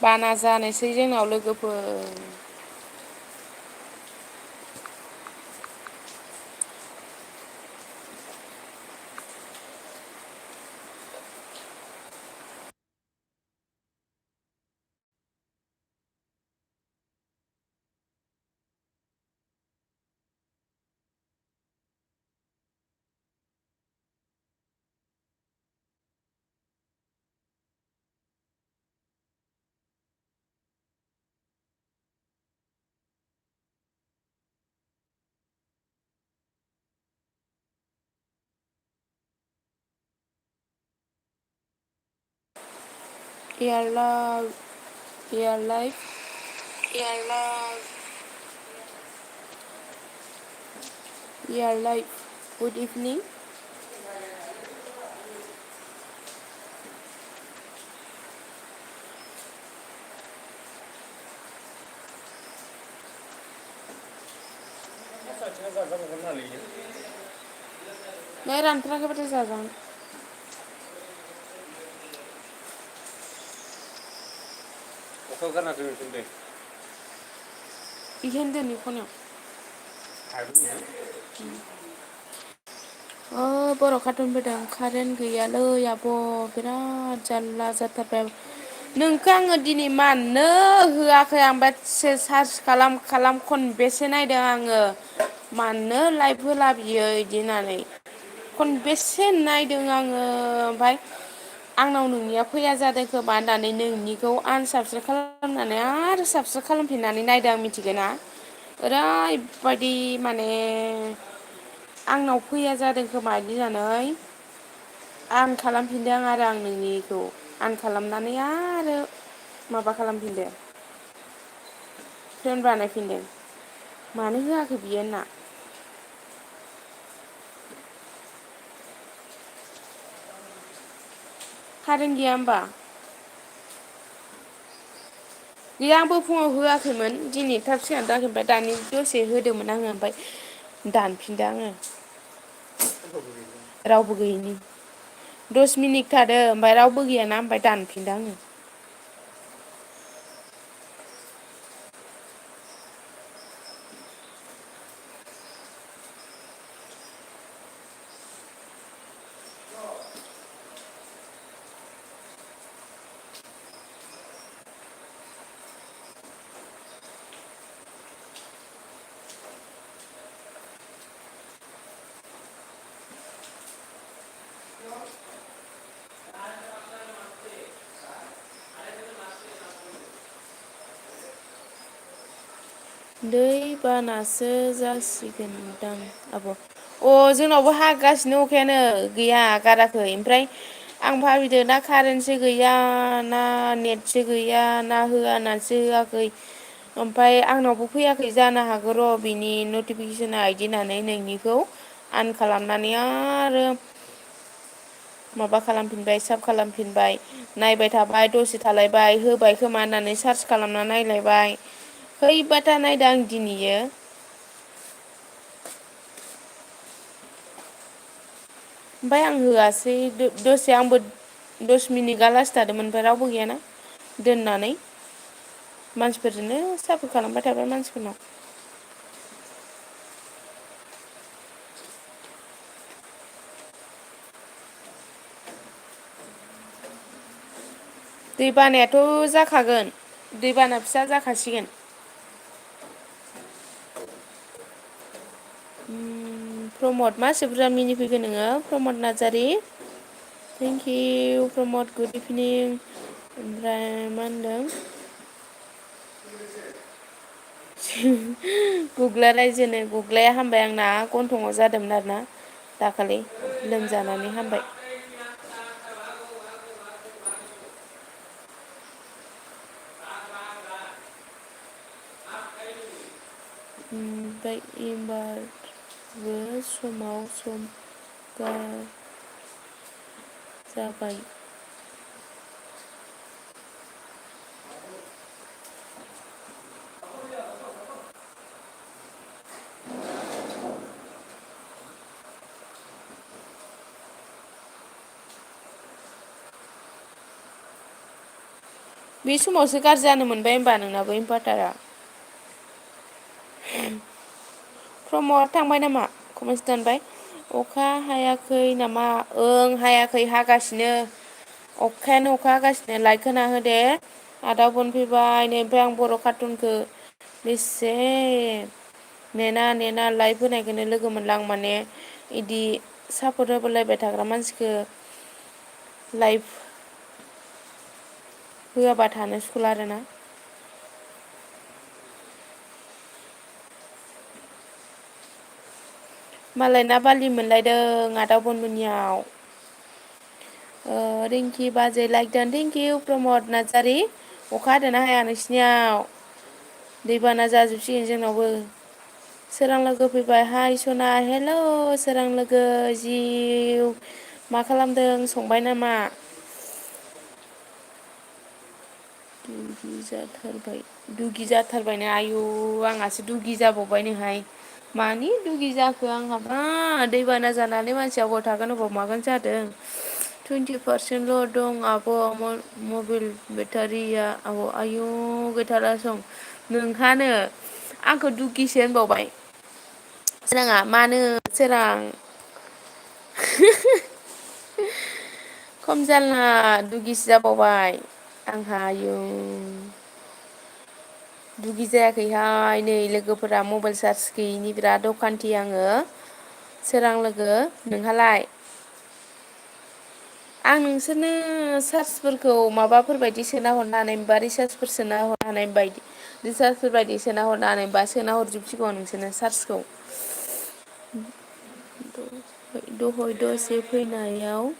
बाना जानोसै जोंनाव लोगोफोर Raijlai good evening नै रानथाराखैबाथाय जाजागोन अखायाव गारना दोनदों बेखायनो दोन खनायाव बर' कार्टुन फैदों कारेन्ट गैयालै आब' बिराद जारला जाथारबाय नोंखौ आङो दिनै मानो होआखै आं बेसे सार्च खालाम खनबेसे नायदों आङो मानो लाइभ होला बियो बिदि होननानै खनबेसे नायदों आङो ओमफ्राय आंनाव नोंनिया फैया जादों खोमा होननानै नोंनिखौ आनसाबस्क्राइब खालामनानै आरो साबसक्राइब खालामफिननानै नायदों आं मिथिगोन ना ओरैबायदि माने आंनाव फैया जादों खोमा बिदि होननानै आं खालामफिनदों आरो आं नोंनिखौ आन खालामनानै आरो माबा खालामफिनदो फ्रेन्ड बानायफिनदों मानो होआखै बियो होनना कारेन्ट गैया होमबा गैया आंबो फुङाव होआखैमोन दिनै थाब सिखारनो होआखै ओमफ्राय दानि दसे होदोंमोन आङो ओमफ्राय दानफिनदों आङो रावबो गैयैनि 10 मिनिट थादो ओमफ्राय रावबो गैयाना ओमफ्राय दानफिनदों आङो दै बानासो जासिगोनदां आब' जोंनावबो हागासिनो अखायानो गैया गाराखै ओमफ्राय आं भाबिदों ना कारेन्टसो गैया ना नेटसो गैया ना होआ नासो होआखै ओमफ्राय आंनावबो फैयाखै जानो हागौ र' बिनि नटिफिकेसना इदि होननानै नोंनिखौ अन खालामनानै आरो माबा खालामफिनबाय साब खालामफिनबाय नायबाय थाबाय दसे थालायबाय होबाय खोमा होननानै सार्च खालामना नायलायबाय खैबाथा नायदों आं दिनैयो ओमफ्राय आं होआसै दसे आंबो 10 मिनिटआ लासै थादोंमोन ओमफ्राय रावबो गैयाना दोननानै मानसिफोरजोंनो साफा खालामबाय थाबाय मानसिफोरनाव दै बानायाथ' जाखागोन दैबाना फिसा जाखासिगोन प्रमद मासि बुरजा मिनिफैखो नोङो Pramod Narzary thank you Pramod good evening ओमफ्राय मा होनदों गुग्ला रायजोनो गुग्लाया हामबाय आंना गन्थंआव जादोंमोन आरोना दाखालि लोमजानानै हामबाय ओमफ्राय एबारबो समाव सम जाबाय बे समावसो गाज्रि जानो मोनबाय होमबा नोंनाबो इनभार्टारा। प्रमद थांबाय नामा कलेज दानबाय? अखा हायाखै नामा? ओं हायाखै हागासिनो। अखायानो अखा हागासिनो लाइट होना होदे। आदा फन फैबाय नै ओमफ्राय आं बर' कार्टुनखौ बेसे नेना नेना लाइभ होनायखौनो लोगो मोनला आं माने इदि सापर्ट होबोलायबाय थाग्रा मानसिखौ लाइभ होआबा थानो सुखुला आरोना। मालाय ना बारलि मोनलायदों आदा बनमोननियाव। रिंकि बाजै लायक दन थेंक इउ प्रमद नार्जारि। अखा हादोंना हाया नोंसिनियाव? दैबाना जाजोबसिगोन जोंनावबो। सोरां लोगो फैबाय हाय सना हेल' सोरां लोगो जिउ मा खालामदों संबाय नामा? दुगि जाथारबाय दुगि जाथारबायनो आयु आंहासो दुगि जाबावबायनोहाय। मानि दुगि जाखो आंहाबा दैबाना जानानै मानसिया अबाव थागोन अबाव मागोन जादों। 20% दं आब' मबाइल बेटारिया आब' आयु गैथारा सं नोंहानो आंखौ दुगिसो होनबावबाय। सोराङा मानो सोरां खम जालला दुगिसो जाबावबाय आंहा आयु दुगि जायाखैहाय नै लोगोफोरा मबाइल चार्ज गैयिनि बिराद अखान्थि आङो। सोरां लोगो नोंहालाय? आं नोंसोरनो चार्जफोरखौ माबाफोरबायदि सोना हरनो हानाय मोनबा रिसार्जफोर सोना हरनो हानाय बायदि रिसार्जफोर बायदि सोना हरनो हानायबा सोना हरजोबसिगौ नोंसोरनो चार्जखौ। दहय दसे फैनायाव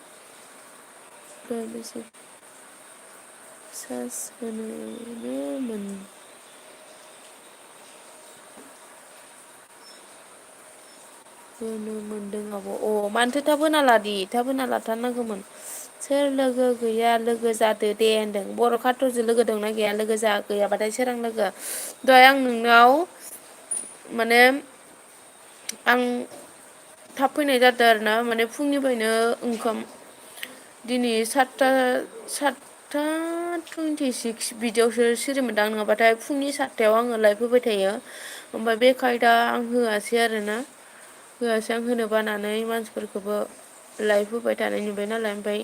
चार्ज होनोनो होनो मोनदों आब' अ मानोथो थाब होना लादि थाब होना लाथारनांगौमोन। सोर लोगो गैया लोगो जादो दे होनदों बर' खाथरजों लोगो दंना गैया लोगो जा गैयाबाथाय सोरां लोगो दहाय आं नोंनाव माने आं थाब फैनाय जादों आरो ना माने फुंनिफ्रायनो ओंखाम दिनै सातथा 26 बिदियावसो सिरि मोनदां नङाबाथाय फुंनि 7थायाव आङो लाइभ होबाय थायो। ओमफ्राय बे खायदा आं होआसै आरोना होआसै आं होनो बानानै मानसिफोरखौबो लाइभ होबाय थानाय नुबाय नालाय ओमफ्राय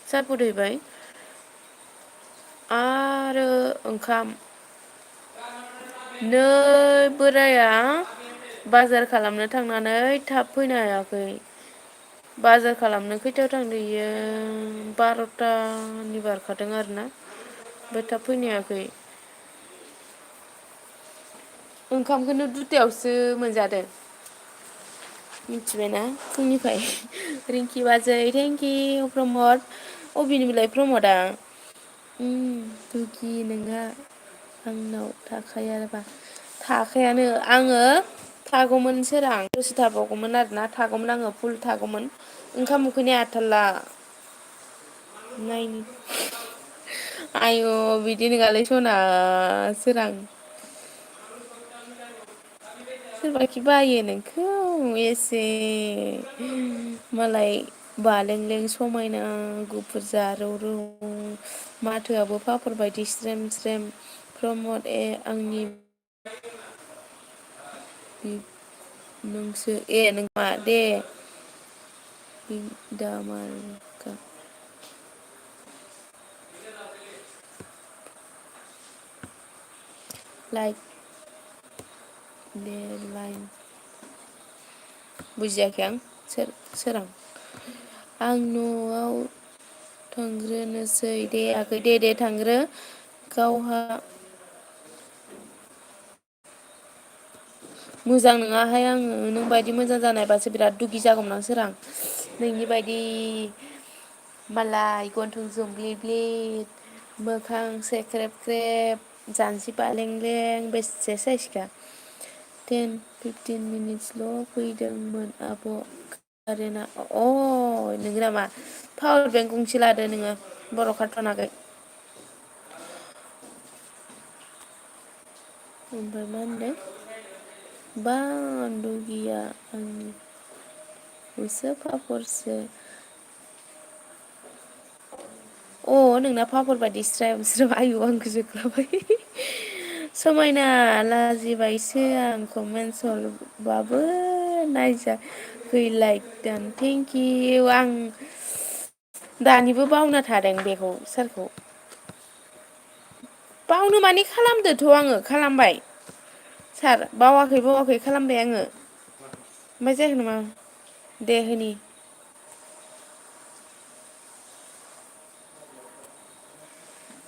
जाबोदैबाय आरो ओंखाम नै बोराया बाजार खालामनो थांनानै थाब फैनो हायाखै। बाजार खालामनो खैथायाव थांदो इयो 12थानि बारखादों आरोना ओमफ्राय थाब फैनो हायाखै। ओंखामखौनो 2थायावसो मोनजादों। मिथिबायना फुंनिफ्राय रिंकि बाजै थेंकिउ प्रमद अबेनि बेलाय प्रमदा दुगि नोंहा आंनाव थाखायाबा थाखायानो आङो थागौमोन सोरां दसे थाबावगौमोन आरोना थागौमोन आङो फुल थागौमोन ओंखाम उखैनाया हाथारला नायनि आयु बिदि नङालै सना सोरां सोरबाखि बायो नोंखौ एसे मालाय बालें लें समायना गुफुर जारौ रौ माथोआबो पापर बायदि स्रेम स्रेम प्रमद ए आंनि नोंसो ए नोंङा दे दामारका लाइक दे लाइन बुजियाखै आं सोरां आं न'आव थांग्रोनोसै दे आगै दे थांग्रो गावहा मोजां नङाहाय आङो नों बायदि मोजां जानायबासो बिराद दुगि जागौमोन आं सोरां नोंनि बायदि मालाय गन्थं जोंब्लिब्लि मोखां सेख्रेब ख्रेब जानजि बालें लें बेसे साइसखा 10-15 मिनिटसल' फैदोंमोन आब' कारेन्टआ अ नोंगो नामा पावार बेंक गंसे लादो नोङो बर' कार्टन आगै ओमफ्राय मा होनदों बा दुगिया आंनि उसो फापरसो नोंना पापर बायदि स्राय स्राय आयु आं गोजोख्लाबाय। समायना लाजिबायसो आं कमेन्टस हरबाबो नायजा गैलायदां थेंकिउ आं दानिबो बावना थादों बेखौ सारखौ। बावनो माने खालामदोथ' आङो खालामबाय। सार बावाखै बावाखै खालामबाय आङो। ओमफ्राय जायाखै नामा दे होनि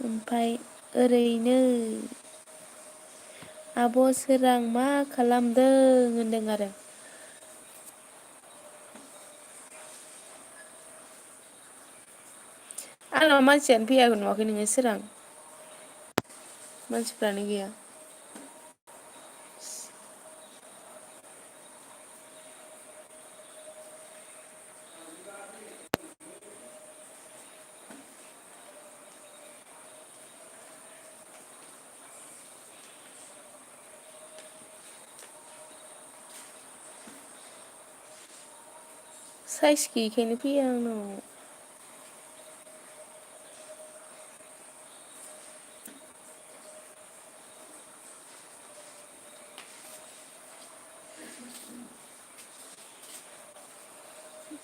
ओमफाय ओरैनो आब' सोरां मा खालामदों होनदों आरो। आंनाव मानसियानो फैयाखै नुवाखै नोङो सोरां मानसिफ्रानो गैया। साइस गैयिखायनो फैया आंनाव।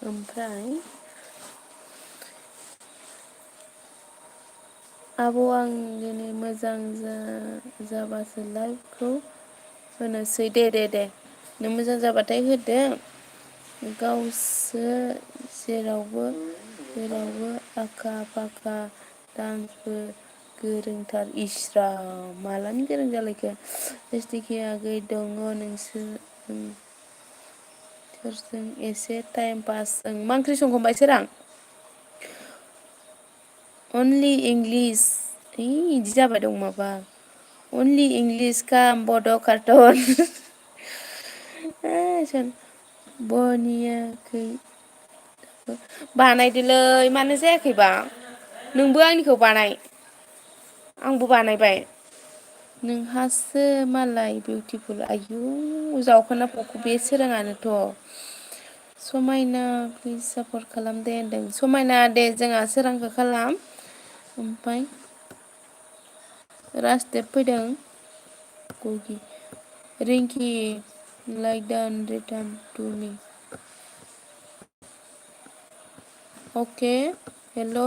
ओमफ्राय आब' आं दिनै मोजां जाबासो लाइभखौ होनोसै दे दे दे नों मोजां जाबाथाय होदो। गावसो जेरावबो जेरावबो आखा फाखा डान्सबो गोरोंथार इस्रा मालानि गोरों जालायखो जेसटिके आगै दङ नोंसोर सोरजों एसे टाइम पास मा ओंख्रि संखांबाय सोरां अनलि इंलिस इदि जाबाय दं माबा अनलि इंलिस काम बड' कार्टन बनियाखै बानायदोलै मानो जायाखैबा नोंबो आंनिखौ बानाय आंबो बानायबाय नोंहासो मालाय बिउटिफुल आयु जावखोना फख' बे सोराङानोथ' समायना प्लिज सापर्ट खालाम दे होनदों समायना दे जोंहा सोरांखौ खालाम ओमफ्राय राजदेब फैदों गगि रिंकि लाइक डान रिटार्न टु मि अके हेल'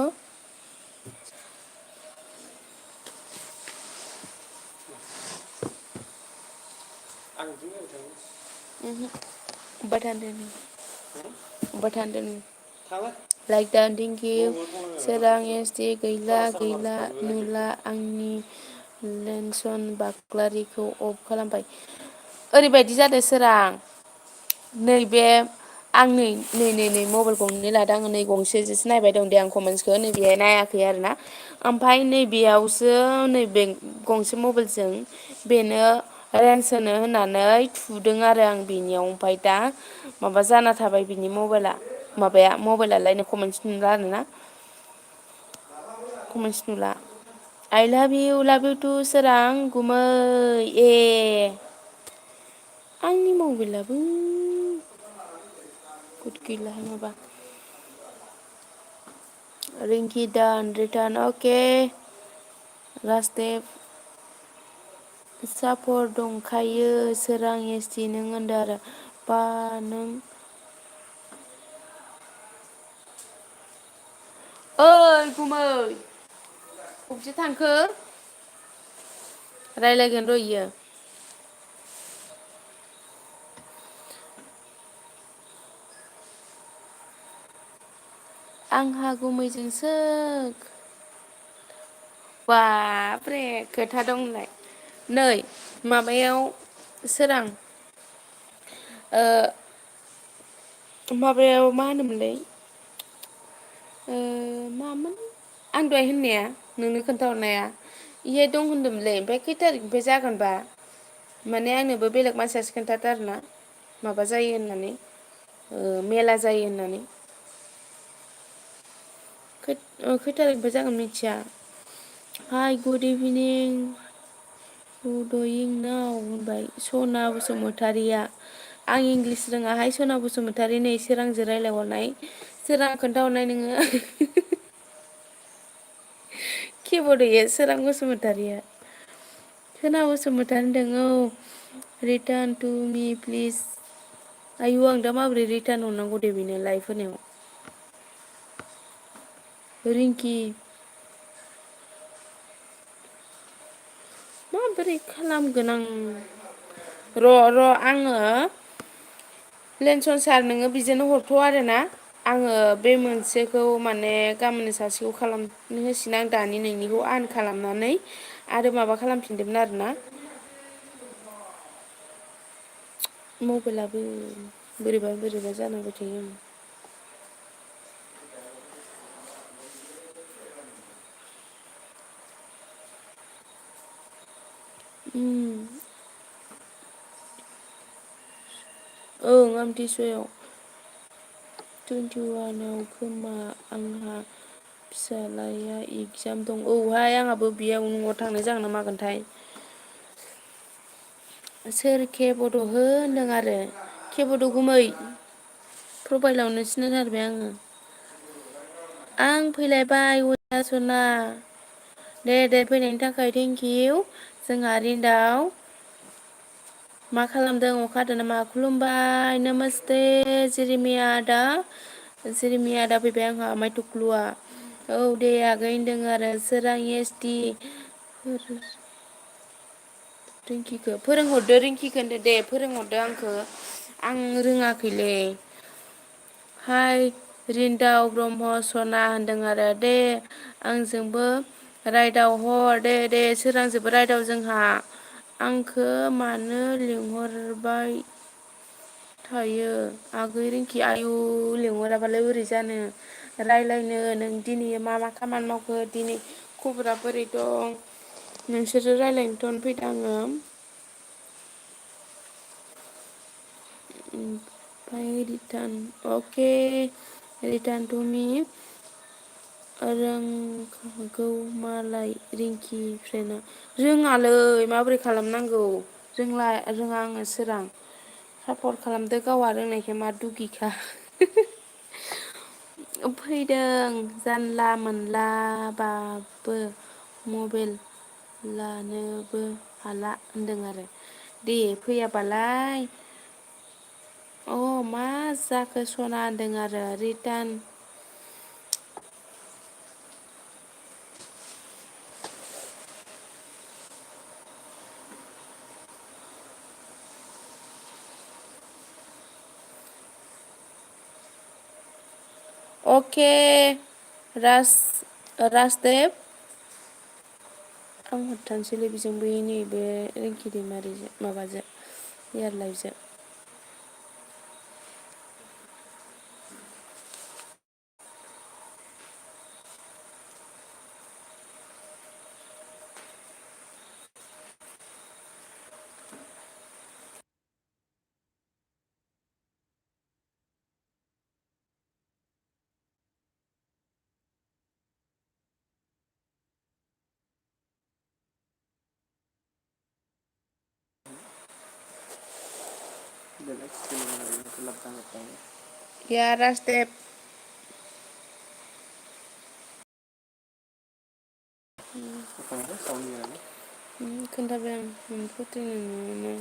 लाइक दा थेंकिउ सोरां एस डि गैला गैला नुला आंनि लेन्सन बाग्लारिखौ अफ खालामबाय ओरैबायदि जादों सोरां नैबे आं नै मबाइल गंनै लादों आङो नै गंसेजोंसो नायबाय दं दे आं कमेन्टसखौ नैबेहाय नायाखै आरोना ओमफ्राय नैबेयावसो नैबे गंसे मबाइलजों बेनो रेन्स होनो होननानै थुदों आरो आं बेनियाव ओमफ्राय दा माबा जाना थाबाय बिनि मबाइला माबाया मबाइलालायनो कमेन्टस नुला आरोना कमेन्टस नुला आइ लाभ इउ टु सोरां गुमै ए आंनि मबाइलाबो गद गैलाहाय माबा रिंकि दान रिटार्न अके राजदेब सापर दंखायो सोरां एस टि नों होनदों आरो बा नों ओइ गुमै बबेथो थांखो रायलायगोन र' इयो आंहा गुमैजोंसो बाब्रे खोथा दंलाय नै माबायाव सोरां माबायाव मा होनोमोनलाय मामोन आं दहाय होननाया नोंनो खोन्थाहरनाया इहाय दं होनदोंमोनलै ओमफ्राय खै थारिखनिफ्राय जागोनबा माने आंनोबो बेलेग मानसियासो खोन्थादों आरोना माबा जायो होननानै मेला जायो होननानै खै थारिखनिफ्राय जागोन मिथिया हाय गुड इभिनिं हु दुयिं नाव होनबाय सना बसुमतारिया आं इंलिस रोङाहाय सना बसुमतारि नै सोरांजों रायज्लायहरनाय सोरां खोन्थाहरनाय नोङो किबर्ड होयो सोरां बसुमतारिया खोना बसुमतारी होनदों औ रिटार्न टु मी प्लिज आयु आं दा माबोरै रिटार्न हरनांगौ दे बेनो लाइभ होनायाव रिंकि माबोरै खालामगोन आं र' आङो लेन्सन सार नोङो बिजोंनो हरथ' आरोना आङो बे मोनसेखौ माने गाबोन सासेखौ खालामनो होसिनो आं दानि नोंनिखौ आन खालामनानै आरो माबा खालामफिनदोंमोन आरोना मबाइलाबो बोरैबा जानांबाय थायो आं ओं आमथिसुवायाव 21 आव खोमा आंहा फिसालाया एगजाम दं औहाय आंहाबो बेयाव न'आव थांनाय जागोन ना मागोनथाय सोर के बड' होनदों आरो के बड' गुमै प्रफाइलावनो सिनायथारबाय आङो आं फैलायबाय सना दे फैनायनि थाखाय थेंकिउ जोंहा रिन्दाव मा खालामदों अखा हादों नामा खुलुमबाय नमस्ते जिरिमिया आदा जिरिमिया आदा फैबाय आंहा माय थुख्लुआ औ दे आगै होनदों आरो सोरां एसटि रिंकिखौ फोरोंहरदो रिंकिखौ होनदो दे फोरोंहरदो आंखौ आं रोङाखैलै हाय रिन्दाव ब्रह्म सना होनदों आरो दे आंजोंबो रायदाव हर दे सोरांजोंबो रायदाव जोंहा आंखौ मानो लिंहरबाय थायो आगै रिंकि आयु लिंहराबालाय बोरै जानो रायज्लायनो नों दिनै मा खामानि मावखो दिनै खबरा बोरै दं नोंसोरो रायज्लायनोथ'नो फैदों आङो ओमफ्राय return okay return to me रोंगौ मालाय रिंकि फ्रेन्डआ रोङालै माबोरै खालामनांगौ रोङा आङो सोरां सापर्ट खालामदो गावहा रोंनायखाय मा दुगिखा फैदों जानला मोनलाबाबो मबाइल लानोबो हाला होनदों आरो दे फैयाबालाय अ मा जाखो सना होनदों आरो रिटार्न अके राजदेब आं हरथारनोसैलै बेजों बै नैबे रिंकि दैमारिजों माबाजों इयार लाइफजों या राजदेब खोन्थाबाय आं फोथैनो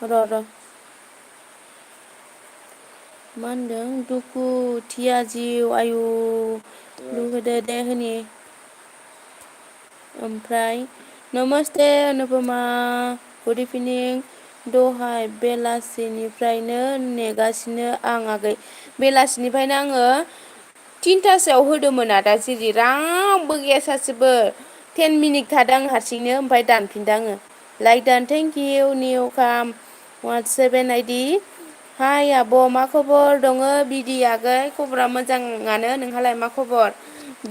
र' मा होनदों दुखुथिया जिउ आयु लुहोदो दे होनि ओमफ्राय नमस्ते अनुपमा गुड इभिनिं दहाय बेलासिनिफ्रायनो नेगासिनो आं आगै बेलासिनिफ्रायनो आङो 3थासोआव होदोंमोन आदा जिरि रावबो गैया सासेबो 10 मिनिट थादों आं हारसिंनो ओमफ्राय दानफिनदों आङो लाइक दान थेंक इउ निउ काम 17 आइडि हाय आब' मा खबर दङ बिदि आगै खबरा मोजाङानो नोंहालाय मा खबर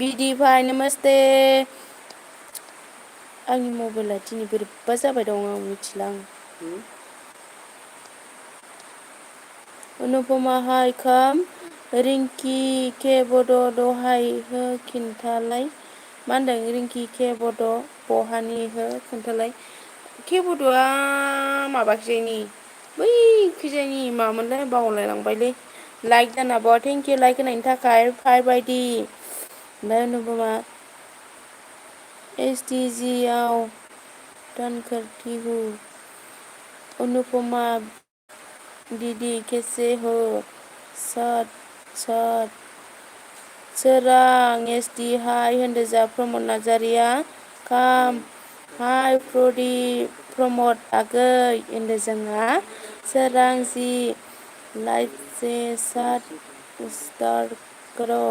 बिदि भाइ नमस्ते आंनि मबाइला दिनै बोरैबा जाबाय दं आं मिथिला आं अनुपमा हाय खाम रिंकि के बड' दहाय हो खिन्थालाय मा होनदों रिंकि के बड' बहानि हो खोन्थालाय के बड'आ माबाखैजायनि बैखैजायनि मामोनलाय बावलायलांबायलै लाइक दानाब' थेंक इउ लाइक होनायनि थाखाय 5 आइडि ओमफ्राय अनुपमा एसटिजि आव दान करती हूँ अनुपमा दीदी कैसे हो सात सात सोरां एसडि हाय होनदो जा प्रमद नार्जारिया काम हाय प्रमद आगै होनदो जोंहा सोरां जि लाइट से सात स्टार करो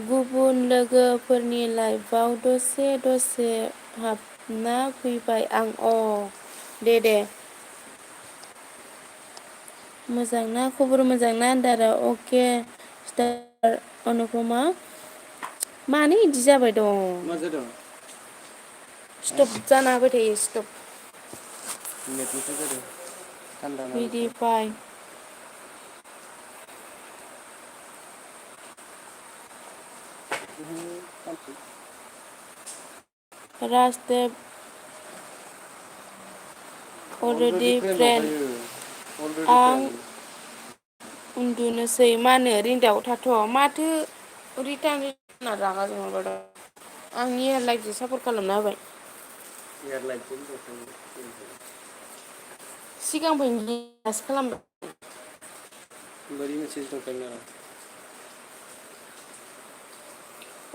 गुबुन लोगोफोरनि लाइफआव दसे दसे हाबना फैबाय आं दे मोजां ना खबर मोजां ना होनदो अके स्टार अनुपमा मानो इदि जाबाय दं मा जादों स्टप जाना होबाय थायो स्टप नेटनिफ्राय जादों थान्दा बिदि फाय राजदेब अलरेडि फ्रेन्ड आं उन्दुनोसै मानो रिन्दाव थाथ' माथो रिटार्न रागा जोंहरबाय दं आंनि एयारलाइटजों सापर्ट खालामना होबाय सिगांनिफ्रायनो दासो खालामबाय बोरै मेसेज दंखायो ना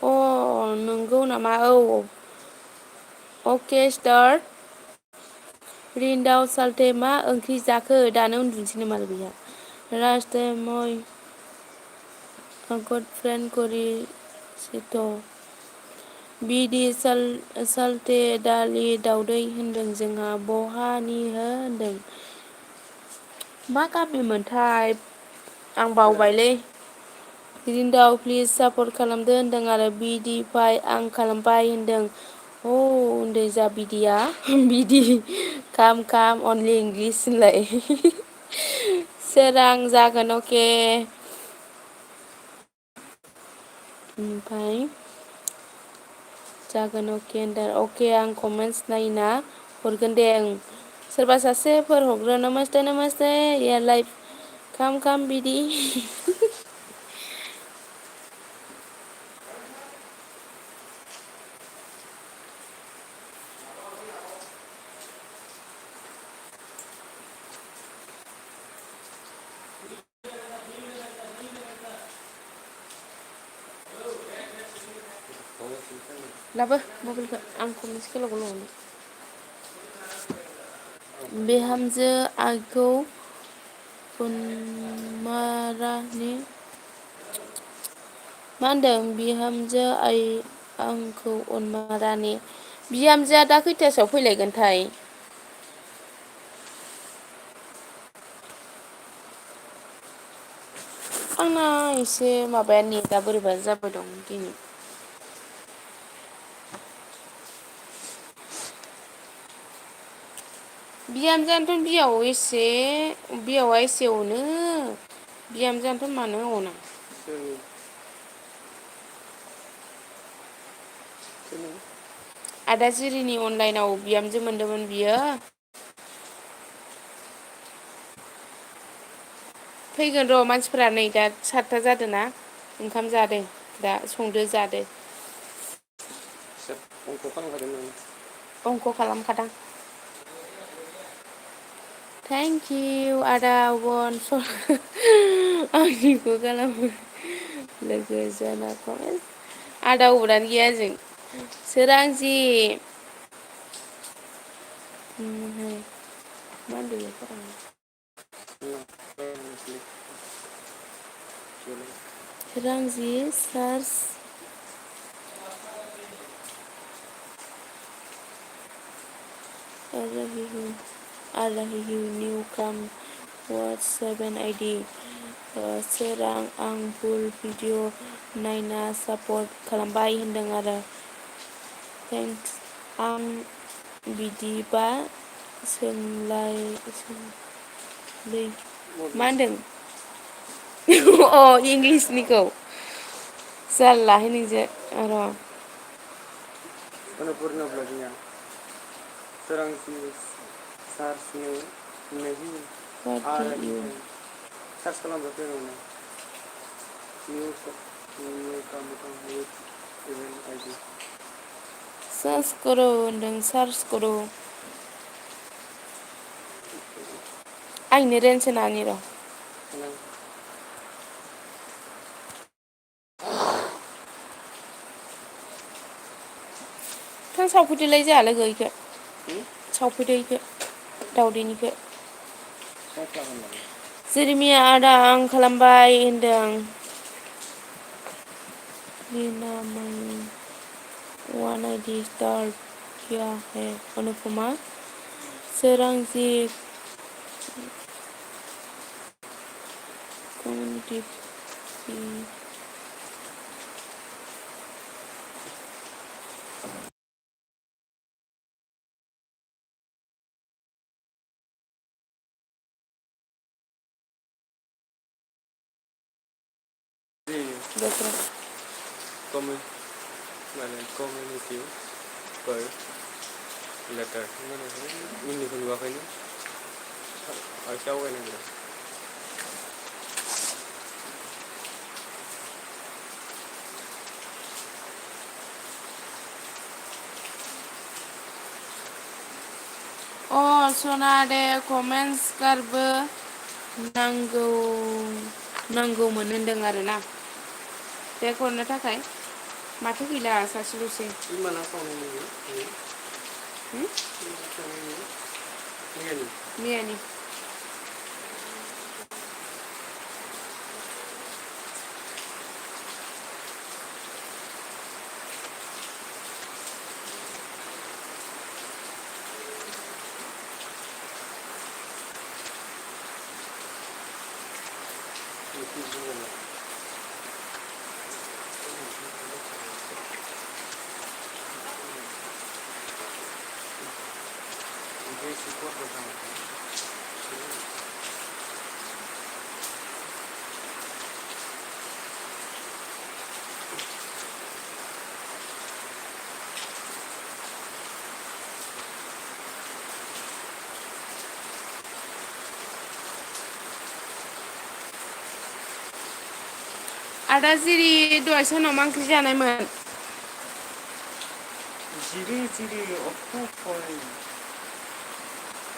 अ नंगौ नामा औ अके स्टार रिन्दाव साल्थे मा ओंख्रि जाखो दानो उन्दुनोसै नामाल बेहा राजदे मय गड फ्रेन्ड करिसिथ' बिदि साल्थे दालि दाउदै होनदों जोंहा बहानि हो होनदों मा गामिमोनथाय आं बावबायलै रिन्दाव प्लिज सापर्ट खालामदो होनदों आरो बिदि फाय आं खालामबाय होनदों उन्दै जा बिदिया बिदि खाम अनलि इंलिस होनलाय सोरां जागोन अके ओमफाय जागोन अके होनदों अके आं कमेन्टस नायना हरगोन दे ओं सोरबा सासेफोर हरग्रो नमस्ते नमस्ते इयार लाइफ खाम बिदि लाबो मबाइलखौ आं कमेन्टस गोलाव गोलाव हरनो बिहामजो आइखौ अनमारानि मा होनदों बिहामजो आइ आंखौ अनमारानि बिहामजोआ दा खैथासोआव फैलायगोनथाय आंना एसे माबाया नेटा बोरैबा जाबाय दं दिनै बिहामजोआनोथ' बियावा एसे अनो बिहामजोआनोथ' मानो अना आदा जिरिनि अनलाइनाव बिहामजो मोनदोंमोन बियो फैगोन र' मानसिफोरा नै दा 7था जादों ना ओंखाम जादों दा संदो जादो अंख खालामखादां थेंक इउ आदा अबन आंनिखौ खालामो लोगो जाना आदा अबनानो गैया ओजों सोरांजि मा होनदों रांजि सार्च आराहिहु निउ काम वाट 7 आइडि सोरां आं फुल भिडिअ नायना सापर्ट खालामबाय होनदों आरो थेंक्स आं बिदिबा मा होनदों इंलिसनिखौ जारलाहाय नोंजों र' अन्नपुर्णा ब्लगिंआ सोरांसि सार्चनो नहीं सार्च खालामबा फैगोन निउ काम इवेंट आइडि सार्च करो होनदों सार्च करो आंनो रेन्स होनानि र' थां सावफैदोलाय जोंहा लोगो इखो सावफैदो इखो दावदैनिखो जेरिमिया आदा आं खालामबाय होनदों वन आइडि स्टार्ट किया है अनुपमा सोरांजि community community per letter ini नुवाखैनो आइसा आवगायनांगौ सना दे कमेन्टस गारबो नांगौमोन होनदों आरोना बे हरनो थाखाय माथो गैला सासेल'सै मैयानि आदा जिरि दहाय सानाव मा ओंख्रि जानायमोन जिरि अफाय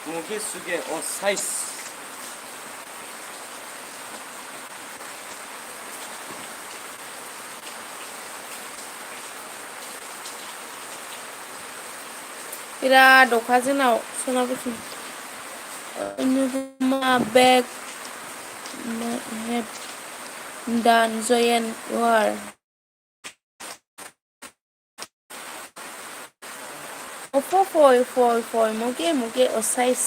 मुगे सुगे साइज बिराद अखा जोंनाव सनाबुसुम मा बेग हेभ डान जयेन वार फय मुगे साइज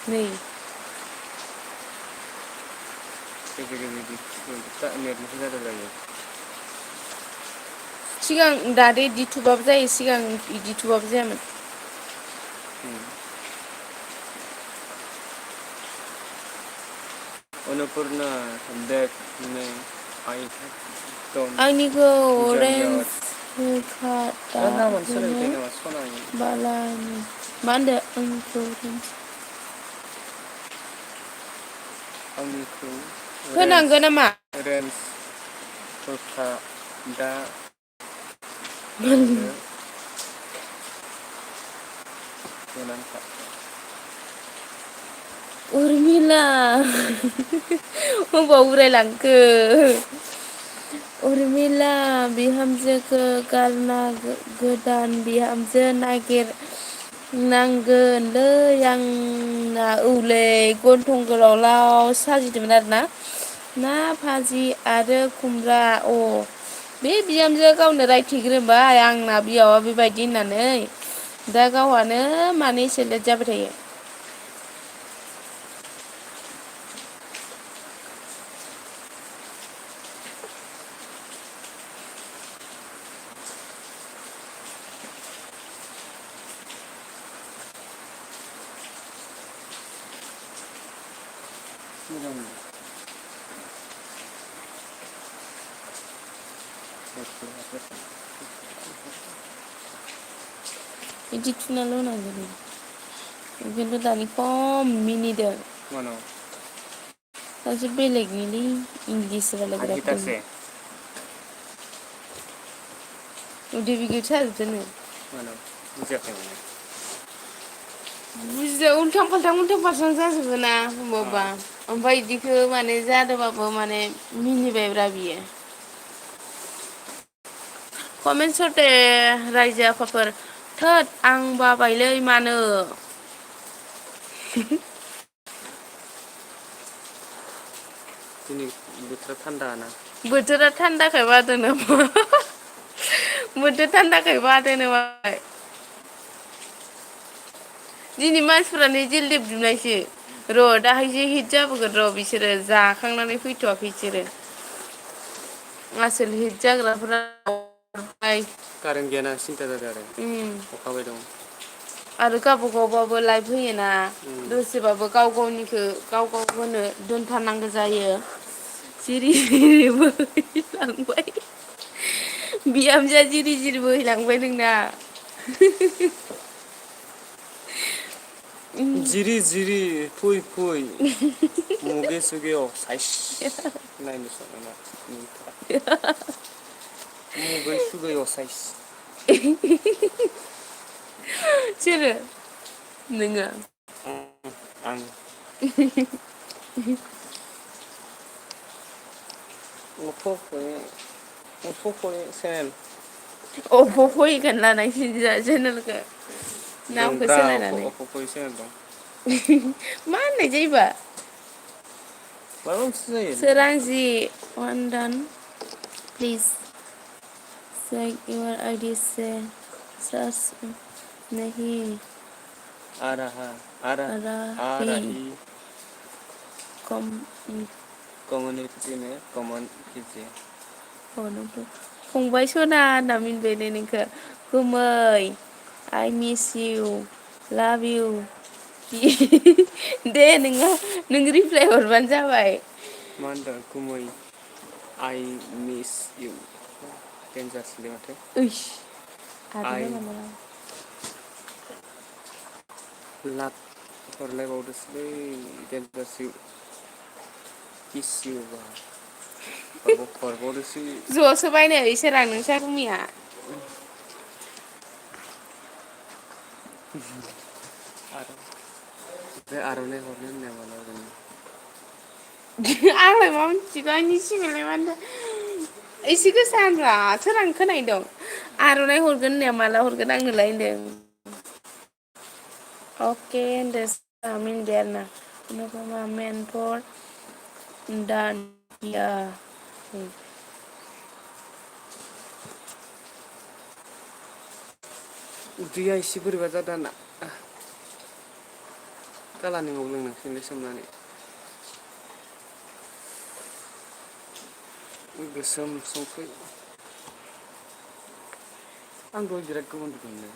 नै सिगां दादे इदि थुबाबो जायो सिगां इदि थुबाबो जायामोन अन्नपुर्णा बेग में आई आंनिखौ अरेन्ज होखादाहोनो बालानि मा होनदो आंनिखौ होनांगौ नामा रेन्ज होखादा उर्मिला बबाव उरायलांखो उर्मिला बिहामजोखौ गारना गोदान बिहामजो नागिरनांगोनलै आंना औलै गन्थं गोलावलाव साजिदोंमोन आरोना ना भाजि आरो खुमब्रा बे बिहामजोआ गावनो रायथिग्रोबाय आंना बियावा बेबायदि होननानै दा गावहानो मानो एसे लेट जाबाय थायो मोजां बिदि थुनाल' होनांगौ खिन्थु दानि खम मिनिदों मानाव सासे बेलेगनिलै इंलिस रायलायग्रा फैदों आहितासे उदै गिदिर साजोबदोंनो मानाव बुजियाखै माने बुजिदों उल्थां फाल्थां जाजोबो ना होमबाबा ओमफ्राय बिदिखौ माने जादोंबाबो माने मिनिबायब्रा बियो कमेन्ट हरदे रायजो आफाफोर थोद आं बाबायलै मानो दिनै बोथोरा थान्दा ना बोथोरा थान्दाखाय बादों नामा बोथोर थान्दाखाय बादों नामा दिनै मानसिफ्रानो जलदेब जोबनायसो र' दाहायसो हिट जाबोगोन र' बिसोरो जाखांनानै फैथ'वाखै बिसोरो आसोल हिट जाग्राफोरा कारेन्ट गैयाना सिन्था जादों आरो अखा हाबाय दं आरो गावबागावबाबो लाइभ होयोना दसेबाबो गाव गावनिखौ गाव गाव होनो दोनथारनांगौ जायो जिरि जिरि बोहैलांबाय बिहामजोआ जिरि जिरि बोहैलांबाय नोंना जिरि जिरि फै फै मुगे सुगे साइस नायनो मुगै सुगै असाइस सोरो नोङो आं सेनेल फैगोन लानायसै जोंहा चेनेलखौ नामखौ दंब्रा सोलायनानै सेनेल दं मा होननाय जायोबा माबा मोनसे जायो सोरांजि अनडान प्लिज चेक योर आईडी से सर्च नहीं आ रहा आ रही कम कम्युनिटी में कमेन्ट कीजिए फंबाय सना होनना मिनिबाय नोंखौ गुमै आइ मिस इउ लाभ इउ दे नों रिप्लाय हरबानो जाबाय मा होनदों गुमै आइ मिस इउ देनजारसोलै माथो ओइस आइ आरोनो मालाबा लाख हरलायबावदोसोलै देनजारसो किसिउबा हरबावदोसो ज'सो बायनो इसोरा नोंसा गुमैया बे आर'नाइ हरनो होननाया माला हरगोन आंलाय मा मिथिगौ आंनि सिगांलाय मानोथो एसे गोसा होनब्रा सोर आं खोनायो दं आर'नाइ हरगोन होननाया माला हरगोन आंनोलाय होनदों अके होनदो मिनिबाय आरोना मेन फर दान्या उदैया एसे बोरैबा जादों आंना कालानि मग लोंनांसिगोनलै सोमनानै गोसोम संख्रि आं दहाय बिराद गोबाव उन्दुदोंमोन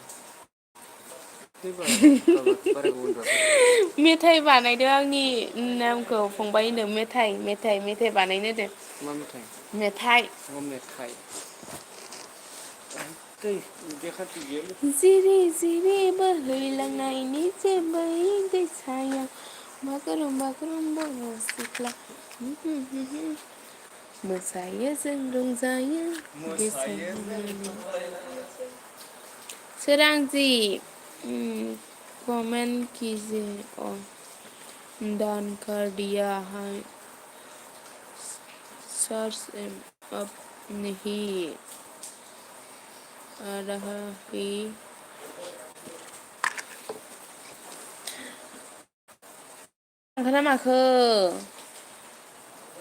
बारा गोबाव उन्दुवाखै मेथाइ बानायदों आंनि नामखौ फंबाय होनो मेथाइ बानायनो होदों मा मेथाइ मेथाइ मेथाइ दै उदैया खान्थि गैयालै जिरि जिरि बोहैलांनायनि जेबै दैसाया बाज्रुम बाज्रुम बर' सिख्ला मोसायो जों रंजायो सोरांजि कमेन्ट कीजिए डन कर दिया है सर्च अब नहीं आ रहा है थांखोना माखो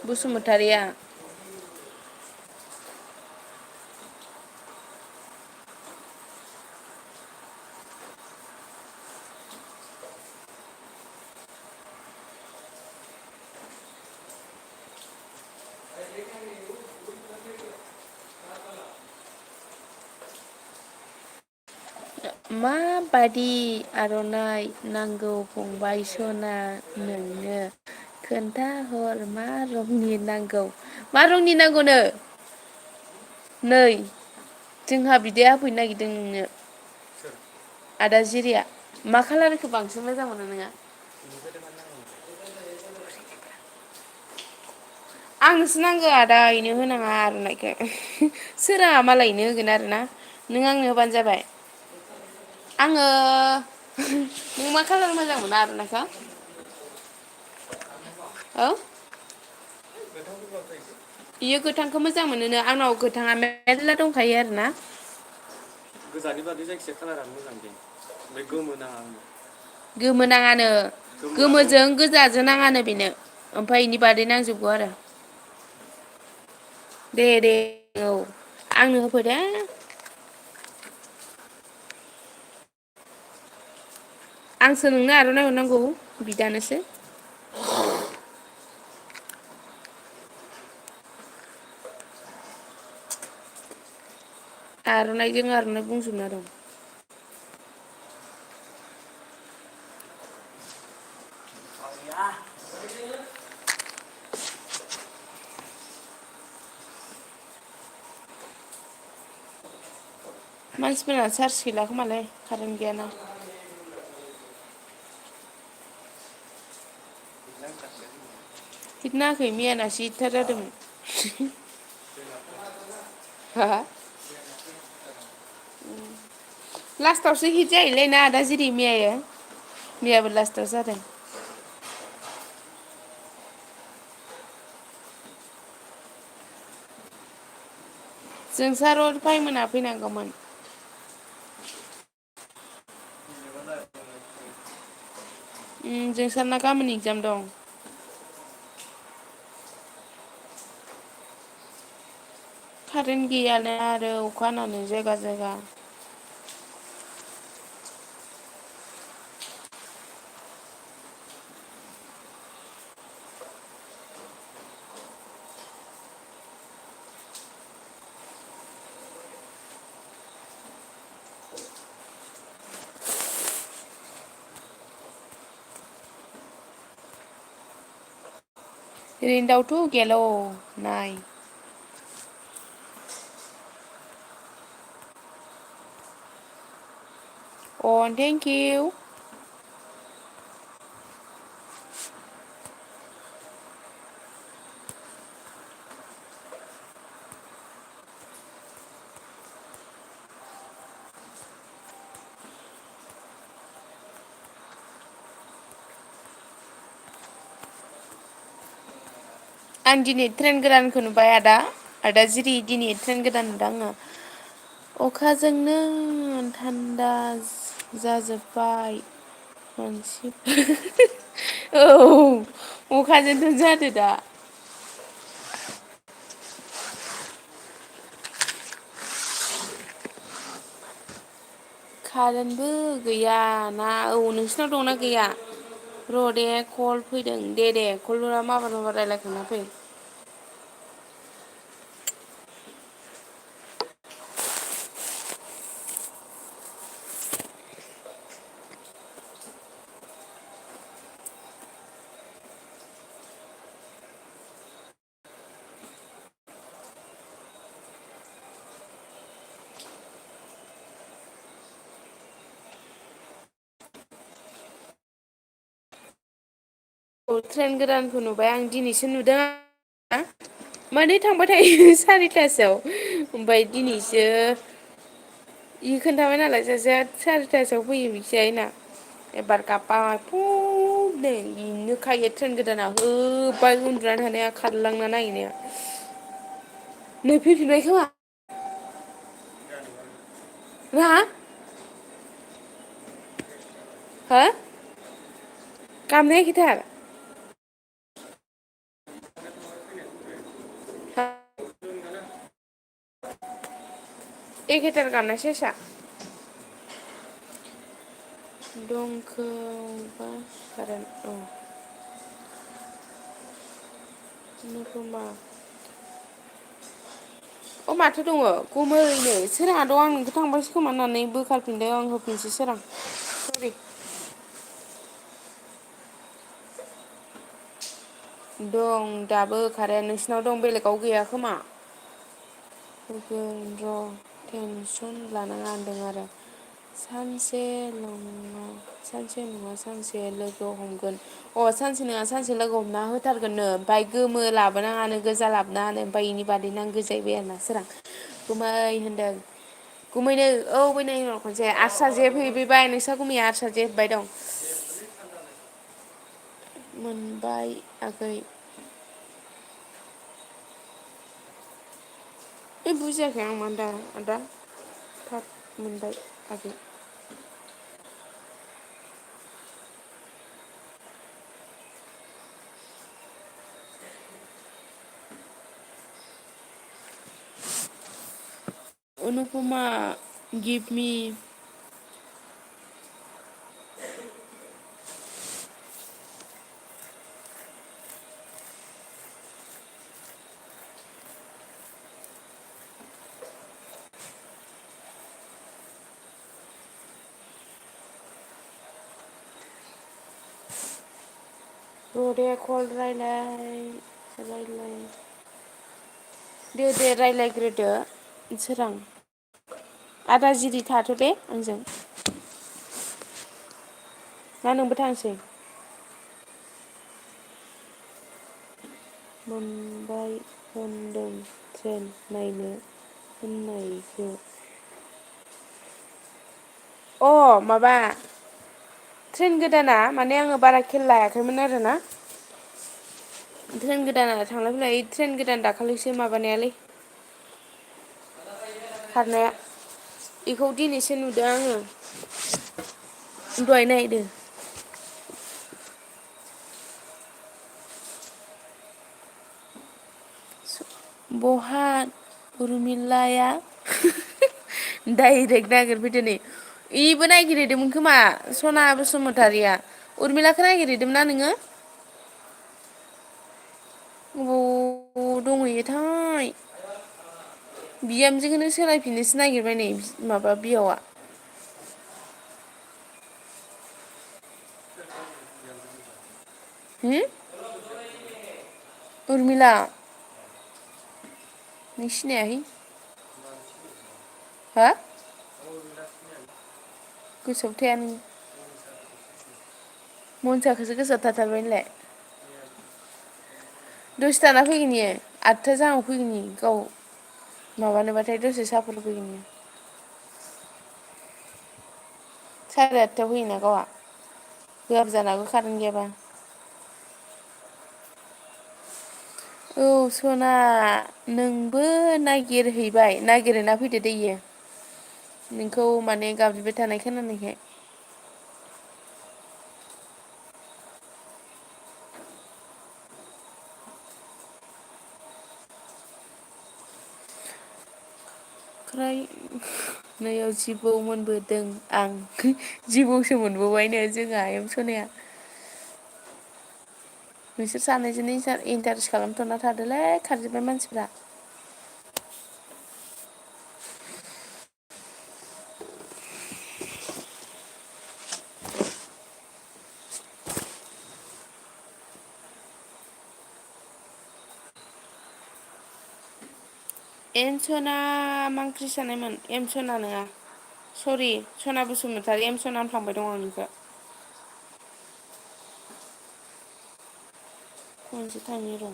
बसुमतारिया माबादि आर'नाइ नांगौ फंबाय सना नोंनो खोन्थाहर मा रंनि नांगौ मा रंनि नांगौनो नै जोंहा बिदाया होफैनो नागिरदों नोंनो आदा जिरिया मा खालारखौ बांसिन मोजां मोनो नोङो आंनोसो नांगौ आदा इनो होनाङा आर'नाइखौ सोराङा मालायनो होगोन आरोना नों आंनो होबानो जाबाय आङो नों मा खालार मोजां मोनो आर'नाइखौ औ बियो गोथांखौ मोजां मोनोनो आंनाव गोथाङा मेरला दंखायो आरोना गोजानि बादै जायखिजाया खालारानो मोजां दे ओमफ्राय गोमो नाङा आंनो गोमो नाङानो गोमोजों गोजाजों नाङानो बेनो ओमफ्राय बेनि बादै नांजोबगौ आरो दे दे औ आंनो होफै दे आंसो नोंनो आर'नाइ हरनांगौ बिदानोसो आर'नाइजों आर'नाइ बुंजोबना दं मानसिफोरा चार्ज गैला खोमालै कारेन्ट गैयाना हिट नाङाखै मैयानासो हिटथार जादोंमोन हा लास्टावसो हिट जायोलै ना आदा जिरि मैयाबो लास्टाव जादों जोंसार फाइमोना फैनांगौमोन जोंसारना गाबोन एगजाम दं कारेन्ट गैयानो आरो अखा हानानै जायगा जायगा रेन्टआवथ' गैयाल' नाय अ थेंक इउ आं दिनै ट्रेन गोदानखौ नुबाय आदा जिरि दिनै ट्रेन गोदान नुदों आङो अखाजोंनो थान्दा जाजोब्बाय मानसि औ अखाजोंथ' जादो दा कारेन्टबो गैया ना औ नोंसिनाव दंना गैया र' दे कल फैदों दे कल माबार रायज्लायखांना फै औ ट्रेन गोदानखौ नुबाय आं दिनैसो नुदों माने थांबाय थायो सारिथासोआव ओमफ्राय दिनैसो इ खोन्थाबाय नालाय सासेया सारिथासोआव फैयो मिथियाना एबार गाबबाय फुंनो बेनोखायो ट्रेन गोदाना होबाय उन्दुनानै थानाया खारलांना नायहैनाया नै फैफिनबाय खोमा रा हो गाबनायाखैथार एखेथार गाबनाय साइसआ दंखोबा कारेन्ट औ नोखोमा अ माथो दङ गुमैनो सोराङा दं आं नोंखौ थांबायसो खोमा होननानै बोखारफिनदों आं होफिनसै सोरां सरि दं दाबो कारेन्ट नोंसिनाव दं बेलेगाव गैया खोमा होगोन र' टेनसन लानाङा होनदों आरो सानसे नङा सानसे लोगो हमगोन अ सानसे नङा सानसे लोगो हमना होथारगोननो ओमफ्राय गोमो लाबोनाङानो गोजा लाबोनाङानो ओमफ्राय बेनि बादै नांगौ जाहैबाय आरोना सोरां गुमै होनदों गुमैनो औ बैनाय खनसे आस्रा जे हैफैबाय नोंसा गुमैया आस्रा जे हेबबाय दं मोनबाय आगै बुजियाखै आं मा होनदों आदा थाब मोनबाय आगै अनुपमा गिभ मी दे कल रायलाय दे रायलायग्रोदो सोरां आदा जिरि थाथ' दे आंजों ना नोंबो थांसै मोनबाय होनदों ट्रेन नायनो होननायखौ अ माबा ट्रेन गोदाना माने आङो बारा खेल लायाखैमोन आरोना ट्रेन गोदाना थांलाय फैलाय ट्रेन गोदान दाखालिसो माबानायालै खारनाया बेखौ दिनैसो नुदों आङो दहाय नायदों बहा उर्मिलाया डाइरेक्ट नागिरफैदो नै इबो नायगिरहैदोंमोन खोमा सना बसुमतारिया उरमिलाखौ नागिरहैदोंमोन ना नोङो अबाव दंहैयोथाय बिहामजोखौनो सोलायफिननोसो नागिरबाय नै माबा बिहावा उर्मिला नों सिनायाहाय हा गोसोआव थाया नों मनजुआखौसो गोसोआव थाथारबाय नोंलाय दसे थाना फैगोन इयो 8था जाहां फैगोन इयो गाव माबानोबाथाय दसे साहाफोर फैगोन इयो 8:30 फैयोना गावहा होआबो जानो हागौ कारेन्ट गैयाबा औ सना नोंबो नागिरहैबाय नागिरहैना फैदो दे इयो नोंखौ माने गाबज्रिबाय थानाय खोनानायखाय ओमफ्राय नैयाव जिबौ मोनबोदों आं जिबौसो मोनबोबायनो जोंहा एम सनाया नोंसोर सानैजोंनो इन्टारेस्ट खालामथ'ना थादोलै खारजोब्बाय मानसिफ्रा एम सना मा ओंख्रि जानायमोन एम सना नङा सरि सना बसुमतारी एम सना होनफ्लांबाय दं आं नोंखौ खनसे थांनि र'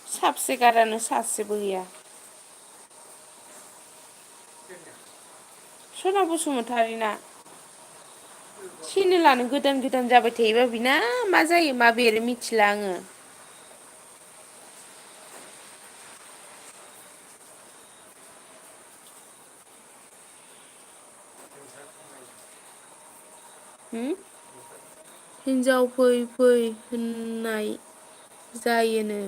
साबसेगारानो सासेबो गैया सना बसुमतारी ना चेनेलानो गोदान गोदान जाबाय थायोबा बिना मा जायो मा बेरो मिथिला आङो। हिनजाव फै फै होननाय जायोनो।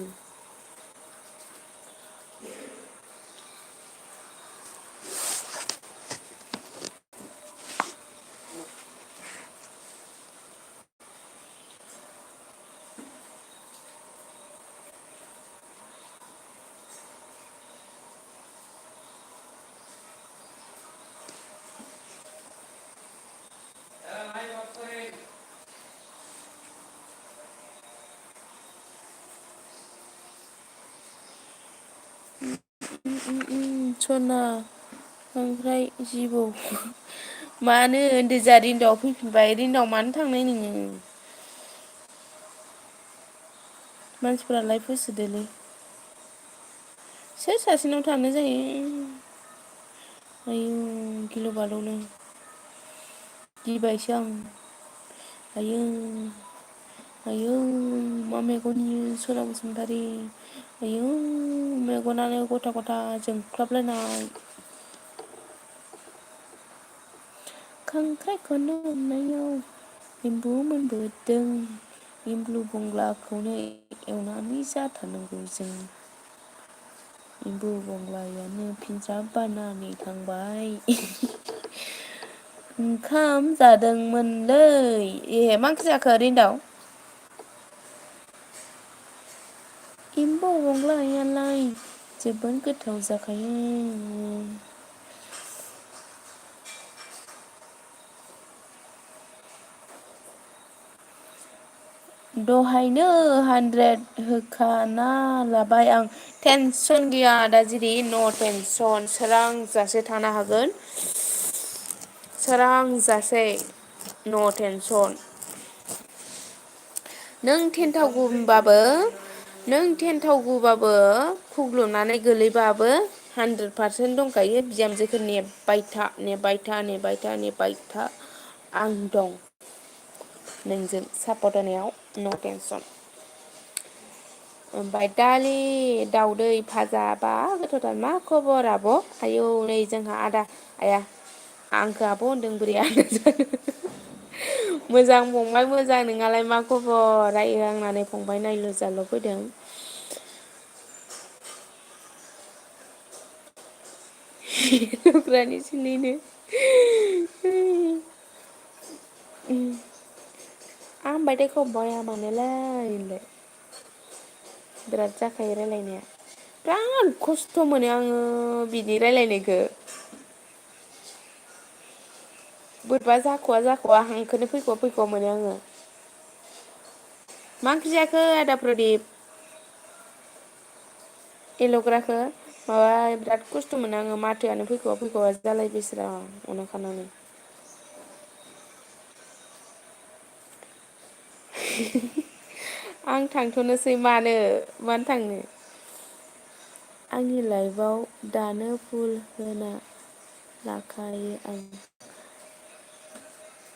सना ओमफ्राय जिबौ मानो होनदो जा रिन्दाव फैफिनबाय रिन्दाव मानो थांनाय नोङो? मानसिफोरालाय फोसोदोलै सोर सासेनाव थानो जायो। आयौ गिलु बालुनो गिबायसो आं आयौ आयौ मा मेगन इयो सना बसुमतारी आयौ मेगनानो गथा गथा जोंख्लाबलायनाय। खांख्राइ खन'नायाव एम्बु मोनबोदों एमब्लु बंग्लाखौनो एवनानै जाथारनांगौ जों। एम्बु बंग्लायानो फिनज्राब बानानै थांबाय। ओंखाम जादोंमोनलै ए मा ओंख्रि जाखो रिन्दाव? एम्बु बंग्लायालाय जोबोद गोथाव जाखायो। दहायनो 100 होखाना लाबाय आं। टेनसन गैया दा जेरै न' टेनसन सोरांजासे थानो हागोन। सोरांजासे न' टेनसन। नों थेनथावगौबाबो नों थेनथावगौबाबो खुग्लुबनानै गोलैबाबो 100% दंखायो बिहामजोखौ नेबाय था नेबाय था नेबाय था नेबाय था। आं दं नोंजों सापर्ट होनायाव न' टेनसन। ओमफ्राय दालि दाउदै भाजा बा गोथावथार मा खबर आब'? आयौ नै जोंहा आदा आइया आंखौ आब' होनदों बोरै आदा जानो। मोजां फंबाय मोजां नोंहालाय मा खबर रायो आंनानै फंबाय नायलु जालु फैदों। आं होनबाथाय एख' बया मोनोलै होनबाय। बिराद जाखायो रायलायनाया बिराद खस्थ' मोनो आङो बिदि रायलायनायखो। बोरैबा जाख'वा जाख'वा हांखोनो फैख' फैख' मोनो आङो। मा ओंख्रि जाखो आदा प्रदिप? एल'ग्राखो माबा बिराद खस्थ' मोनो आङो माथोआनो फैख'वा फैख'वा जालाय बेस्रा अना खानानै। आं थांथ'नोसै मानो थांनो? आंनि लाइफआव दानो फुल होना लाखायो आं।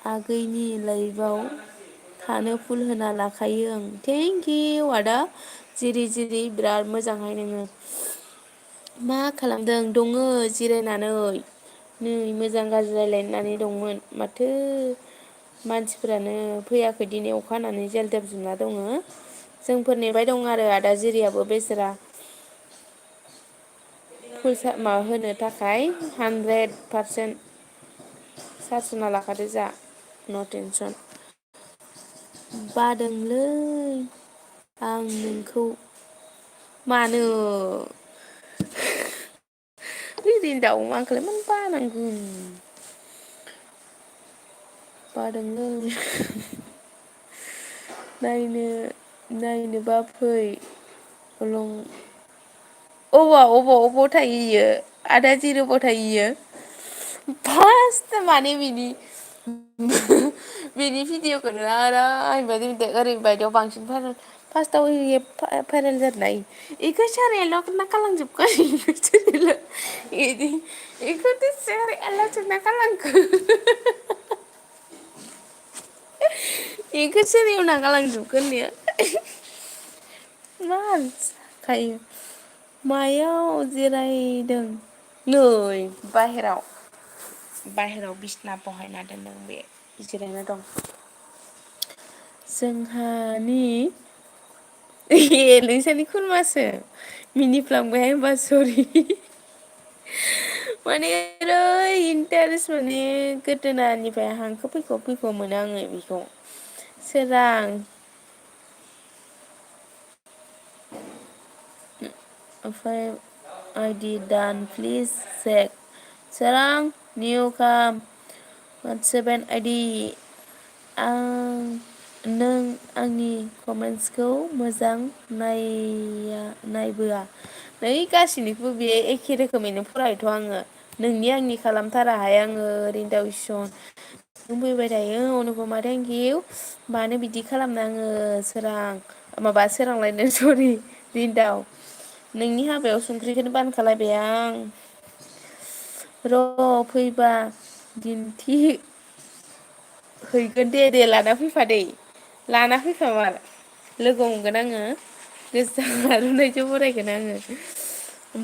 आगैनि लाइफआव थानो फुल होना लाखायो आं थेंकिउ आदा। जिरि जिरि बिराद मोजांहाय नोङो। मा खालामदों दङो जिरायनानै। नै मोजां गाज्रि रायलायनानै दंमोन माथो मानसिफोरानो फैयाखै दिनै अखा हानानै जेल थेबजुबना दङ। जोंफोर नेबाय दं आरो आदा जिरियाबो बेस्रा फैसा माबा होनो थाखाय 100% सार्स होना लाखादो जा न' टेनसन। बादोंलै आं नोंखौ मानो रिन्दाव आंखौलाय मानो बानांगौ। बादोंलै नायनोबा फै हलं अबाव थायो इयो आदा जिरबो थायो इयो? फार्स्ट माने बिनि भिडिअखौनो ओरैबायदियाव बांसिन फार्स्टआव भाइरेल जादोंना इखौ सोर एल'ट खालामजोबखो इखौथो सोर एल'ट गालांखो बेखौ सोर एवना गालांजोबखो होननाया मा जाखायो मायाव जिरायदों नै बाहेराव बिसना बहायना दोनदों बे जिरायना दं जोंहानि ए नोंसानि खुरमासो मिनिफ्लांबायहाय होनबा सरि माने ओरै इन्टारेस्ट माने गोदोनानिफ्राय हांखो फैख' मोनो आङो बेखौ सोरां ओमफ्राय आइदि डान प्लिज चेक सोरां निउ काम 17 आइदि आं नों आंनि कमेन्टसखौ मोजां नायबोआ नै गासैनिखौबो बे एखे रोखोमैनो फरायथ' आङो नोंनि आंनि खालामथाराहाय आङो ओरैनो नों फैबाय थायो अनुपमा थेंकिउ मानो बिदि खालामनाङो सोरां माबा सोरांलायनो सरि रिन्दाव नोंनि हाबायाव संख्रिखौनो बानखालायबाय आं र' फैबा दिन्थि हैगोन दे लाना फैफादै लाना फैफामार लोगो हमगोन आङो गोजा आर'नायजों बरायगोन आङो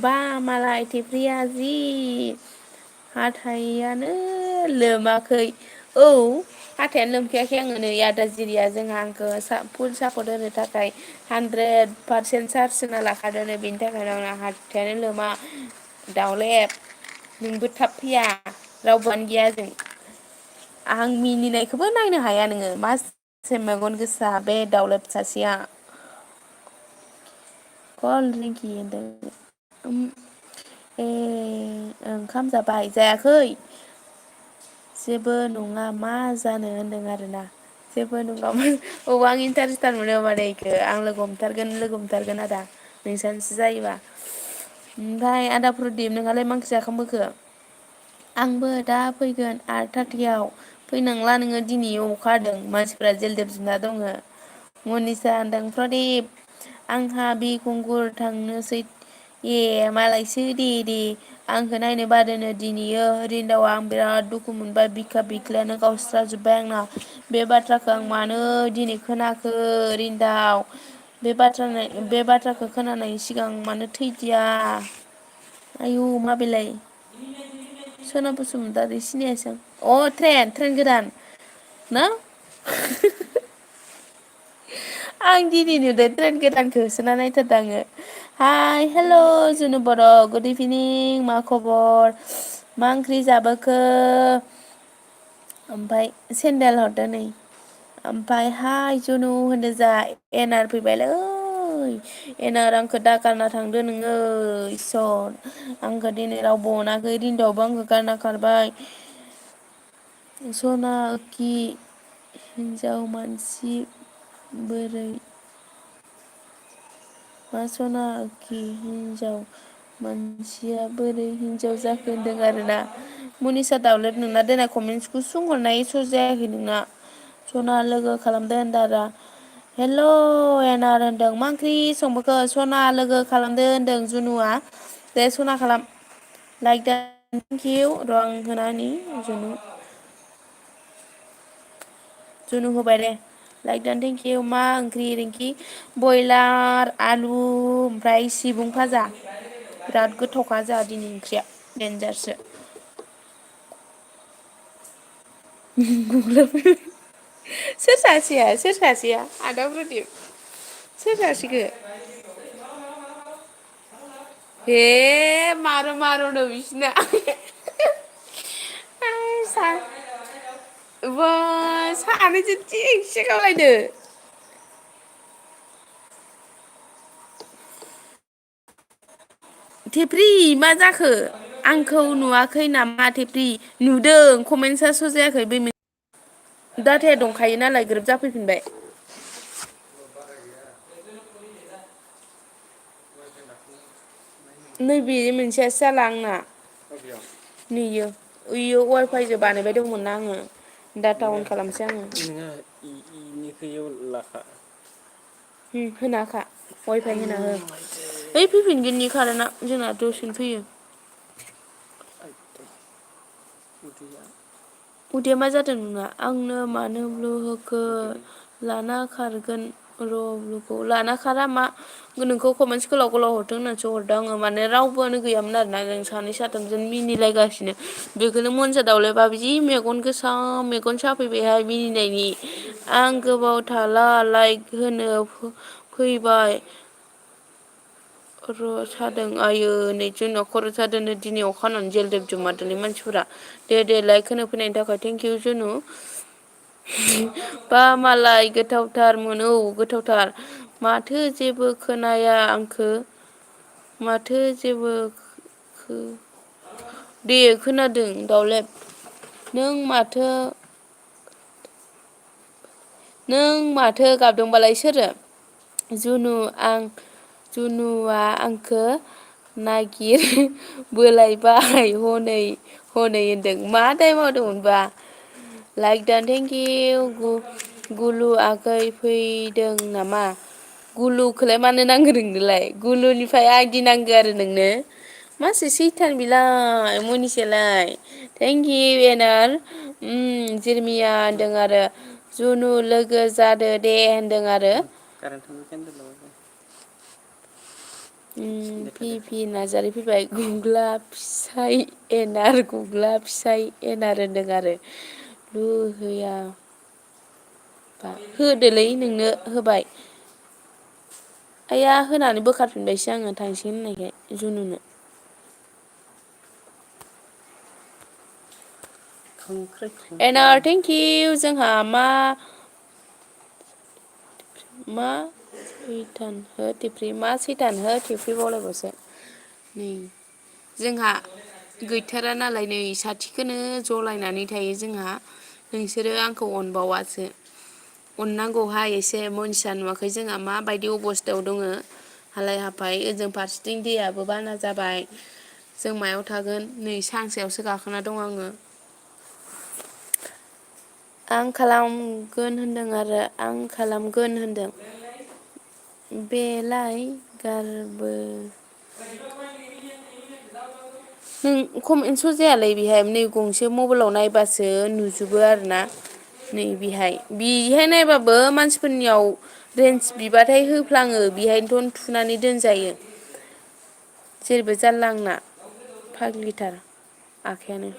बा मालाय थेफ्रिया जि हाथायानो लोमाखै औ हाथायानो लोमखायाखै आङो नै आदा जिरिया जोंहा आंखौ फुल सापर्ट होनो थाखाय 100% चार्ज होना लाखादों बेनि थाखायनो आंना हाथायानो लोमा दावलेब नोंबो थाब फैया रावबोआनो गैया ओजों आं मिनिनायखौबो नायनो हाया नोङो मासे मेगन गोसा बे दावलेब सासेया कल रिंकि होनदों ए ओंखाम जाबाय जायाखै जेबो नङा मा जानो होन्दों आरोना जेबो नङामोन औ आं इन्टारेस्टार मोनो माने इखो आं लोगो हमथारगोन आदा नोंसानिसो जायोबा ओमफ्राय आदा प्रदिप नोंहालाय मा ओंख्रि जाखांबोखो आंबो दा फैगोन 8:30 फैनांला नोङो दिनै अखा हादों मानसिफ्रा जेलदेब जोबना दङ मनिसा होनदों प्रदिप आंहा बिखुंगुर थांनोसै ए मालायसो दे आंखौ नायनो बादोनो दिनैयो रिन्दावा आं बिराद दुखु मोनबाय बिखा बिख्लायानो गावस्राजोब्बाय आंना बे बाथ्राखौ आं मानो दिनै खोनाखो रिन्दाव बे बाथ्राखौ खोनानायनि सिगां मानो थैदिया आयु मा बेलाय सना बसुमतारी सिनायासां अ ट्रेन गोदान ना आं दिनै नुदों ट्रेन गोदानखौ होसोना नायथारदों आङो हाय हेल' जुनु बर' गुड इभिनिं मा खबर मा ओंख्रि जाबोखो ओमफ्राय सेन्देल हरदो नै ओमफ्राय हाय जुनु होनो जा एनार फैबायलै एनार आंखौ दागारना थांदो नोङो इसर आंखौ दिनै रावबो अनाखै रिन्दावबो आंखौ गारना खारबाय सना हिन्जाव मानसि बोरै मा सना हिन्जाव मानसिया बोरै हिन्जाव जाखो होनदों आरोना मनिसा दाउलेट नोंना देनाय कमेन्टस गुसुं हरनाय स' जायाखै नोंना सना लोगो खालामदो होनदों आरो हेल' एनार होनदों मा ओंख्रि संबोखो सना लोगो खालामदो होनदों जुनुआ दे सना खालाम लाइक दा थेंकिउ र' आं होना होनि जुनु होबाय दे लाइक दा थेंकिउ मा ओंख्रि रिंकि बयलार आलु ओमफ्राय सिबुं भाजा बिराद गोथावखा जोंहा दिनै ओंख्रिया देन्जारसो सोर सासेया आदा प्रदिप सोर सासेखो हे मारो बिसोरना बा सानैजों थिगसे गावलायदो थेफ्रि मा जाखो आंखौ नुवाखै नामा थेफ्रि नुदों कमेन्टसा स' जायाखै बै डाटाया दंखायो नालाय ग्रोब जाफैफिनबाय नैबे मोनसेयासो जाला आंना नैयो ओइयो वाइफाइजों बानायबाय दंमोन ना आङो डाटा अन खालामसै आङो नोङो इनिखौ इयाव लाखा होनाखा वाइफाइ होना हो ओइ फैफिनगोन इयो कारेन्टआ जोंना दसेनो फैयो उदैया मा जादों नोंना? आंनो मानो ब्लु होखो? लाना खारगोन र' ब्लुखौ लाना खारा मा नोंखौ कमेन्टस गोलाव गोलाव हरदों होननानैसो हरदों आङो माने रावबोआनो गैयामोन आरोना जों सानै साथामजों मिनिलायगासिनो बेखौनो मनजा दावलायबाबो जि मेगन गोसा मेगन साफैबायहाय मिनिनायनि आं गोबाव थाला लाइक होनो फैबाय खर' सादों आयै नै जोंनाव खर' सादोंनो दिनै अखा हानानै जेलदेब जुमारदोंलै मानसिफोरा दे लाइक होनो फैनायनि थाखाय थेंक इउ जुनु बा मालाय गोथावथार मोनो औ गोथावथार माथो जेबो खोनाया आंखो माथो जेबो दे खोनादों दावलेब नों माथो गाबदोंबालाय सोरो जुनुआ आंखो नागिर बोलायबाय हनै होनदों मा दाय मावदोंमोनबा लाइक दान थेंक इउ गुलु आगै फैदों नामा गुलुखौलाय मानो नांगो नोंनोलाय गुलुनिफ्राय आइदि नांगो आरो नोंनो मासि सैथान बिलाय मनिसायालाय थेंक इउ एनार जिरमिया होनदों आरो जुनु लोगो जादो दे होनदों आरो पि नार्जारि फैबाय गुग्ला फिसाय एनार गुग्ला फिसाय एनार होनदों आरो लुहैया होदोलै नोंनो होबाय आइया होनानै बोखारफिनबायसो आङो थांसिगोन होननायखाय जुनुनो एनार थेंक इउ जोंहा मा सैथान हो थिफ्रि मा सैथान हो थिफ्रि बावलायबावसो नै जोंहा गैथारा नालाय नै साथिखौनो जलायनानै थायो जोंहा नोंसोरो आंखौ अनबावासो अननांगौहाय एसे मनिसा नुवाखै जोंहा माबायदि अबस्थायाव दङ हालाय हाफाय ओजों फारसेथिं दैयाबो बाना जाबाय जों मायाव थागोन नै सांसायावसो गाखोना दं आङो आं खालामगोन होनदों आरो आं खालामगोन होनदों बेलाय गारबो नों कमेन्टस' जायालै बेहाय नै गंसे मबाइलाव नायबासो नुजोबो आरो ना नै बेहाय नायबाबो मानसिफोरनियाव रेन्ज बिबाथाय होफ्लाङो बेहायनोथ' थुनानै दोनजायो जेरैबो जारला आंना फाग्लिथार आखायानो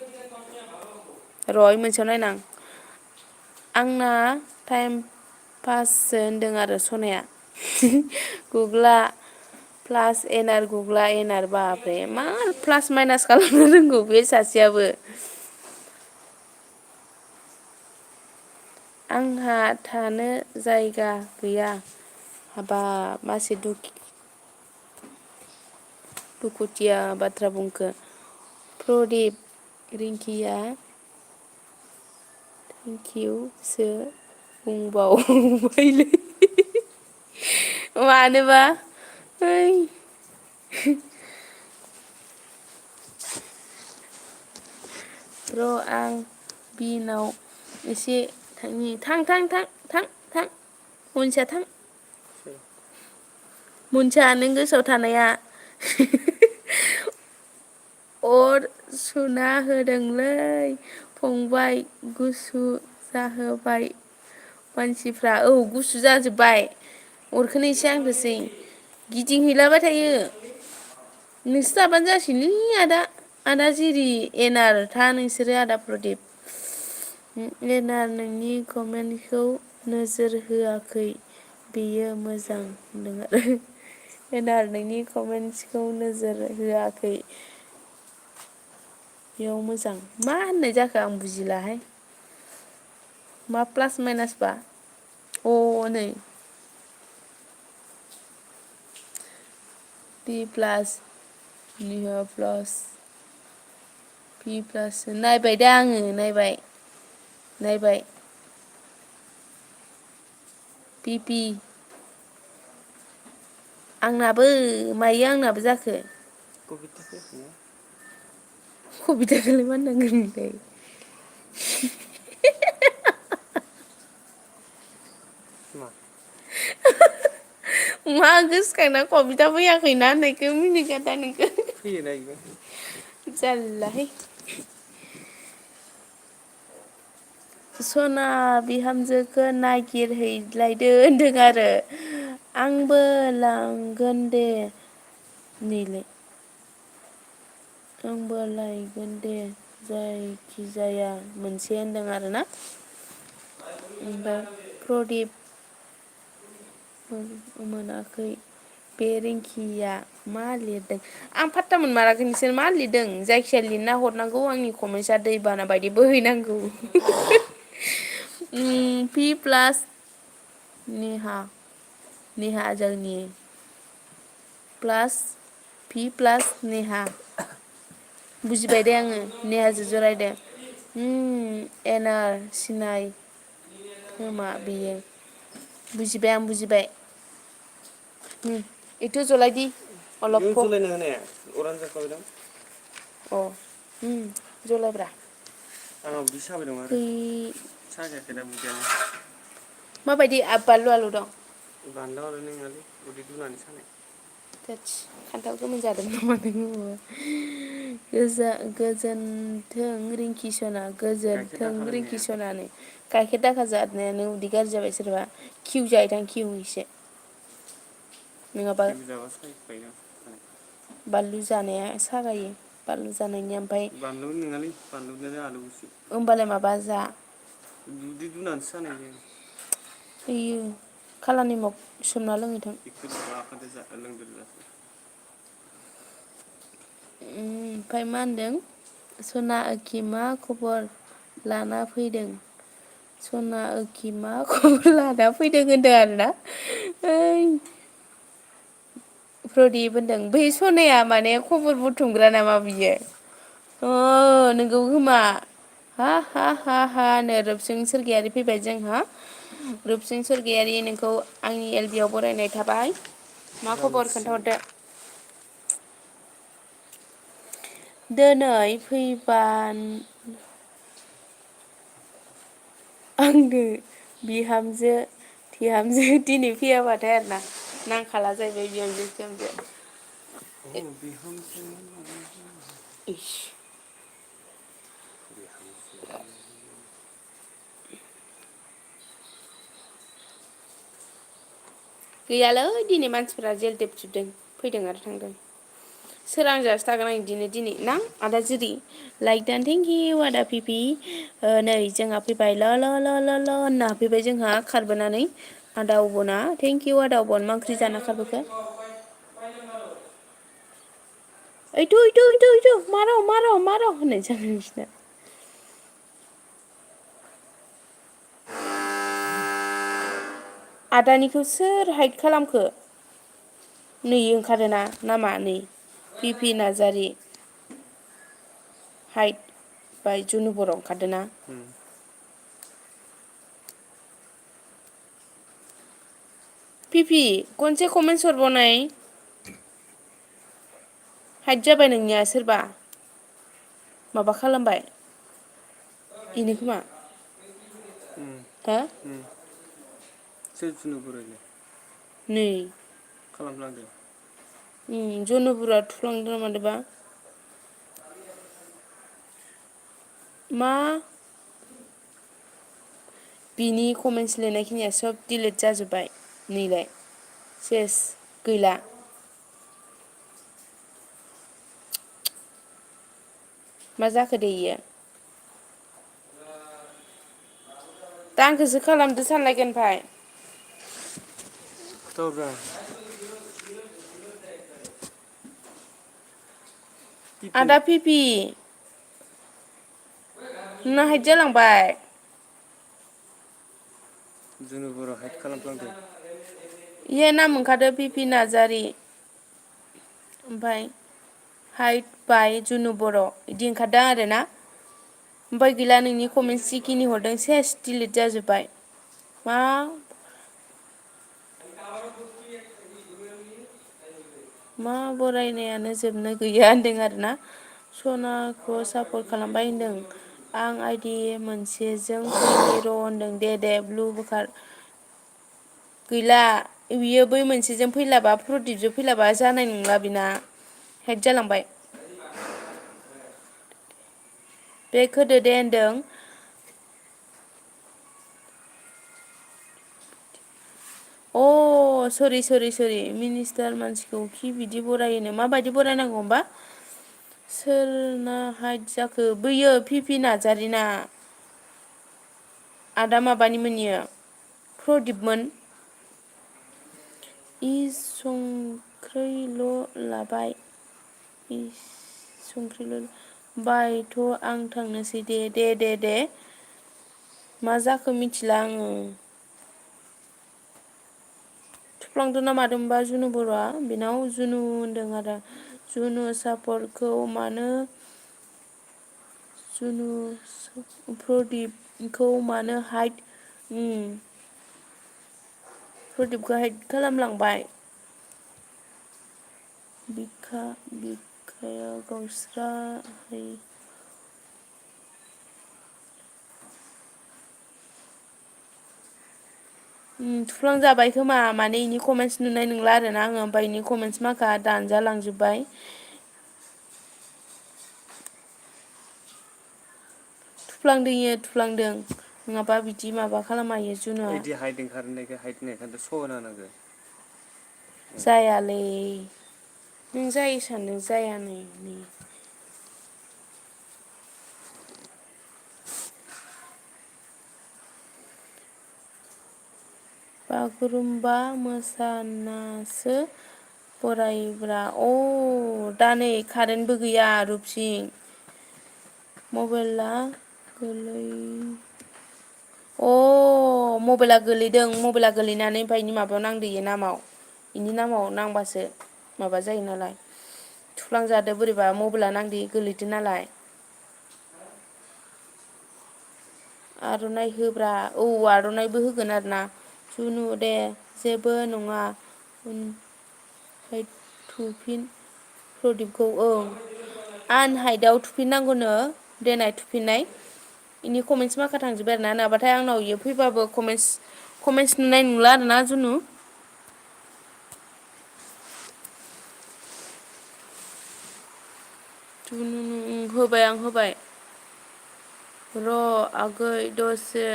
र' मोनसेयाव नायनां आंना टाइम पाससो होनदों आरो सनाया गुग्ला प्लास एनार गुग्ला एनार बाबरे मा प्लास माइनास खालामनो रोंगौ बे सासेयाबो आंहा थानो जायगा गैया हाबाब मासे दुखुथिया बाथ्रा बुंखो प्रदिप रिंकिया थेंकिउ सो बुंबावबायलै मानोबा ओइ र' आं बिनाव एसे थां मनसिया थां मनसिया नों गोसोआव थानाया अर सुना होदोंलै फंबाय गुसु जाहोबाय मानसिफ्रा औ गुसु जाजोब्बाय अरखोनो एसे आंहोसै गिदिंहैलाबाय थायो नोंसोर थाबानो जासैलै आदा जिरि एनार था नोंसोरो आदा प्रदिप एनार नोंनि कमेन्टखौ नोजोर होआखै बेयो मोजां होनदों आरो एनार नोंनि कमेन्टसखौ नोजोर होआखै बेयाव मोजां मा होननाय जाखो आं बुजिलाहाय मा प्लास माइनास बा नै पि प्लास निह प्लास पि प्लास नायबाय दे आङो नायबाय पि आंनाबो मायो आंनाबो जाखो कबिथाखौलाय मा होननांगौ नोंलाय मा गोसोखांना कबिथा फैयाखैना होननायखौ मिनिगोन दा नोंखौ फैयोना इबो जारलाहाय सना बिहामजोखौ नागिरहैलायदो होनदों आरो आंबो लांगोन दे नैलाय आंबो लायगोन दे जायखिजाया मोनसे होनदों आरोना ओमफ्राय प्रदिप मोनाखै बे रिंकिया मा लिरदों आं फात्ता मोनमाराखै नोंसोर मा लिरदों जायखिया लिरना हरनांगौ आंनि कमेन्टआ दैबाना बायदि बोहैनांगौ पि प्लास नेहा जोंनि प्लास पि प्लास नेहा बुजिबाय दे आङो नेहाजों जरायदो एनार सिनाय खोमा बेयो बुजिबाय आं बुजिबाय इथ' जलायदि बेयाव अलप जलायनो होनाया अरानो जाखाबाय दं अ जलाब्रा आंनाव उदै साबाय दं आरो गै सागायाखै दा उदैयानो माबायदि बालु आलु दं बानलु आलु नङालै उदै दुनानै सानाय थोस खान्थाल गोमोन जादों नामा नोङो गोजोनथों रिंकि सना गाइखेर गोजोनथों दाखा रिंकि लोंनाया सनानो गाइखेर दाखा जानायानो उदै गाज्रि जाबाय सोरबा किउ जाहैदां किउ एसे नङाबा किउ जाबा सागायोदां बानलु जानाया सागायो बानलु जानायनि ओमफ्राय बानलु नङालै बानलुजों आलुसो होमबालाय माबा जा उदै दुनानैसो सानाय जायो होयो खाला निमक सोमना लोङैथों ओमफ्राय मा होनदों सना ओखि मा खबर लाना फैदों सना ओखि मा खबर लाना फैदों होनदों आरोना ओइ प्रदिप होनदों बै सनाया माने खबर बुथुमग्रा नामा बियो नोंगौ खोमा हा हा हा हा नो रोबसोन सोरगियारि फैबाय जोंहा रुपसिं स्वरगियारि नोंखौ आंनि एल बि आव बरायनाय थाबाय मा खबर रुपसिं खोन्थाहरदो दिनै फैबान आंनो बिहामजो दिनै फैयाबाथाय आरोना नांखाला जाहैबाय बिहामजो थिहामजो बिहामजो इस गैयालै दिनै मानसिफ्रा जेलदेब जुबदों फैदों आरो थांदों सोरांजासे थागोन आं बिदिनो दिनै ना आदा जिरि लाइक दान थेंक इउ आदा पिपि नै जोंहा फैबाय ल ल ल ल ल होनना फैबाय जोंहा खारबोनानै आदा अबना थेंक इउ आदा अबन मा ओंख्रि जाना खारबोखो ओइथ' मार' होननाय जाबाय बिसिना आदानिखौ सोर हाइद खालामखो नै ओंखारोना नामा नै पि पि नार्जारि हाइद बाय जुनु बर' ओंखारदों ना पिपि खनसे कमेन्टस हरबावनाय हाइद जाबाय नोंनिया सोरबा माबा खालामबाय बेनो खोमा हो सोर जुनु बर' नै खालामलांदों जनुबुरुवा थुफ्लांदों ना मादोंबा मा बिनि कमेन्टस लिरनायखिनिया सब दिडिलिट जाजोब्बाय नैलाय सेस गैला मा जाखो दे इयो दा आंखौसो खालामदो सानलायगोन ओमफाय खोथाहरब्रा टिफिन आदा पिपि नोंना हाइद जालांबाय जुनु बर' हाइद खालामफ्लांदों इयो नाम ओंखारदो पिपि नार्जारि ओमफाय हाइद बाय जुनु बर' बिदि ओंखारदों आरो ना ओमफ्राय गैला नोंनि कमेन्टस जिखिनि हरदों सेस डिलिट जाजोब्बाय मा मा बरायनायानो जोबनो गैया होनदों आरोना सनाखौ सापर्ट खालामबाय होनदों आं आइदि मोनसेजों फैनि र' होनदों दे ब्लु होखार गैला बियो बै मोनसेजों फैलाबा प्रदिपजों फैलाबा जानाय नंला बेना हेक जालांबाय बेग होदो दे होनदों सरि मिनिस्टार मानसिखौ खि बिदि बरायोनो माबायदि बरायनांगौ होमबा सोरना हाइट जाखो बैयो पिपि नार्जारिना आदा माबानि मोननियो प्रदिपमोन संख्रैल' लाबाय संख्रिल' बायथ' आं थांनोसै दे मा जाखो मिथिला आङो थुफ्लांदों ना मादोंबा जुनु बर'आ बेनाव जुनु होनदों आरो जुनु सापरखौ मानो जुनु प्रदिपखौ मानो हाइट प्रदिपखौ हाइट खालामलांबाय बिखाया गावस्राहाय थुफ्लांजाबाय खोमा माने इनि कमेन्टस नुनाय नंला आरोना आङो ओमफ्राय इनि कमेन्टस माखा दानजालांजोब्बाय थुफ्लांदों नङाबा बिदि माबा खालामा इयो जुनुआ इदि हाइट ओंखारनायखो हाइट होननायखौ स' होना होनांगो जायालै नों जायो सानदों जाया नै बागुरुम्बा मोसानासो फरायब्रा दा नै कारेन्टबो गैया रुपसिं मबाइला गोलै मबाइला गोलैदों मबाइला गोलैनानै ओमफ्राय इनि माबायाव नांदो इयो नामाव इनि नामाव नांबासो माबा जायो नालाय थुफ्लांजादो बोरैबा मबाइला नांदो गोलैदो नालाय आर'नाइ होब्रा आर'नाइबो होगोन आरोना जुनु दे जेबो नङा थुफिन प्रदिपखौ आनहाइटआव थुफिननांगौनो देनाय थुफिननाय इनि कमेन्टस माखा थांजोब्बाय आरोना नङाबाथाय आंनाव इयो फैबाबो कमेन्टस नुनाय नंला आरोना जुनु होबाय आं होबाय र' आगै दसे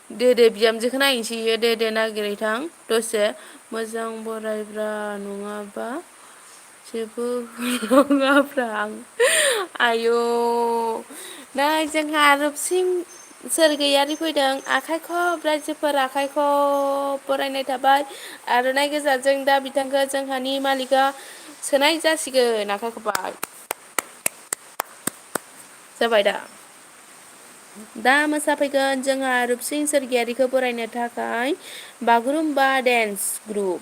दे बिहामजोखौ नायनोसै इयो दे नागिरहैथां दसे मोजां बरायब्रा नङाबा जेबो होननाङाब्रा आयौ नै जोंहा रुपसिं सोरगोयारि फैदों आखाइ खब रायजोफोर आखाइ खब बरायनाय थाबाय आर'नाइ गोजाजों दा बिथांखौ जोंहानि मालिकआ सोनाय जासिगोन आखाइ खबाइ जाबाय दा मोसाफैगोन जोंहा रुपसिं सोरगियारिखौ बरायनो थाखाय बागुरुम्बा डेन्स ग्रुप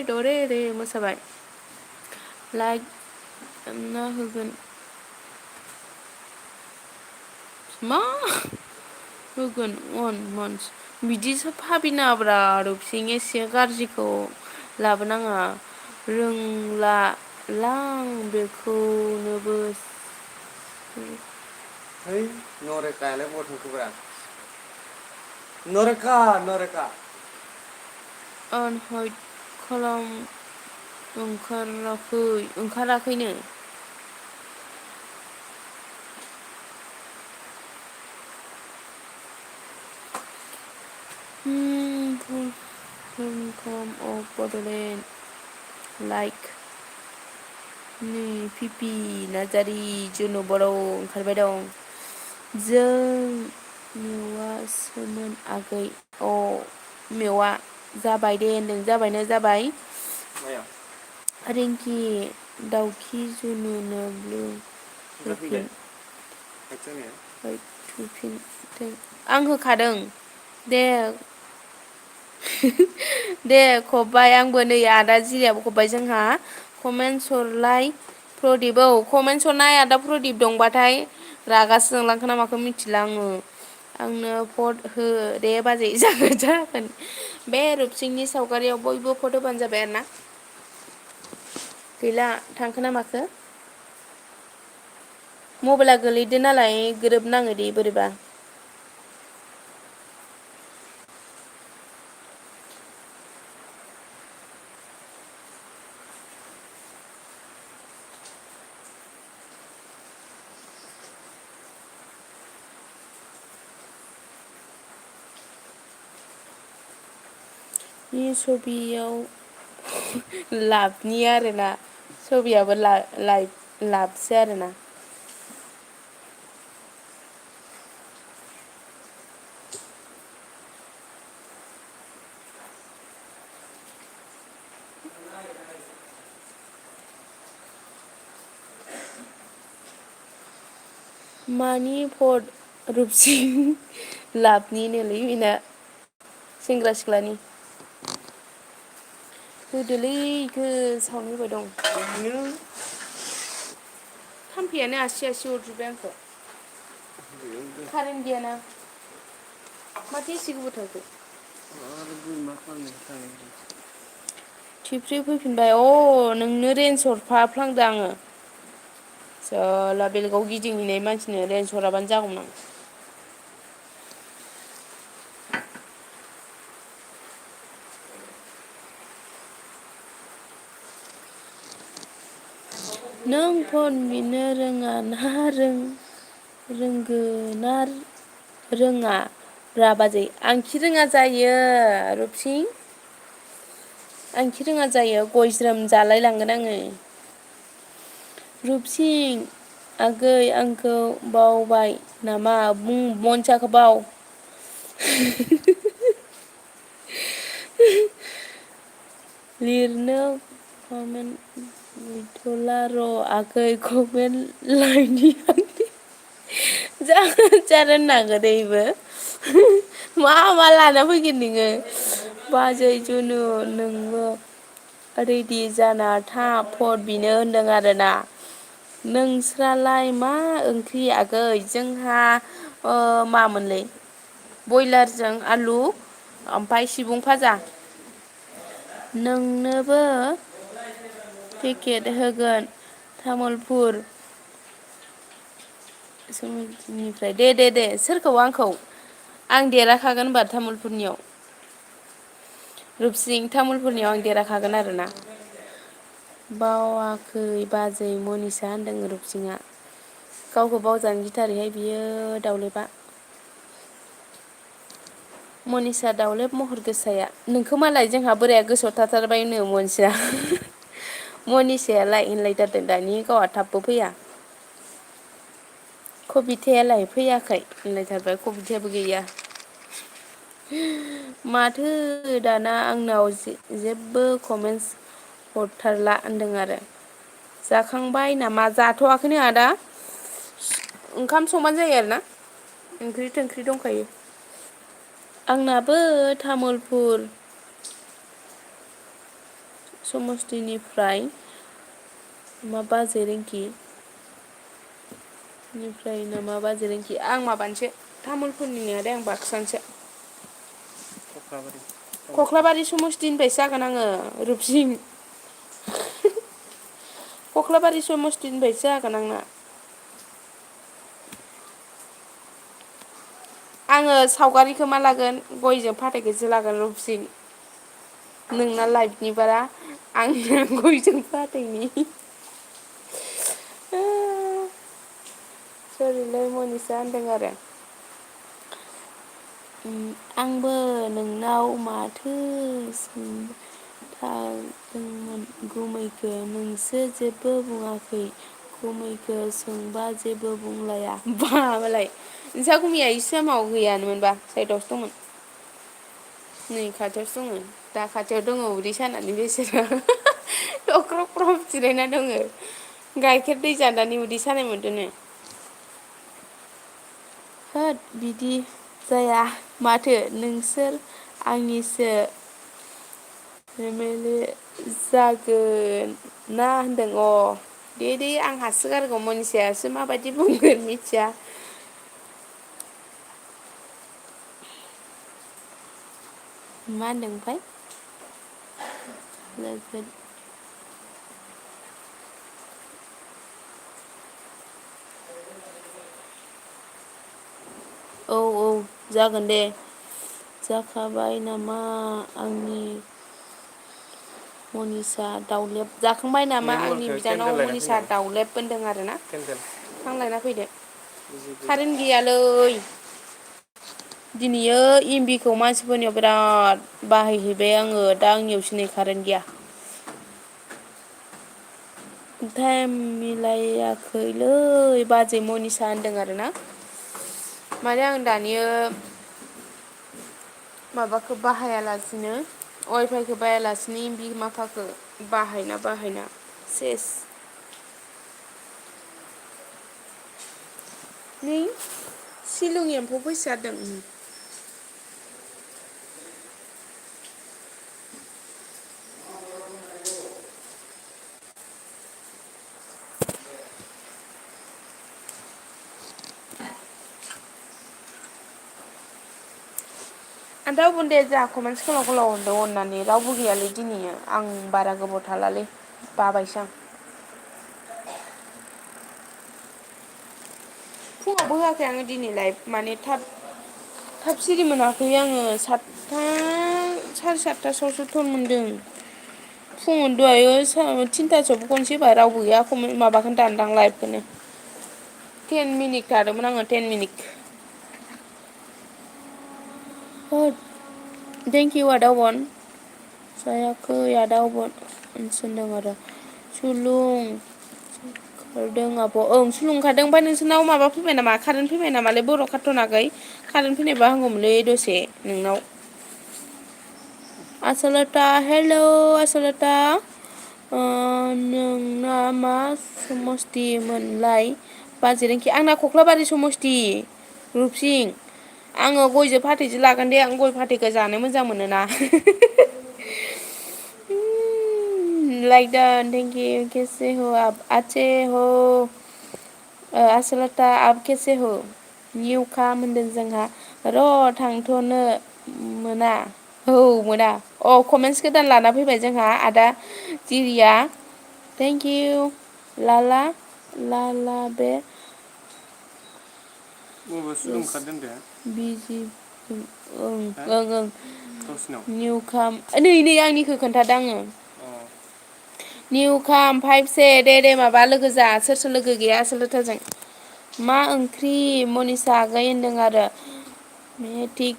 दरे मोसाबाय लाइक खालामना होगोन मा होगोन बिदिसो भाबिनाङाब्रा रुपसिं एसे गाज्रिखौ लाबोनाङा रोंला लां बेखौनोबो है नरेखायालाय बहा थांखोब्रा नरेखा आनहाइट खालाम ओंखाराखैनो अफ बड'लेण्ड लाइक नै पिपि नार्जारि जुनु बर' ओंखारबाय दं जों मेवासोमोन आगै मेवा जाबाय दे होनदों जाबाय मायाव रिंकि दाउखि जुनुनो ब्लु जाफिनबाय होफिन हाइट जानाया आं होखादों दे खबबाय आंबो नै आदा जिरियाबो खबबाय जोंहा कमेन्टस हरलाय प्रदिप कमेन्टस हरनाय आदा प्रदिप दंबाथाय रागासो जोंलांखो ना माखो मिथिला आङो आंनो भट हो दे बाजै जागोन बे रुपसिंनि सावगारियाव बयबो फट' होबानो जाबाय आरो ना गैला थांखो ना माखो मबाइला गोलैदो नालाय ग्रोब नाङो दे बोरैबा बे सबियाव लाबनि आरोना सबियाबो लाबसो आरोना मानि फट रुपसिं लाबनि नोलै बेना सेंग्रा सिख्लानि होदोलै इखो सावन होबाय दं थामफैयानो आसि आसि अरजोब्बाय आंखौ कारेन्ट गैयाना माथो एसे गोबाव थाखो मा खालामनो थिफ्रि फैफिनबाय नोंनो रेन्स हरफाफ्लांदो आङो बेलेगाव गिदिंहैनाय मानसिनो रेन्स हराबानो जागौमोन आं नों फन बिनो रोङा ना रोंगोना रोङा ब्रा बाजै आंखि रोङा जायो रुपसिं आंखि रोङा जायो गय ज्रोम जालाय लांगोन आङो रुपसिं आगै आंखौ बावबाय नामा बुं मनसाखौ बाव लिरनो कमेन्ट गैथ'ला र' आगै कमेन्ट लाइनि जानो नागिरो इबो मा लाना फैगोन नोङो बाजै जुनु नोंबो रेडि जाना था फट बिनो होनदों आरोना नोंस्रालाय मा ओंख्रि आगै जोंहा मामोनलै बयलारजों आलु ओमफ्राय सिबुं भाजा नोंनोबो पेकेट होगोन तामुलपुर निफ्राय दे सोरखौ आंखौ आं देरहाखागोन होनबा तामुलपुरनियाव रुपसिं तामुलपुरनियाव आं देरहाखागोन आरोना बावाखै बाजै मनिसा होनदों रुपसिंआ गावखौ बावजानो गिथारोहाय बियो दाउलेबा मनिसा दाउलेब महर गोसाया नोंखौ मालाय जोंहा बोराया गोसोआव थाथारबायनो मनिसा मनिसायालाय होनलायथारदों दानि गावहा थाबबो फैया कबिथायालाय फैयाखै होनलायथारबाय कबिथायाबो गैया माथो दाना आंनाव जेबो कमेन्टस हरथारला होनदों आरो जाखांबाय नामा जाथ'वाखैनो आदा ओंखाम संबानो जायो आरोना ओंख्रि थोंख्रि दंखायो आंनाबो तामुलपुर समस्तिनिफ्राय मा बाजै रिंकि निफ्राय नामा बाजै रिंकि आं माबानिसो तामुलपुरनि नङा दे आं बाक्सानिसो कख्लाबारि समस्तिनिफ्रायसो जागोन आङो रुपसिं कख्लाबारि समस्तिनिफ्रायसो जागोन आंना आङो सावगारिखौ मा लागोन गयजों फाथैखौसो लागोन रुपसिं नोंना लाइभनि बारा आंना गयजों फाथैनि सोरलै मनिसा होनदों आरो आंबो नोंनाव माथो थादोंमोन गुमैखौ नोंसो जेबो बुङाखै गुमैखौ सोंबा जेबो बुंलाया बा मालाय नोंसा गुमैया इसे माव गैयानोमोनबा साइदआवसो दंमोन नै खाथियावसो दङ दा खाथियाव दङ उदै सानानै बेसोरो दख्रब ख्रब जिरायना दङ गाइखेर दै जानानै उदै सानाय मोनदोंनो होद बिदि जाया माथो नोंसोर आंनिसो एमएलए जागोन ना होनदों दे आं हासोगारगौ मनिसायासो माबायदि बुंगोन मिथिया मा होनदों ओमफ्राय लोगो औ जागोन दे जाखाबाय नामा आंनि मनिसा दाउलेब जाखांबाय नामा आंनि मेमलखौ बिनानाव केन्देल लायना मनिसा फैनांगौ दाउलेब होनदों आरोना केन्देल बिफां लायना फैदो कारेन्ट गैयालै दिनैयो इमबिखौ मानसिफोरनियाव बिराद बाहायहैबाय आङो दा आंनियावसो नै कारेन्ट गैया टाइम मिलायाखैलै बाजै मनिसा होनदों आरोना माने आं दानियो माबाखौ बाहायालासिनो वाइफाइखौ बाहायालासिनो एमबि माखाखौ बाहायना सेस नै सिलं एम्फौ फैसोगारदों आं रावबो दे जोंहा कमेन्टस गोलाव हरदों अननानै रावबो गैयालै दिनै आं बारा गोबाव थालालै बाबायसो आं फुङावबो होआखै आङो दिनैलाय माने थाब सिरि मोनाखै आङो सातथा साराय सातथासोआवसो टन मोनदों फुङाव दहायो थिनथासोआवबो खनसे होबाय रावबो गैया माबाखौनो दानदां लाइभखौनो 10 मिनिट थादोंमोन आङो 10 मिनिट थेंक इउ आदा अबन जायाखै आदा अबन होनदों आरो सुलुं खारदों आब' ओं सुलुं ओंखारदों ओमफ्राय नोंसोरनाव माबा फैबाय नामा कारेन्ट फैबाय नामालै बर' खारथ'नाखै कारेन्ट फैनायबा हामगौमोनलै दसे नोंनाव आसलता हेल' आसलता नोंना मा समस्थिमोनलाय बाजै रिंखि आंना कख्लाबारि समस्ति रुपसिं आङो गयजों फाथैजों लागोन दे आं गय फाथैखौ जानो मोजां मोनोना लाइक डान थेंक इउ कैसे हो आप अच्छे हो आसलता आप कैसे हो निउ खाम होनदों जोंहा र' थांथ'नो मोना औ मोना कमेन्टस गोदान लाना फैबाय जोंहा आदा जिरिया थेंक इउ लाला लाला बे बबेबा सुलुं ओंखारदों दे बिजि ओं हा ओं ओं गावसिनाव निउ खाम नै आंनिखौ खोन्थादों आङो निउ खाम 5 दे माबा लोगो जा सोर लोगो गैया आसलथाजों मा ओंख्रि मनिसा आगै होनदों आरो थिक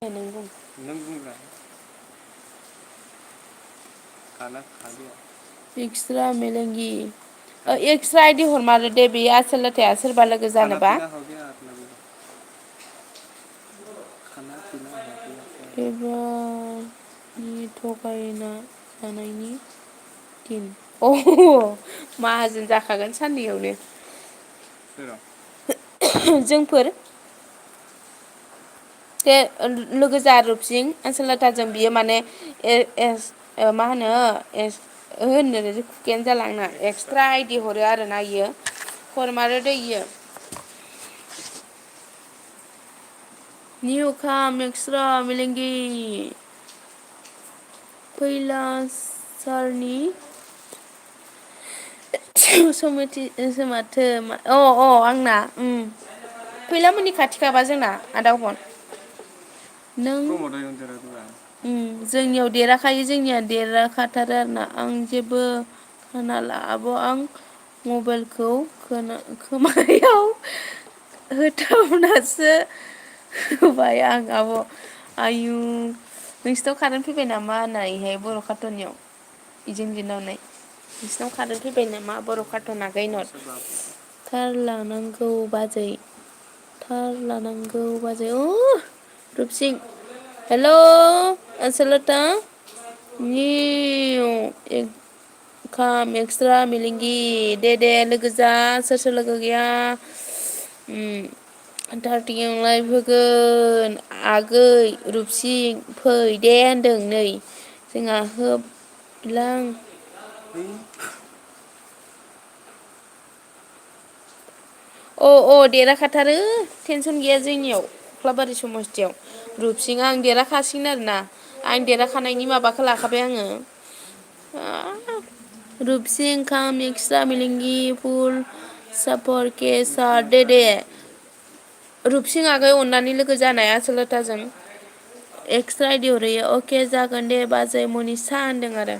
ह नों बुंब्रा खाना खादो एक्सट्रा मेलेंगि एक्सट्रा आइदि हरमारो दे बे आसोलोथाया सोरबा लोगो जानोबा खाना पिना एबारनि थगायना जानायनि दिन माहाजोन जाखागोन साननैयावनो जोंफोर दे लोगो जा रुपसिं आसोलोथाजों बियो माने मा होनो होननो खुगायानो जाला आंना एक्सट्रा आइदि हरो आरोना इयो हरमारो दै इयो निउ खाम एक्सट्रा मेलेंगि फैला सारनि समिथि माथो आंना फैलामोननि खाथिखाबा जोंना आदा अबन नों जोंनियाव देराखायो जोंनिया देरहाखाथारो आरोना आं जेबो खोनाला आब' आं मबाइलखौ खोमायाव होथाबनासो होबाय आं आब' आयु नोंसिनाव कारेन्ट फैबाय नामा होननायहाय बर' कार्ट'नियाव इजों दिनावनाय नोंसिनाव कारेन्ट फैबाय नामा बर' कार्टना गैनथ थार लानांगौ बाजै थार लानांगौ बाजै रुपसिं हेल' आसोलता निउ खाम एक्सट्रा मेलेंगि दे लोगो जा सोर लोगो गैया थार्टियाव लाइभ होगोन आगै रुपसिं फै दे होनदों नै जोंहा होबलां देराखाथारो टेनसन गैया जोंनियाव कख्लाबारि समस्थियाव रुपसिंआ आं देरहाखासिगोन आरोना आं देरहाखानायनि माबाखौ लाखाबाय आङो रुपसिं खाम एक्सट्रा मेलेंगि फुल सापर के सार दे रुपसिं आगै अननानै लोगो जानाय आसोलताजों एक्सट्रा आइडि हरैयो अके जागोन दे बाजै मनिसा होनदों आरो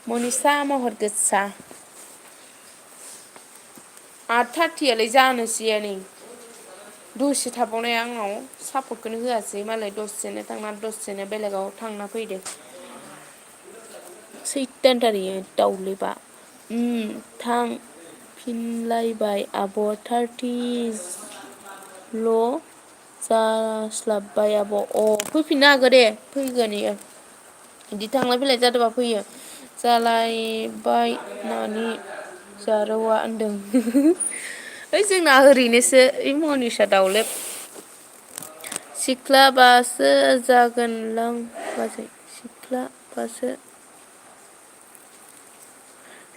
मनिसा महर गोसा 8:30 जानोसै नै दसे थाबावनाया आंनाव सापर्टखौनो होआसै मालाय दसेनो थांना दसेनो बेलेगाव थांना फैदो सैथानथारि दाउलेबा थां फिनलायबाय आब' 30ल' जास्लाबबाय आब' फैफिननो हागौ दे फैगोन इयो बिदि थांलाय फैलाय जादोंबा फैयो जालायबाय नानि जारौआ होनदों ओइ जोंना ओरैनोसो ओइ मनिसा दाउलेब सिख्लाबासो जागोनलां बाजै सिख्लाबासो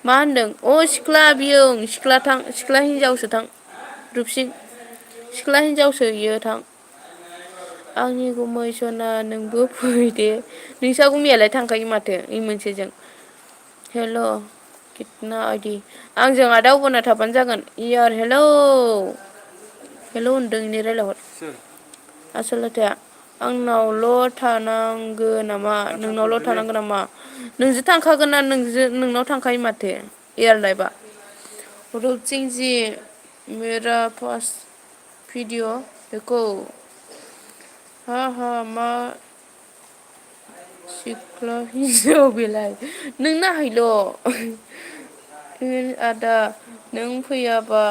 मा होनदों सिख्ला बियो सिख्ला थां सिख्ला हिनजावसो थां रुपसिं सिख्ला हिनजावसो इयो थां आंनि गुमै सना नोंबो फै दे नोंसा गुमैयालाय थांखायो माथो इ मोनसेजों हेल' कितना आइदि आंजों आदा अब'ना थाबानो जागोन इयार हेल' होनदों इनो रायलायहर आसलथे आंनावल' थानांगो नामा नोंनावल' थानांगौ नामा नोंजों थांखागोन ना नोंनाव थांखायो माथो एयारलाइफआ रुपसिं जी मेरा फर्स्ट भिडिअ देखो मा सिख्ला हिनजाव बेलाय नों नाहैल' आदा नों फैयाबा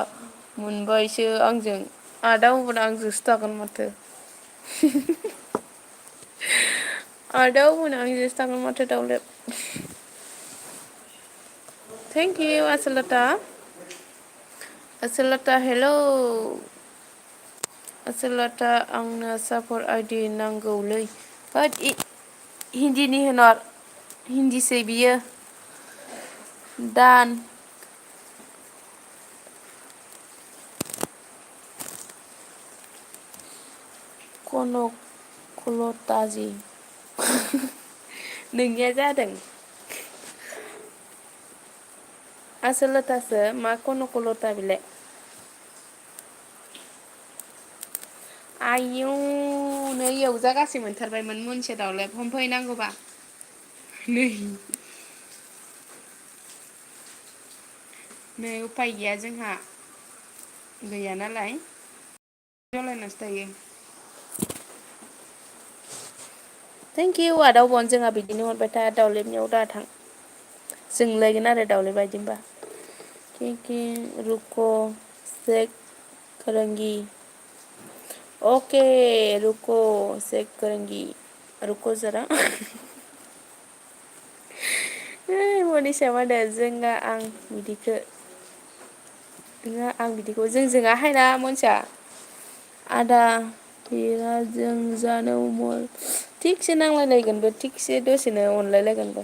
मोनबायसो आंजों आदा अब'ना आंजोंसो थागोन माथो आदा अब'ना आंजोंसो थागोन माथो दाउलेब थेंक इउ आसोलता हेल' आसोलता आंनो सापर्ट आइडि नांगौलै हिन्दीनि होनहर हिन्दीसै बियो दान कनकलताजी नोंनिया जादों आसोलतासो मा कनकलता बेलाय आयौ नै एवजागासै मोनथारबायमोन मोनसे दाउलाय हमफै नांगौबा नै उफाय गैया जोंहा गैया नालाय जलायनासो थायो थेंक इउ आदा अब'न जोंहा बिदिनो हरबाय था दाउलेबनियाव दा थां जोंलायगोन आरो दाउलेब बायदिबा रुक' चेक करेंगी ओके रुको चेक करेंगी रुक' जरा मनिसाया मा होनो जोंहा आं बिदिखौ जोंहा हायना मोनसिया आदा बेरा जों जानो थिगसे नांलायलायगोनबो थिगसे दसेनो अनलायलायगोनबो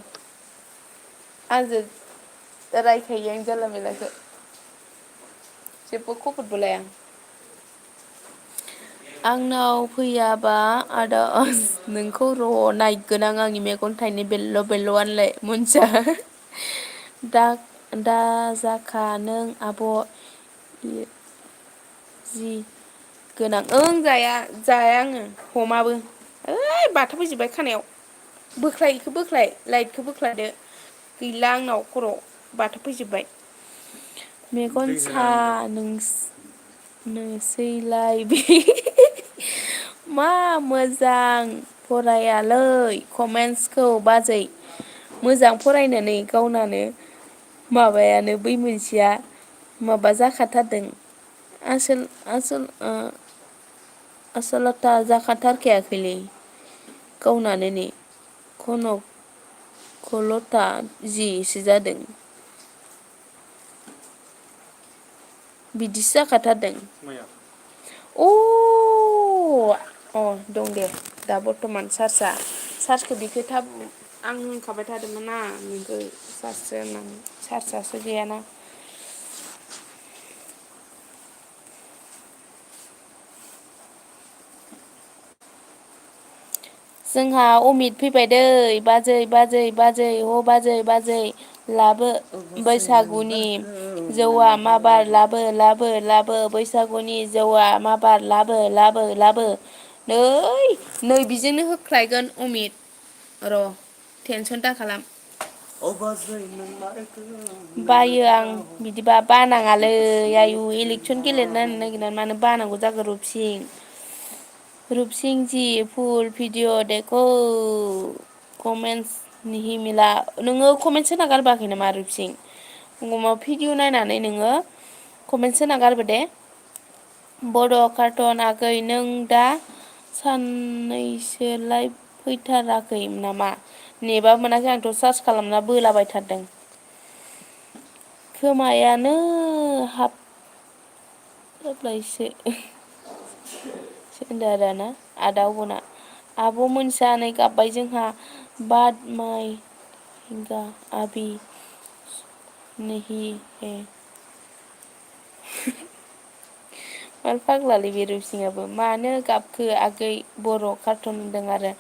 आंजों रायखायो आं जानला मोनलाखौ जेबो खबरबो लाया आंनाव फैयाबा आदा नोंखौ र' नायगोन आंनि मेगन थाइनै बेल' बेल'आनोलाय मोनथिया दा जाखा नों आब' जि गोनां जाया आङो हमाबो ओइ बाथौ फैजोब्बाय खानायाव बोख्लाय लाइटखौ बोख्लायदो गैला आंनाव खर' बाथौ फैजोब्बाय मेगन नोसैलाय बे मा मोजां फरायालै कमेन्टसखौ बाजै मोजां फरायनानै गावनानो माबायानो बै मोनसेया माबा जाखाथारदों आसलता जाखाथारखायाखैलै गावनानो नै कनकलता जिसो जादों बिदिसो जाखाथारदों दं दे दा बर्थमान चार्जखौ बिखो थाब आं होनखाबाय थादोंमोन ना नोंखौ चार्जसो होननानै चार्जआसो गैयाना जोंहा अमित फैबाय दै बाजै ह बाजै लाबो बैसागुनि जौआ माबार लाबो लाबो लाबो बैसागुनि जौआ माबार लाबो लाबो लाबो नै बिजोंनो होख्लायगोन अमित र' टेनसन दा खालाम बायो आं बिदिबा बानाङालै आयु इलेकसन गेलेनो नागिरनानै मानो बानांगौ जाखो रुपसिं जी फुल भिडिअ देखो कमेन्टस नहीं मिला नोङो कमेन्टस होना गारबोआखै नामा रुपसिं भिडिअ नायनानै नोङो कमेन्टस होना गारबो दे बड' कार्टन आगै नों दा साननैसोलाय फैथाराखै नामा नेबा मोनाखै आंथ' सार्च खालामना बोलाबायथारदों खोमायानो हाबलायसो सोन्दाराना आदा अबना आब' मोनसा नै गाबबाय जोंहा बाद माइ हिंगा आबि नहीं है मार फाग्लालै बे रुपसिङाबो मानो गाबखो आगै बर' कार्टुन होनदों आरो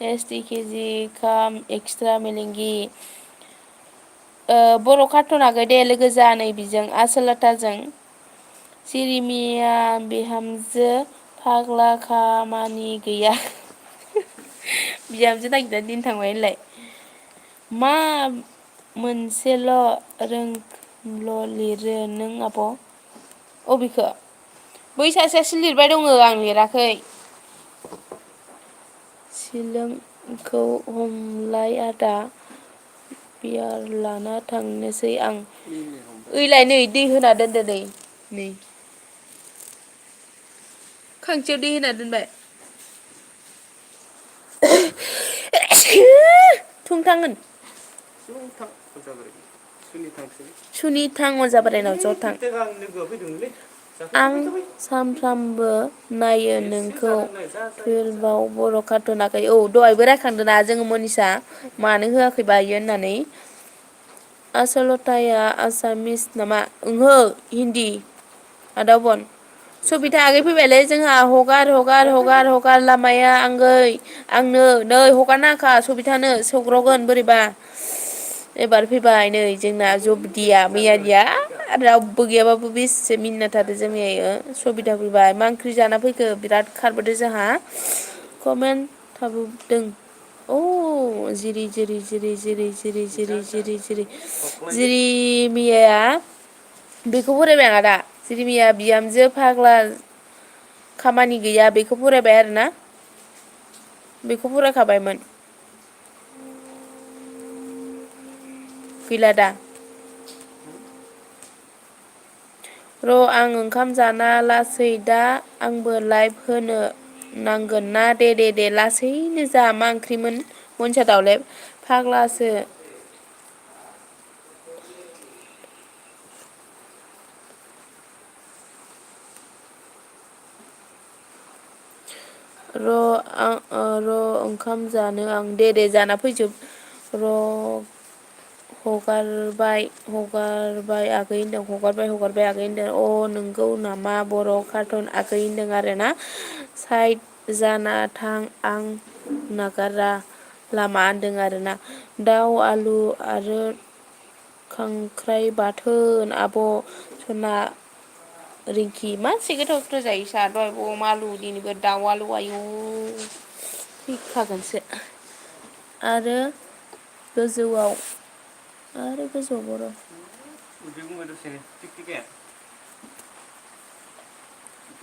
एसटि केजि खाम एक्सट्रा मेलेंगि बर' कार्टुन आगै दे लोगो जा नै बिजों आसोलोथाजों सिरिमिया बिहामजो फाग्ला खामानि गैया बिहामजो नागिरनानै दिन थांबाय होनलाय मा मोनसेल' रोंल' लिरो नों आब' अबेखौ बै सासेयासो लिरबाय दङ आं लिराखै सिलोंखौ हमलाय आदा बियार लाना थांनोसै आं ओइलाय नै दै होना दोनदो नै खांथियाव दै होना दोनबाय थुंथां होन सुनिथां अजा बोरायनाव ज' थां आं सानफ्रामबो नायो नोंखौ टुवेल्भआव बर' कार्टुनाखै औ दहायबो रायखांदोंना जोङो मनिसा मानो होआखैबा इयो होननानै आसलताया आसामिस नामा ओंहो हिन्दी आदा अबन सबिता आगै फैबायलै जोंहा हगार हगार हगार हगार लामाया आंगै आंनो नै हगार नाङाखा सबितानो सौग्रावगोन बोरैबा एबार फैबाय नै जोंना जबदिया मैयानिया रावबो गैयाबाबो बेसे मिनिना थादो जों मैया सबिता फैबाय मा ओंख्रि जाना फैखो बिराद खारबोदों जोंहा कमेन्ट थाबोदों अ जिरि जिरि जिरि जिरि जिरि जिरि जिरि जिरि जिरि मैया बेखौ फरायबाय आं आदा जिरिमिया बिहामजो फाग्ला खामानि गैया बेखौ फरायबाय आरोना बेखौ फरायखाबायमोन गैला दा र' आं ओंखाम जाना लासै दा आंबो लाइभ होनो नांगोन ना दे लासैनो जा मा ओंख्रिमोन मनसा दावलाय फाग्लासो र' ओंखाम जानो आं दे जाना फैजोब र' हगारबाय आगै होनदों हगारबाय आगै होनदों अ नोंगौ नामा बर' कार्टुन आगै होनदों आरोना साइड जाना थां आं नागारा लामा होनदों आरोना दाउ आलु आरो खांख्राइ बाथोन आब' सना रिंकि मानसि गोथाव जायो सा दहायबो अमा आलु दिनैबो दाउ आलु आयु थैखागोनसो आरो गोजौआव बर'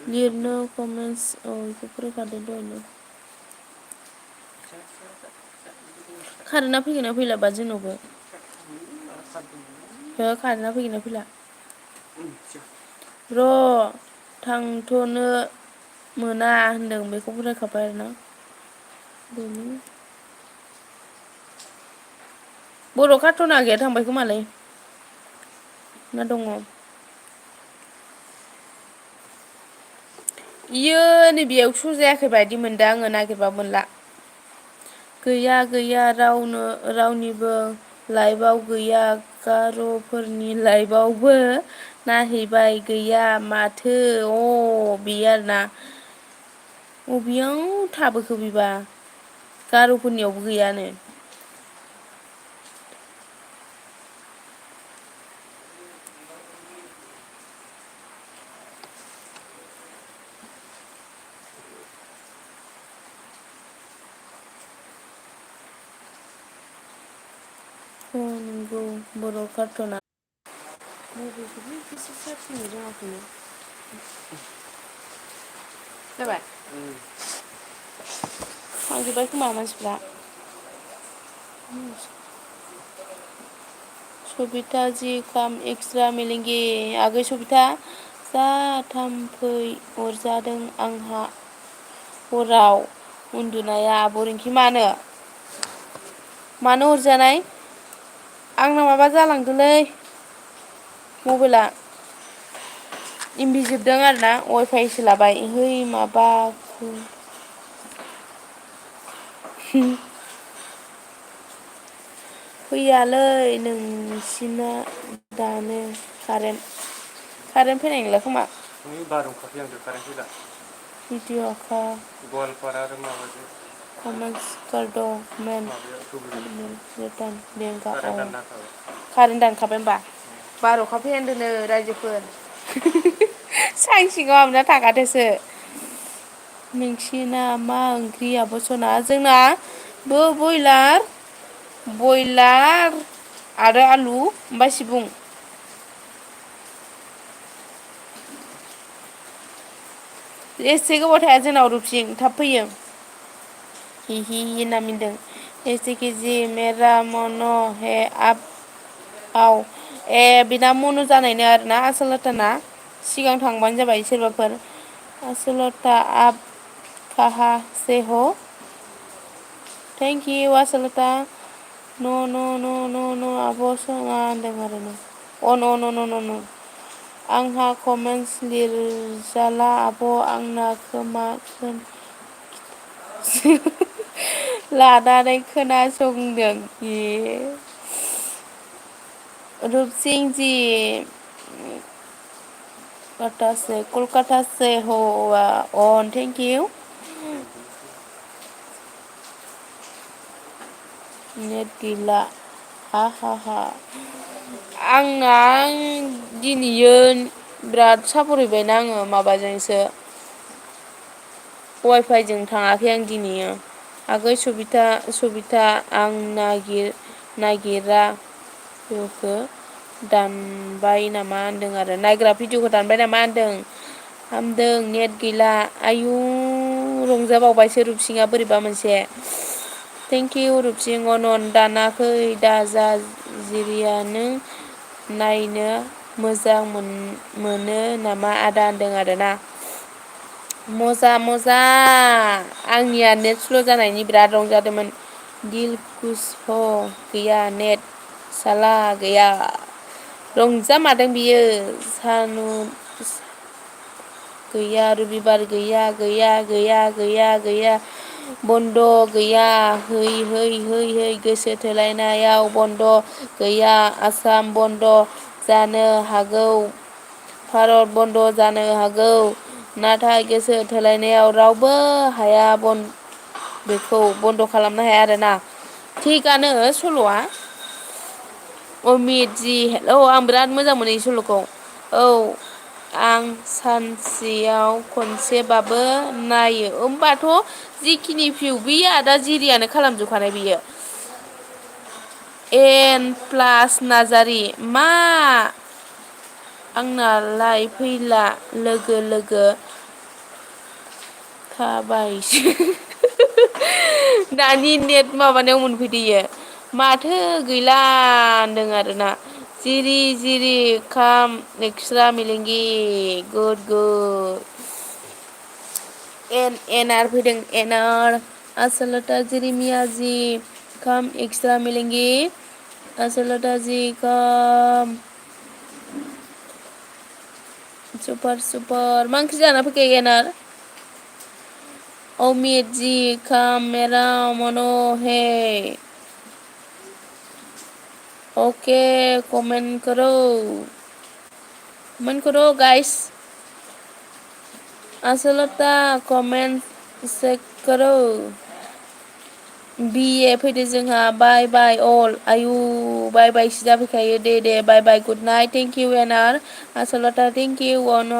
लिरनो कमेन्टस बेखौ फरायखादों दहायनो कारेन्टआ फैगोन ना फैलाबा जोंनावबो हो कारेन्टआ फैगोन ना फैला र' थांथ'नो मोना होनदों बेखौ फरायखाबाय आरोना बर' कार्टुना गैया थांबाय खोमालै ना दङ इयो नैबेयाव श' जायाखै बायदि मोनदों आङो नागिरबा मोनला गैया रावनिबो लाइभआव गैया गार'फोरनि लाइभआवबो नायहैबाय गैया माथो बेयो आरोना अबेयाव थाबोखो बिबा गार'फोरनियावबो गैयानो नंगौ बर' कार्टुना मबाइलखौबो एसे चार्ज होनो रोङाखैनो जाबाय थांजोब्बाय खोमा मानसिफ्रा सबिता जि खाम एक्सट्रा मिलिंगि आगै सबिता जा थाम्फै अरजादों आंहा हराव उन्दुनाया आब' रिंखि मानो अरजानाय आंना माबा जालांदोंलै मबाइला एमबि जोबदों आरोना वाइफाइसो लाबाय है माबा फैयालै नोंसिना दानो कारेन्ट फैनाय नंला खोमा बारहुंखा फैहांदों कारेन्ट फैला भिडिअ आखा गवालपारा आरो माबाजों कमेन्टस गारदमेन माबायाव धुबुरियाव रिटार्न बेंकआ कारेन्ट दानना होखाबाय कारेन्ट दानखाबाय होमबा बार अखा फैहांदोंनो रायजोफोर सां सिङाव हाबना थाखादोसो नोंसिना मा ओंख्रि आब' सना जोंनाबो बयलार आरो आलु ओमफ्राय सिबुं एसे गोबाव थाया जोंनाव रुपसिं थाब फैयो हि होनना मिनदों एसे केजि मेरा मन है आप औ ए बिना मन' जानायनो आरोना आसलथाना सिगां थांबानो जाबाय सोरबाफोर आसलता आप काहा से हो थेंक इउ आसलता न' आब' सना होनदों आरोना न' आंहा कमेन्टस लिरजाला आब' आंना खोमा लानानै खोनासंदों रुपसिं जि कलकाता से हो अन थेंक इउ नेट गैला हा आंना दिनैयो बिराद सापरहैबायना आङो माबाजोंसो वाइफाइजों थाङाखै आं दिनैयो आगै सबिता आं नागिरा भिडिअखौ दानबाय नामा होनदों आरो नायग्रा भिडिअखौ दानबाय नामा होनदों हामदों नेट गैला आयु रंजाबावबायसो रुपसिङा बोरैबा मोनसे थेंक इउ रुपसिं अनन दानाखै दा जा जिरियानो नायनो मोजां मोनो नामा आदा होनदों आरोना मजा आंनिया नेट स्ल' जानायनि बिराद रंजादोंमोन दिल खुस ह गैया नेट साला गैया रंजामादों बियो सानु गैया रबिबार गैया बन्द' गैया है गोसो थोलायनायाव बन्द' गैया आसाम बन्द' जानो हागौ भारत बन्द' जानो हागौ नाथाय गोसो थोलायनायाव रावबो हाया बेखौ बन्द' खालामनो हाया आरोना थिगानो सल'आ अमित जि हेलौ आं बिराद मोजां मोनो बे सल'खौ औ आं सानसेयाव खनसेबाबो नायो होमबाथ' जिखिनि भिउ बियो आदा जिरियानो खालामजोबखानाय बियो एन प्लास नार्जारि मा आंनालाय फैला लोगो थाबायसो दानि नेट माबानायाव मोनफैदो इयो माथो गैला होनदों आरोना जिरि खाम एक्स्रा मिलेंगि गुद एन आर फैदों एनआर आसलता जिरिमिया जि खाम एक्सट्रा मिलेंगि आसलता जि खाम सुपार मा ओंख्रि जाना फैखो एनार अमित जी खाम मेरा मनो है ओके कमेंट करो गाइस आसलता कमेन्ट चेक करो बि ए फैदो जोंहा बाय अल आयु बायसो जाफैखायो दे bye good night thank you एनार आसलता थेंक इउ अन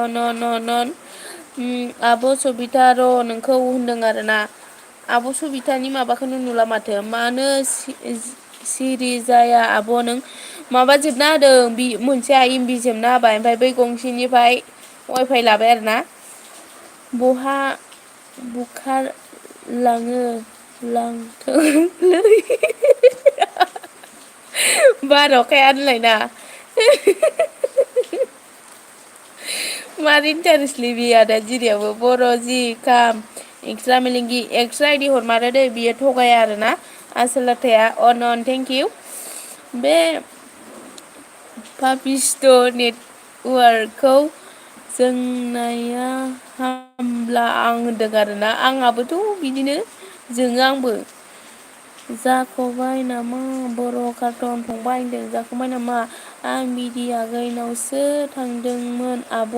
आब' सबिता र' नोंखौ होनदों आरोना आब' सबितानि माबाखौनो नुला माथो मानो सिरि जाया आब' नों माबा जोबना होदों बि मोनसेया एमबि जोबना होबाय ओमफ्राय बै गंसेनिफ्राय वाइफाइ लाबाय आरोना बहा बुखारलाङो लांथोंलै बार अखाया होनलायना मार इन्टारेस्टलै बे आदा जिरियाबो बर' जि खाम एक्सट्रा मिलिंगि एक्सट्रा आइदि हरमारो दै बियो थगाया आरोना आसोलोथाया अनन थेंक इउ बे पापिस्ट नेटवार्कखौ जोंनाया हामब्ला आं होनदों आरोना आंहाबोथ' बिदिनो जोङो आंबो जाखांबाय नामा बर' कार्टन फंबाय होनदों जाखांबाय नामा आं बिदि आगैनावसो थांदोंमोन आब'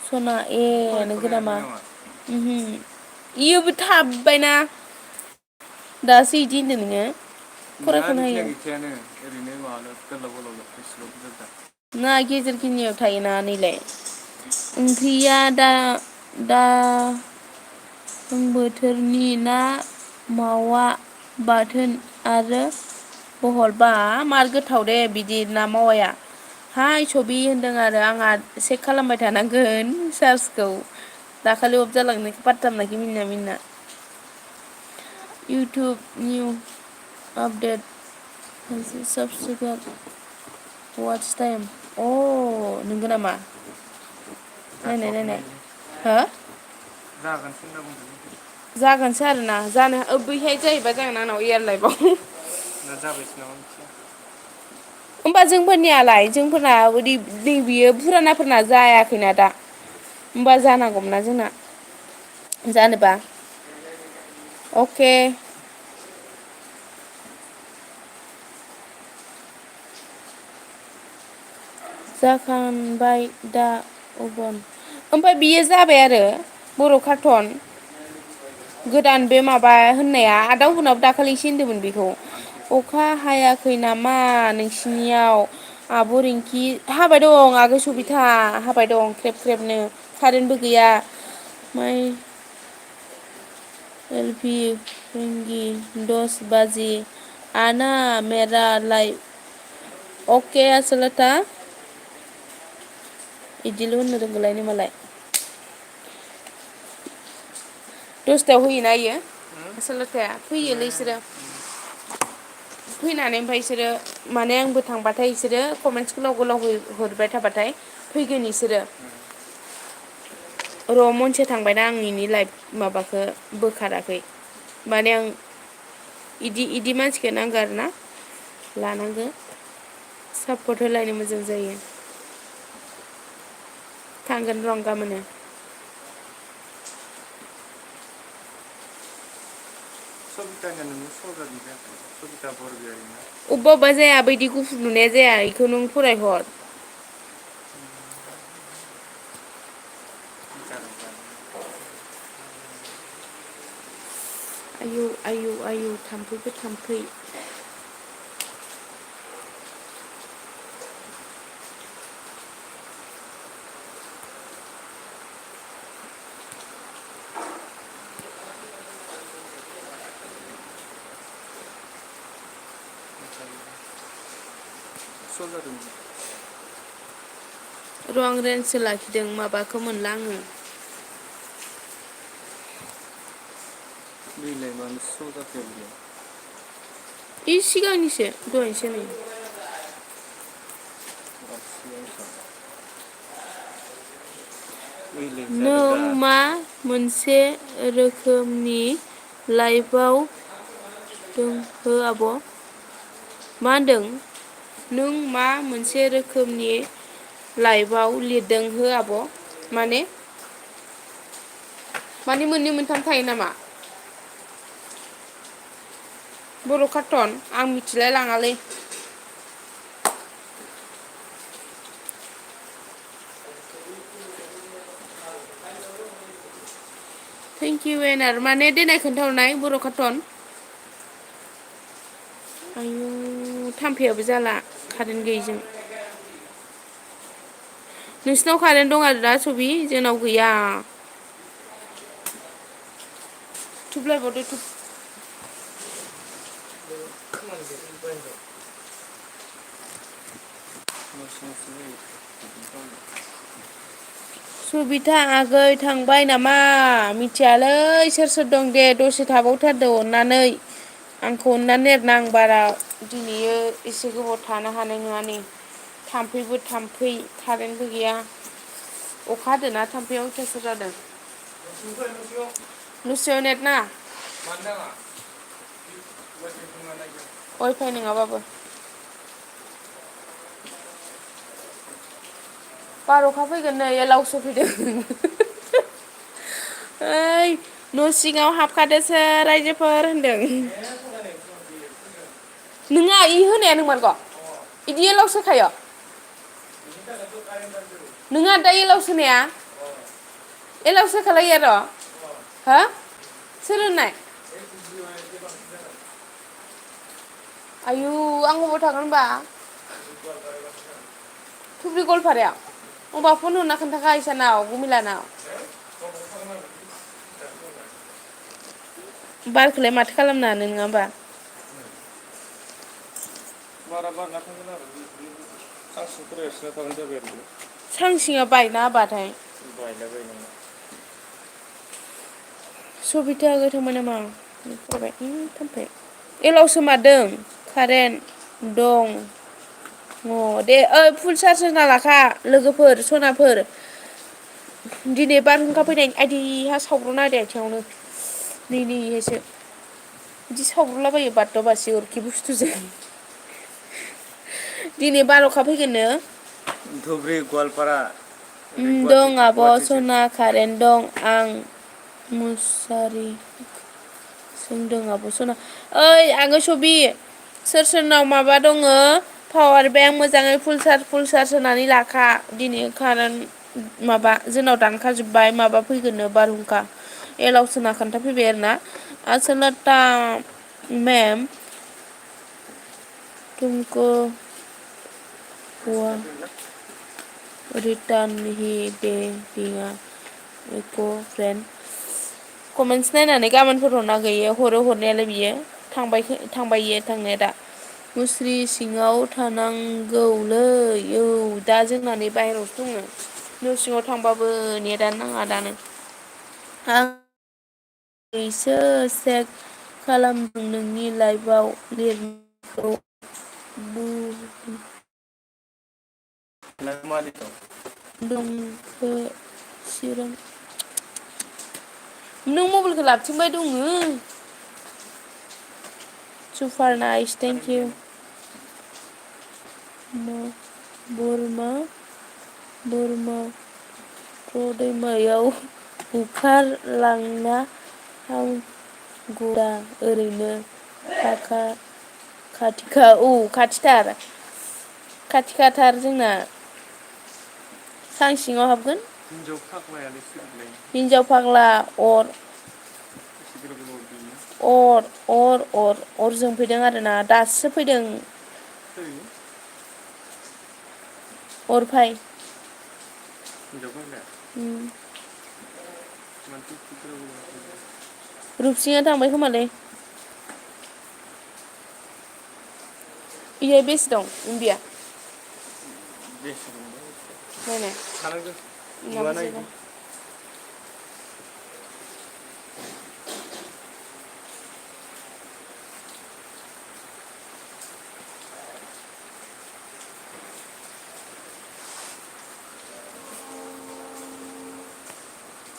सना ए नोंगो नामा इयोबो थाबबायना दासो इदि होनदों नोङो फरायख'नो हायो ओरैनो माबाल' गोलाव गोलावल' बेसेल' बुरजा ना गेजेर खिनियाव थायोना नैलाय ओंख्रिया दा बोथोरनि ना मावा बाथोन आरो बहल बा मार गोथाव दे बिदि ना मावाया हाय सबि होनदों आरो आंहा चेक खालामबाय थानांगोन चार्जखौ दाखालि अफ जालांनायखौ पात्ता मोनाखै मिनिना इउटुब निउ आपडेट साबसक्राइब वाटस टाइम अ नंगौ नामा नायनाय हो जागोनसो होनना बुंदों जागोनसै आरोना जानो बैहाय जाहैबाय जोंना आंनाव एयारलाइफआव ना जाबायसो नामा मिथिया होमबा जोंफोरनियालाय जोंफोरना नै बियो फुरानाफोरना जायाखैना दा होमबा जानांगौमोन ना जोंना जानोबा अके जाखांबाय दा अबन ओमफ्राय बियो जाबाय आरो बर' कार्टन गोदान बे माबा होननाया आदाव होनाबो दाखालिसो होनदोंमोन बेखौ अखा हायाखै नामा नोंसिनियाव आब' रिंखि हाबाय दं आगै सबिथा हाबाय दं ख्रेब ख्रेबनो कारेन्टबो गैया माइ एलपि रिंगि 10 बाजि आना मेरा लाइफ अके आसोलोथा इदिल' होननो रोंगौलायनो मालाय दसथायाव होयोना इयो आसोलोथाया फैयोलै इसोरो फैनानै ओमफ्राय बिसोरो माने आंबो थांबाथाय बिसोरो कमेन्टस गोलाव गोलाव हरबाय थाबाथाय फैगोन इसोरो र' मनसे थांबायना आं इनि लाइफ माबाखौ बोखाराखै माने आं इदि मानसिखौ नांगौ आरोना लानांगौ सापर्ट होलायनो मोजां जायो थांगोन र' आं गाबोनो सबितानिया नोंनो स जादों जायाखै सबिता बरगयारिना अबेबा अबेबा जाया बैदि गुफुर नुनाया जाया बेखौ नों फरायहर आयौ आयौ आयौ थाम्फैबो थाम्फै स जादों र' आं रेन्जसो लाखिदों माबाखौ मोनला आङो बेलाय मानो स जाखो बेलाय बे सिगांनिसो दहायसो नै नों मा मोनसे रोखोमनि लाइफआव दं हो आब' मा होनदों नों मा मोनसे रोखोमनि लाइफआव लिरदों हो आब' माने मोननै मोनथाम थायो नामा बर' कार्टन आं मिथिलाय लाङालै थेंक इउ एनार माने देनाय खोन्थाहरनाय बर' कार्टन आयु थाम्फैयाबो जाला कारेन्ट गैयिजों नोंसिनाव कारेन्ट दं आरो दा सबि जोंनाव गैया थुब लायबावदो थुब सुबिथा आगै थांबाय नामा मिथियालै सोर सोर दं दे दसे थाबावथारदो अननानै आंखौ अननानै लिरना आं बारा दिनैयो एसे गोबाव थानो हानाय नङा नै थाम्फैबो थाम्फै कारेन्टबो गैया अखा हादोंना थाम्फैया अयथासार जादों नुसियाव नेट नाङा वाइफाइ नङाबाबो बार अखा फैगोन नै एलावसो फैदों ओइ न' सिङाव हाबखादोसो रायजोफोर होनदों नोङा इ होनाया नोंमारगौ इदि एलाव सोखायो नोङा दा एलाव सोनाया एलाव सोखालायो आर' हो सोर होननाय आयु आं अबाव थागोन होनबा धुब्रि गवालपारायाव होमबा फन हरना खोन्थाखा इसानाव गुमिलानाव बारखौलाय माथो खालामनो हानो नङा होमबा बारा बारना थांगोन आरो सांसिङाव एरसोना थाबानो जाबाय आरो सांसिङा बायना होबाथाय बायलाबायनो सबिता आगै थांबाय नामा फरायबाय थांबाय एलावसो मारदों कारेन्ट दं अ दे ओइ फुल चार्ज होना लाखा लोगोफोर सनाफोर दिनै बारहुंखा फैनायनि आइदैहा सावग्र'ना होदो आथिङावनो नै नैहायसो बिदि सावग्रुलाबायो बारदाव बासि अरखि बुस्थुजों दिनै बार अखा फैगोननो धुब्रि गवालपारा दं आब' सना कारेन्ट दं आं मुसारि सोंदों आब' सना ओइ आगै सबि सोर सोरनाव माबा दङ पावार बेंक मोजाङै फुल चार्ज होनानै लाखा दिनै कारेन्ट माबा जोंनाव दानखाजोब्बाय माबा फैगोननो बारहुंखा एलाव सोना खोन्थाफैबाय आरोना आसोलता मेम तुमको हुआ रिटार्न ही देगा इको फ्रेन्ड कमेन्टस नायनानै गाबोनफोर हरना गैयो हरो हरनायालाय बियो थांबाय इयो थांनाया दा मुस्रि सिङाव थानांगौलै औ दा जोंना नै बाहेरायावसो दङ न' सिङाव थांबाबो नेटानो नाङा दानो आं सो चेक खालामदों नोंनि लाइफआव लिरनायखौ दंखो चिरां नों मबाइलखौ लाबथिंबाय दङ सुपार नाइस थेंक इउ बोरमा दैमायाव बुखारलांना हांगुरा ओरैनो खाथिखाथार जोंना सां सिङाव हाबगोन हिनजाव फाग्ला अर जोंफैदों आरोना दासो फैदों अर रुपसिंहा थांबाय खोमालै इहाय बेसे दं उमबिया नायनाय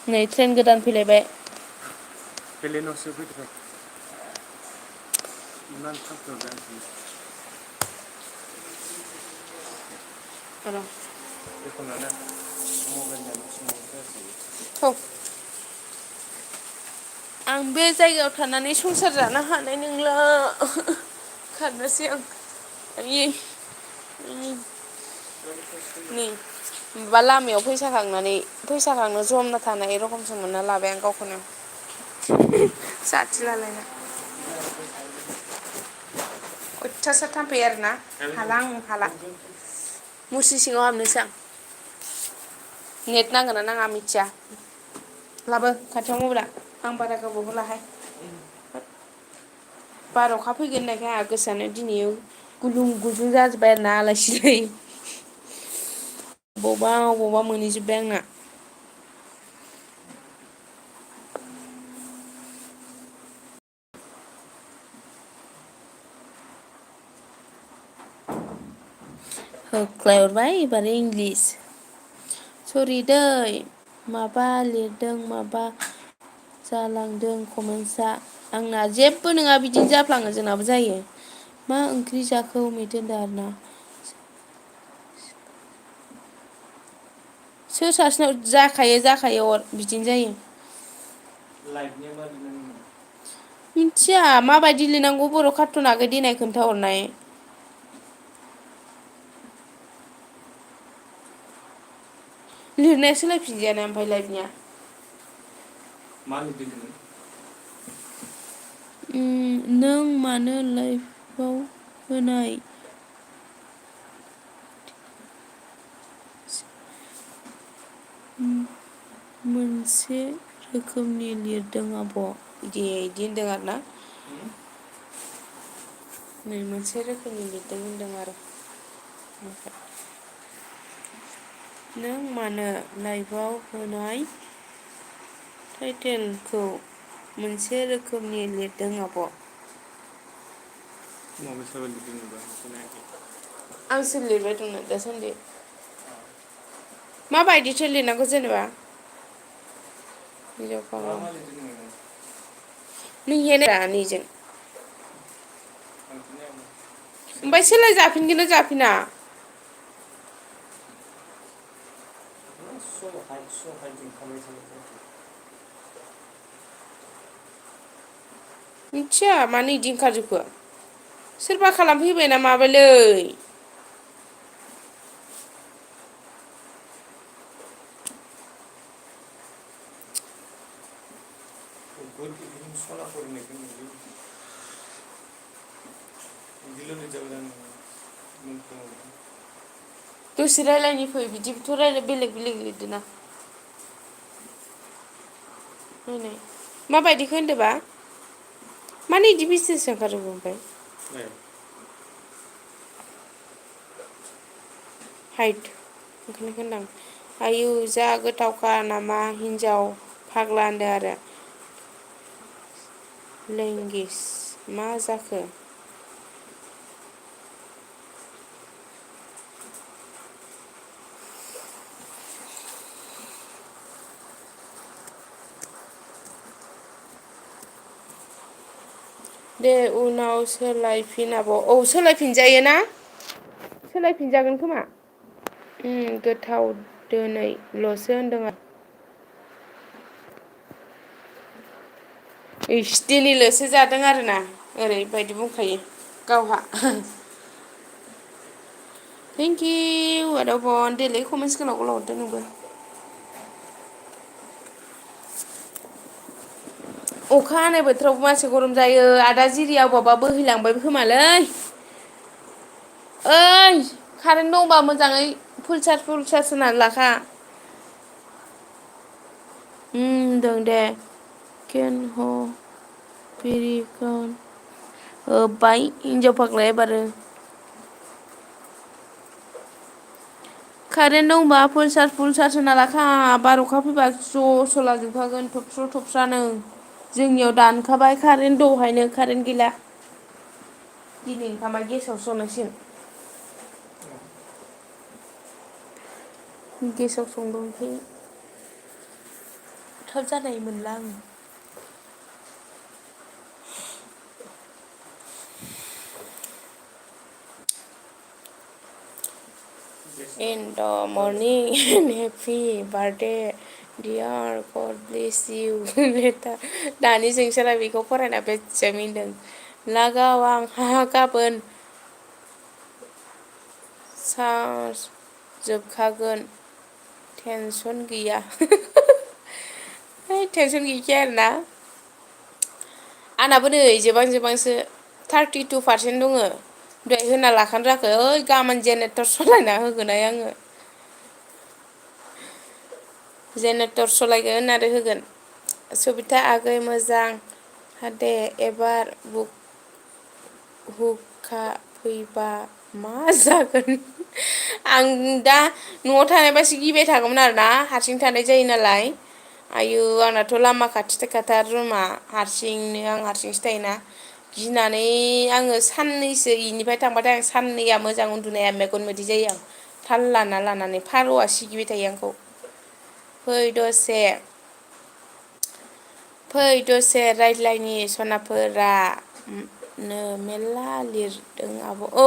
नै ट्रेन गोदान फैलायबाय आं बे जायगायाव थानानै संसार जानो हानाय नंला खारनोसै आं नै माबा लामायाव फैसा खांनो जमना थानाय रखमसो मोनना लाबाय आं गावखौनो जाथि लालायना अयथासार थाम्फै आरोना हाला मुस्रि सिङाव हाबनोसै आं नेट नांगोन ना नाङा मिथिया लाबो खाथियाव मबाइला आं बारा गोबाव होलाहाय बार अखा फैगोन होननायखाय आंहा गोसोआनो दिनै गुलुं गुजुं जाजोब्बाय आरोना आलाय सिलाय अबावबा मोनहैजोब्बाय आंना होख्लायहरबाय एबार इंलिस सरि दै माबा लिरदों माबा जालांदों कमेन्टसा आंना जेबो नङा बिदिनो जाफ्लाङो जोंनाबो जायो मा ओंख्रि जाखो मेदो होनदों आरोना सोर सासेनाव जाखायो अर बिदिनो जायो मिथिया माबायदि लिरनांगौ बर' कार्टुन आगै देनाय खोन्थाहरनाय लिरनाया सोलायफिनजायाना ओमफ्राय लाइभनिया मा लिरदों नोङो नों मानो लाइभआव होनाय मोनसे रोखोमनि लिरदों आब' इदि होनदों आरोना नै मोनसे रोखोमनि लिरदों होनदों आरो नों मानो लाइभआव होनाय टाइटेलखौ मोनसे रोखोमनि लिरदों आब' आंसो लिरबाय दंनो दासान्दि माबायदिथो लिरनांगौ जेनेबा नैजों ओमफ्राय सोलाय जाफिनगोन ना जाफिना मिथिया मानो इदि ओंखारजोबखो सोरबा खालामफैबाय ना माबालै दसे रायलायनि फै बिदिबोथ' बेलेग लिरदोंना नायनाय माबायदिखौ होनदोंबा मानो इदि बेसेसो ओंखारजोबो ओमफ्राय हाइट ओंखायनो होनदां आयु जा गोथावखा नामा हिनजाव फाग्ला होनदों आरो लेंगिस मा जाखो दे उनाव सोलायफिन आब' औ सोलायफिनजायो ना सोलायफिनजागोन खोमा गोथाव दोनैल'सो होनदों आरो इस दिनैल'सो जादों आरोना ओरैबायदि बुंखायो गावहा थेंकिउ आदाबन देलाय कमेन्टस गोलाव गोलाव हरदो नोंबो अखा हानाय बोथोरावबो मानसि गरम जायो आदा जिरिया अबावबा बोहैलांबाय खोमालै ओइ कारेन्ट दंबा मोजाङै फुल चार्ज होनानै लाखा होनदों दे केन ह भेरिकान होब्बाय हिनजाव फाग्लाया एबारो कारेन्ट दंबा फुल चार्ज होना लाखा बार अखा फैबा ज' लाजोबखागोन थबस्र' जोंनियाव दानखाबाय कारेन्ट दहायनो कारेन्ट गैला दिनै ओंखामा गेसावसो संनांसिगोन गेसाव संदों ओमफ्राय थाब जानाय मोनला आङो in the morning happy birthday dear गड ब्लेस इउ दानि जोंसोरा बेखौ फरायना बेसे मिनदों लागाव आंहा गाबोन चार्ज जोबखागोन टेनसन गैया टेनसन गैखाया आरोना आंनाबो नै जोबहांसो 32% दङ दहाय होना लाखानो रोङाखै ओइ गाबोन जेनेरेटर सालायना होगोनहाय आङो जेनेरेटर सालायगोन आरो होगोन सबिता आगै मोजां हादे एबार बुक हुखा फैबा मा जागोन आं दा न'आव थानायबासो गिबाय थागौमोन आरोना हारसिं थानाय जायो नालाय आयु आंनाथ' लामा खाथिखाथार रुमा हारसिंनो आं हारसिंसो थायोना गिनानै आङो साननैसो इनिफ्राय थांबाथाय आं साननैया मोजां उन्दुनाया मेगन मोदै जायो आं थाल लानानै फारौआ सिगिबाय थायो आंखौ फै दसे रायज्लायनि सनाफोरा नो मेरला लिरदों आब' औ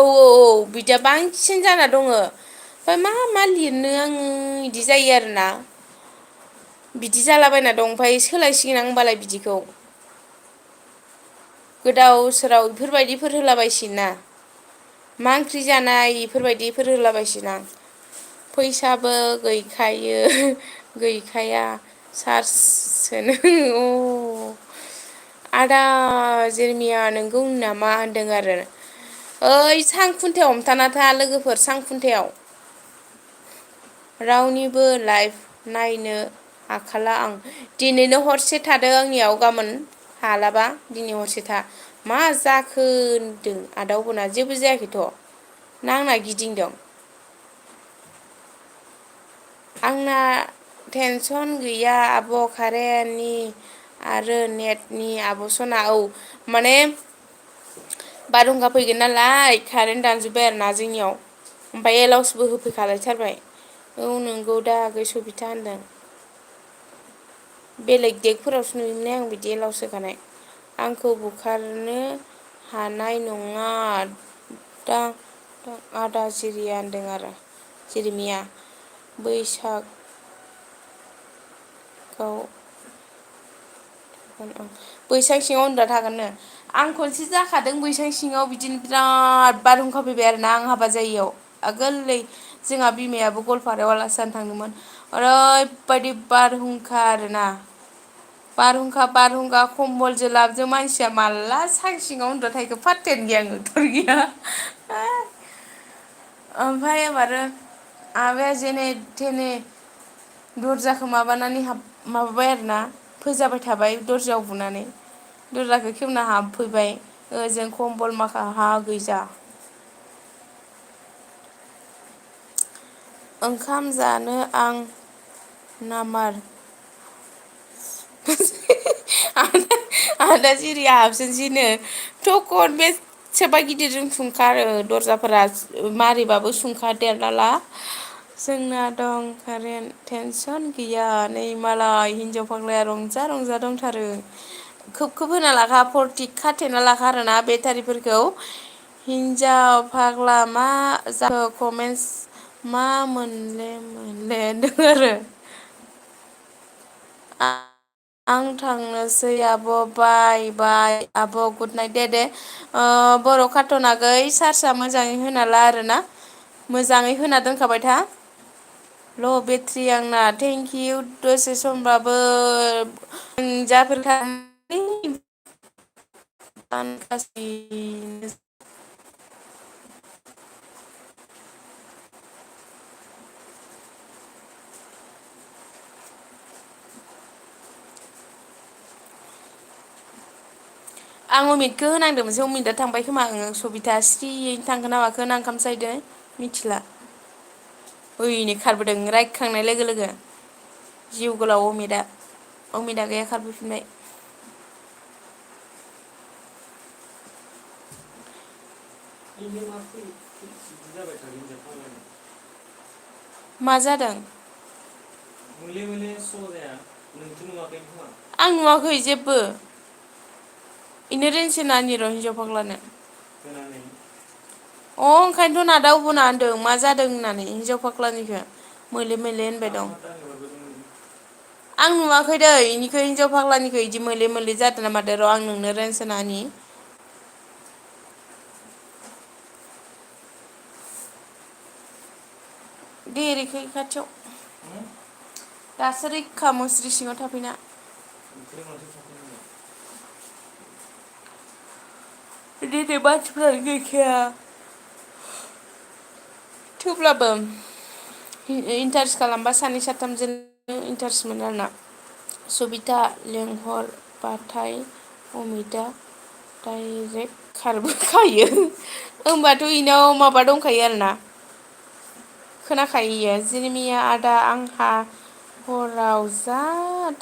बिदिया बांसिन जाना दङ ओमफ्राय मा लिरनो आङो इदि जायो आरोना बिदि जालाबायना दं ओमफ्राय सोलायसिगोन आं होमबालाय बिदिखौ गोदाव सोराव बेफोरबायदिफोर होलाबायसिगोन ना मा ओंख्रि जानाय इफोरबायदिफोर होलाबायसिगोन आं फैसाबो गैखाया चार्ज सोनो आदा जेरमिया नोंगौ नामा होनदों आरो ओइ सां खुन्थायाव हमथाना था लोगोफोर सां खुन्थायाव रावनिबो लाइफ नायनो हाखाला आं दिनैनो हरसे थादों आंनियाव गाबोन हालाबा दिनै हरसे था मा जाखो होनदों आदावबना जेबो जायाखैथ' ना आंना गिदिंदों आंना टेनसन गैया आब' कारेन्टनि आरो नेटनि आब' सना औ माने बारहुंखा फैगोन नालाय कारेन्ट दानजोब्बाय आरोना जोंनियाव ओमफ्राय एलाउसबो होफैखालायथारबाय औ नोंगौ दा आगै सबिता होनदों बेलेग देकफोरावसो नुयोमोन आं बिदि एलाउस होखानाय आंखौ बुखारनो हानाय नङा दा आदा जिरिया होनदों आरो जिरिमिया बैसागआव बैसां सिङाव उन्दुना थागोननो आं खनसे जाखादों बैसां सिङाव बिदिनो बिराद बारहुंखा फैबाय आरोना आं हाबा जायैयाव आगोलै जोंहा बिमायाबो गवालपारायाव आलासि जानो थांदोंमोन ओरैबायदि बारहुंखा आरोना बारहुंखा खम्बल जोलाबजों मानसिया माला सां सिङाव उन्दुना थाहैखो फात्तायानो गैया आङो गैया ओमफ्राय एबारो आबाया जेने थेने दरजाखौ माबानानै माबाबाय आरोना फोजाबाय थाबाय दरजायाव बुनानै दरजाखौ खेवना हाबफैबाय ओजों खम्बल माखा हा गैजा ओंखाम जानो आं नामार आदा जिरिया हाबसोनसैनो थखन बे सोरबा गिदिरजों सुंखा दरजाफोरा मारैबाबो सुंखा देरना ला जोंना दं कारेन्ट टेनसन गैया नै मालाय हिनजाव फाग्लाया रंजा दंथारो खोब होना लाखा फरटिक खाथेना लाखा आरोना बेटारिफोरखौ हिन्जाव फाग्ला मा जाखो कमेन्टस मा मोनले होनदों आरो आं थांनोसै आब' बाय आब' गुड नाइट दे बर' कार्टन आगै चार्जआ मोजाङै होना ला आरोना मोजाङै होना दोनखाबाय था ल' बेट्रि आंना थेंकिउ दसे समबाबो आं अमितखौ होनांदोंमोनसो अमितआ थांबाय खोमा आङो सबिता स्रियैनो थांखो ना माखो ना ओंखाम सायदों मिथिला ओइनै खारबोदों रायखांनाय लोगो लोगो जिउ गोलाव अमितआ गैया खारबोफिनबाय मा जादों आं नुवाखै जेबो इनो रेनसो नानि र' हिनजाव फाग्लानो ओंखायनोथ' नादा अब'ना होनदों मा जादों होननानै हिनजाव फाग्लानिखौ मोले होनबाय दं आं नुवाखै दै इनिखौ हिनजाव फाग्लानिखौ इदि मोले जादों ना मादो र' आं नोंनो रेन्स होना होनि दे ओरैखै खाथियाव दासो रैखा मुस्रि सिङाव थाफैना दिनै मानसिफ्रानो गैखाया थेवब्लाबो इन्टारेस्ट खालामबा सानै साथामजों इन्टारेस्ट मोनो आरोना सबिता लेंहरबाथाय अमितआ डाइरेक्ट खारबोखायो होमबाथ' इनाव माबा दंखायो आरोना खोनाखायो जेनेमिया आदा आंहा हराव जा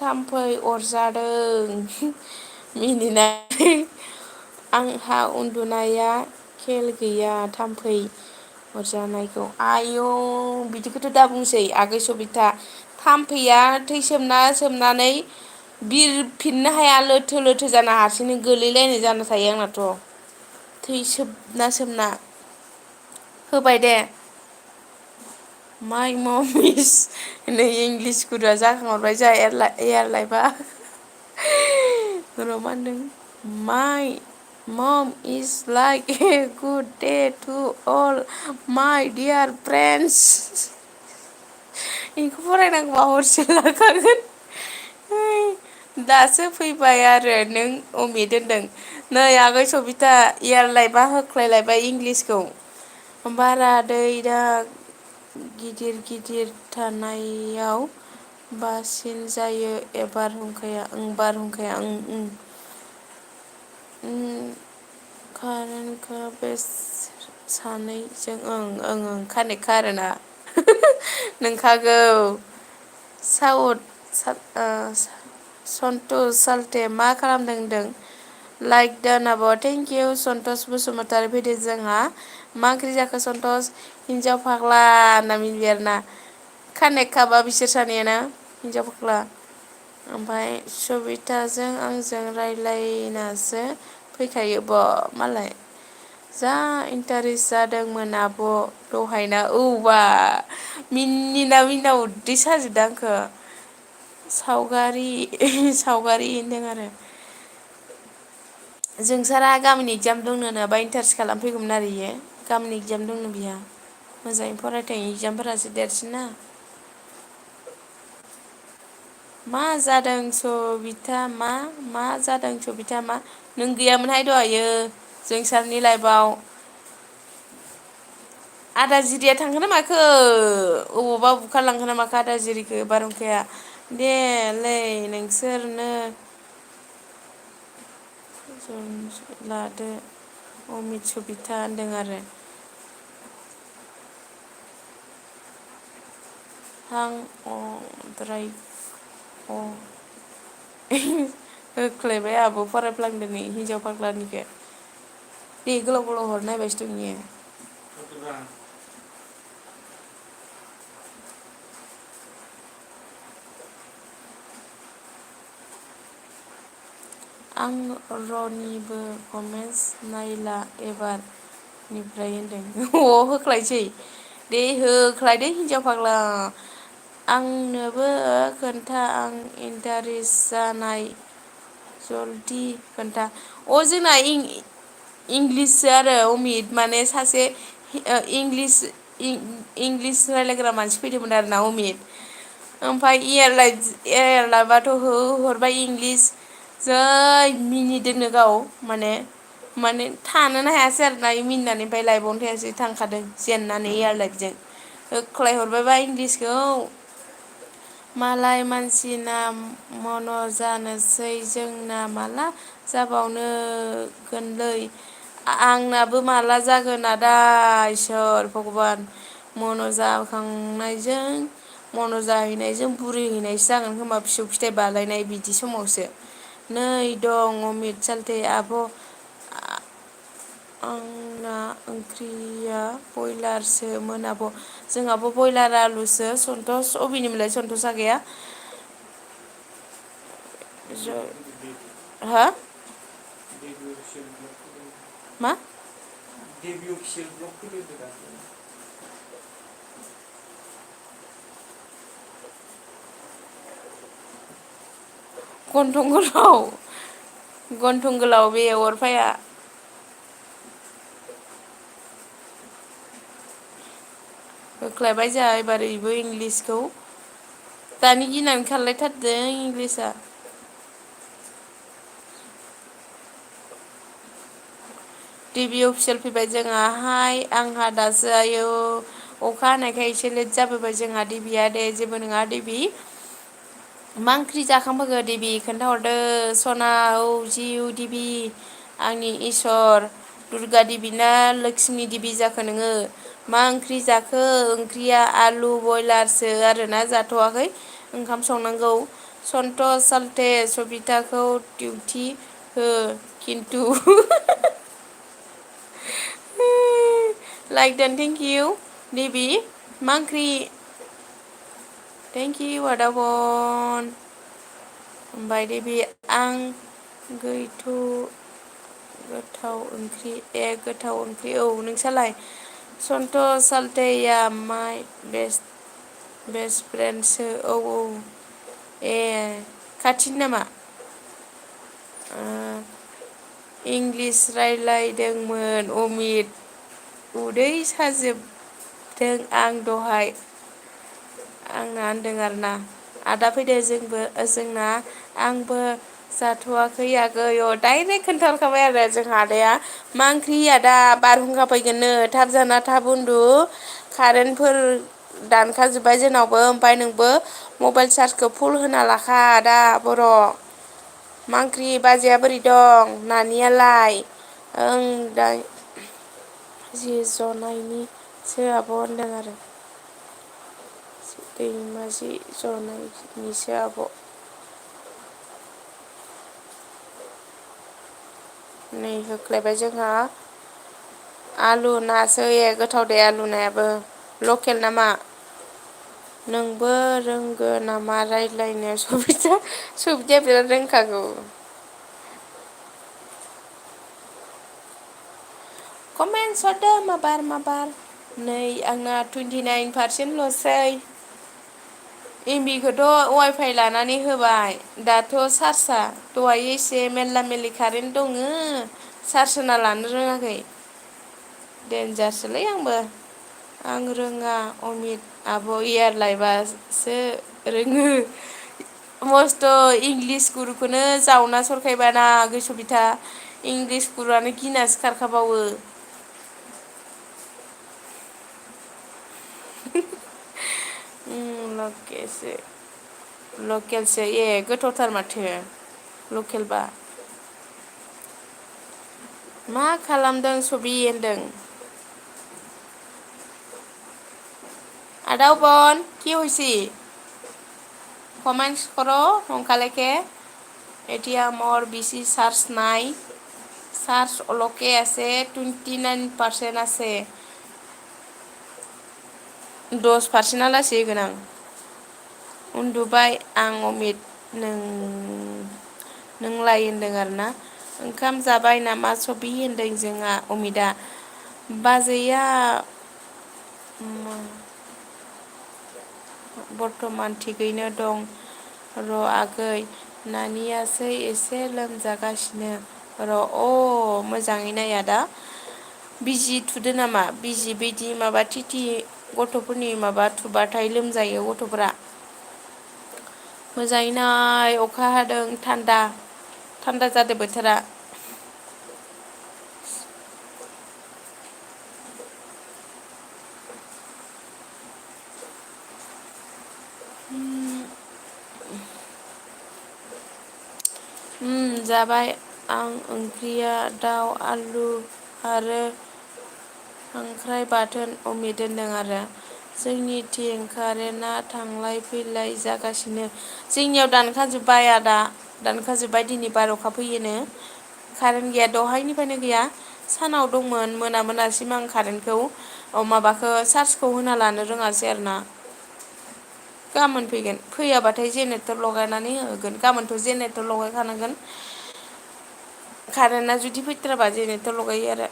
थाम्फै अरजादों मिनिनाय आंहा उन्दुनाया खेल गैया थाम्फै अरजानायखौ आयौ बिदिखौथ' दा बुंसै आगै सबिता थाम्फैया थै सोमनानै बिरफिननो हाया लोथो लोथो जाना हारसिंनो गोलैलायनाय जाना थायो आंनाथ' थै सोबना होबाय दे माइ ममिस नै इंलिस गुरुआ जाखांहरबाय जोंहा एयारलाइफआ र' मा होनदों माइ Mom is like a good day to all my dear friends. बेखौ फरायनांगौबा हरसे लाखागोन दासो फैबाय आरो नों अमित होनदों नै आगै सबिता इयारलाइफआ होख्लायलायबाय इंलिसखौ बारा दै दा गिदिर गिदिर थानायाव बासिन जायो बारहुंखाया बारहुंखाया कारेन्टखौ बे सानैजों ओं कानेक्टखा आरोना नोंखागौ सन्तुस साल्थे मा खालामदों होनदों लाइक दान आब' थेंक इउ सन्तस बसुमतारी फैदो जोंहा मा ओंख्रि जाखो सन्तस हिनजाव फाग्ला होनना मिनिबाय आरोना कानेक्टखाबा बिसोर सानैयानो हिनजाव फाग्ला ओमफ्राय सबिताजों आंजों रायज्लायनासो फैखायो मालाय जा इन्टारेस्ट जादोंमोन आब' दहायना औबा मिनिना उदै साजोबदों आंखौ सावगारि होनदों आरो जोंसारा गामिनि एगजाम दंनो बा इन्टारेस्ट खालामफैगौमोन आरो इयो गामिनि एगजाम दंनो बिहा मोजाङै फरायथों एगजामफोरासो देरसिन ना मा जादों सबिता मा जादों सबिता मा नों गैयामोनहाय दहायो जोंसारनि लाइफआव आदा जिरिया थांखोना माखो अबावबा बुखारलांखोना माखो आदा जिरिखौ बारहुंखाया देलै नोंसोरनो लादो अमित सबिता होनदों आरो हां द्राय होख्लायबाय आंहाबो फरायफ्लांदों नै हिनजाव फाग्लानिखौ दे गोलाव गोलाव हर नायबायसो दं इयो आं रनिबो कमेन्टस नायला एबारनिफ्राय होनदों होख्लायसै दे होख्लायदो हिनजाव फाग्ला आंनोबो खोन्था आं इन्टारेस्ट जानाय जलदि खोन्था जोंना इंलिससो आरो अमित माने सासे इंलिस रायलायग्रा मानसि फैदोंमोन आरो ना अमित ओमफ्राय एयारलाइफआथ' हरबाय इंलिस जै मिनिदोंनो गाव माने थानोनो हायासै आरोना मिनिनानै ओमफ्राय लाइफआवनो थायासै थांखादों जेननानै इयारलाइफजों होख्लायहरबायबा इंलिसखौ मालाय मानसिना मन' जानोसै जोंना माला जाबावनोगोनलै आंनाबो माला जागोन आदा इसोर भगबान मन' जाखांनायजों मन' जाहैनायजों बुरिहैनायसो जागोन खोमा फिसौ फिथाइ बालायनाय बिदि समावसो नै दं अमित सालथे आब' आंना ओंख्रिया बयलारसोमोन आब' जोंहाबो बयलार आलुसो सन्तस अबेनिमोनलाय सन्तस आगैया हा मा गन्थं गोलाव बे अरफाया होख्लायबाय जोंहा एबार इबो इंलिसखौ दानि गिनानै खारलायथारदों इंलिसआ टिभि अफिसियेल फैबाय जोंहा हाय आंहा दासो आयौ अखा हानायखाय एसे लेट जाबोबाय जोंहा देबिया दे जेबो नङा देबि मा ओंख्रि जाखांबोखो देबि खोन्थाहरदो सना औ जिउ देबि आंनि इसर दुर्गा देबि ना लोक्ष्मि देबि जाखो नोङो? मा ओंख्रि जाखो? ओंख्रिया आलु बयलारसो आरोना जाथ'वाखै ओंखाम संनांगौ। सन्टस साल्थे सबिताखौ डिउटि हो खिन्थु लाइक देन थेंक इउ देबि मा ओंख्रि? थेंक इउ आदाबन। ओमफ्राय देबि आं गैथु गोथाव ओंख्रि गोथाव ओंख्रि औ नोंसालाय? सन्टस साल्थेया माइ बेस्ट फ्रेन्डसो औ औ खाथिनि नामा? इंलिस रायलायदोंमोन अमित उदै साजोबदों आं दहाय आंना होनदों आरोना आदा फैदो जोंना आंबो जाथ'वाखै आगै डाइरेक्ट खोन्थाहरखाबाय आरो जोंहा आदाया मा ओंख्रि आदा बारहुंखा फैगोननो थाब जाना थाब उन्दु कारेन्टफोर दानखाजोब्बाय जोंनावबो ओमफ्राय नोंबो मबाइल चार्जखौ फुल होना लाखा आदा बर' मा ओंख्रि बाजैया बोरै दं नानियालाय ओं दा जि जनायनिसो आब' होनदों आरो दैमाजि जनायनिसो आब' नै होख्लायबाय जोंहा आलु नासो गोथाव दे आलु नायाबो लकेल नामा? नोंबो रोंगो नामा रायज्लायनो सबिताया बिराद रोंखागौ। कमेन्टस हरदो माबार नै आंना 29%ल'सै एमबिखौथ' वाइफाइ लानानै होबाय दाथ' चार्जआ दहाय एसे मेरला मेरलि कारेन्ट दङ चार्ज होना लानो रोङाखै देनजारसोलै आंबो आं रोङा अमित आब' इयार लाइबासो रोङो मस्थ' इंलिस गुरुखौनो जावना सरखायबायना गैस'बिथा इंलिस गुरुआनो गिनासो खारखाबावो लकेलसो गोथावथार माथो लकेलबा मा खालामदों सबि होनदों आदा अबन কি হয়েছে কমেন্টস করো সোনকালেকে এতিয়া মোৰ বেছি চাৰ্জ নাই চাৰ্জ অলপকে আছে 29% আছে 10% लासै होगोन आं उन्दुबाय आं अमित नोंलाय होनदों आरोना ओंखाम जाबाय नामा सबि होनदों जोंहा अमितआ बाजैया बर्थमान थिगैनो दं र' आगै नानियासो एसे लोमजागासिनो मोजाङै नाय आदा बिजि थुदो नामा बिजि बिदि माबा टिटि गथ'फोरनि माबा थुबाथाय लोमजायो गथ'फोरा मोजाङै नाय अखा हादों थान्दा जादों बोथोरा जाबाय आं ओंख्रिया दाउ आलु आरो खांख्राइ बाथोन अमित होनदों आरो जोंनिथिं कारेन्टआ थांलाय फैलाय जागासिनो जोंनियाव दानखाजोब्बाय आदा दानखाजोब्बाय दिनै बार अखा फैयोनो कारेन्ट गैया दहायनिफ्रायनो गैया सानाव दंमोन मोनासिम आं कारेन्टखौ माबाखौ चार्जखौ होना लानो रोङासै आरोना गाबोन फैगोन फैयाबाथाय जेनेरेटर लगायनानै होगोन गाबोनथ' जेनेरेटर लगायखानांगोन कारेन्टआ जुदि फैथाराबा जेनेरेटर लगायो आरो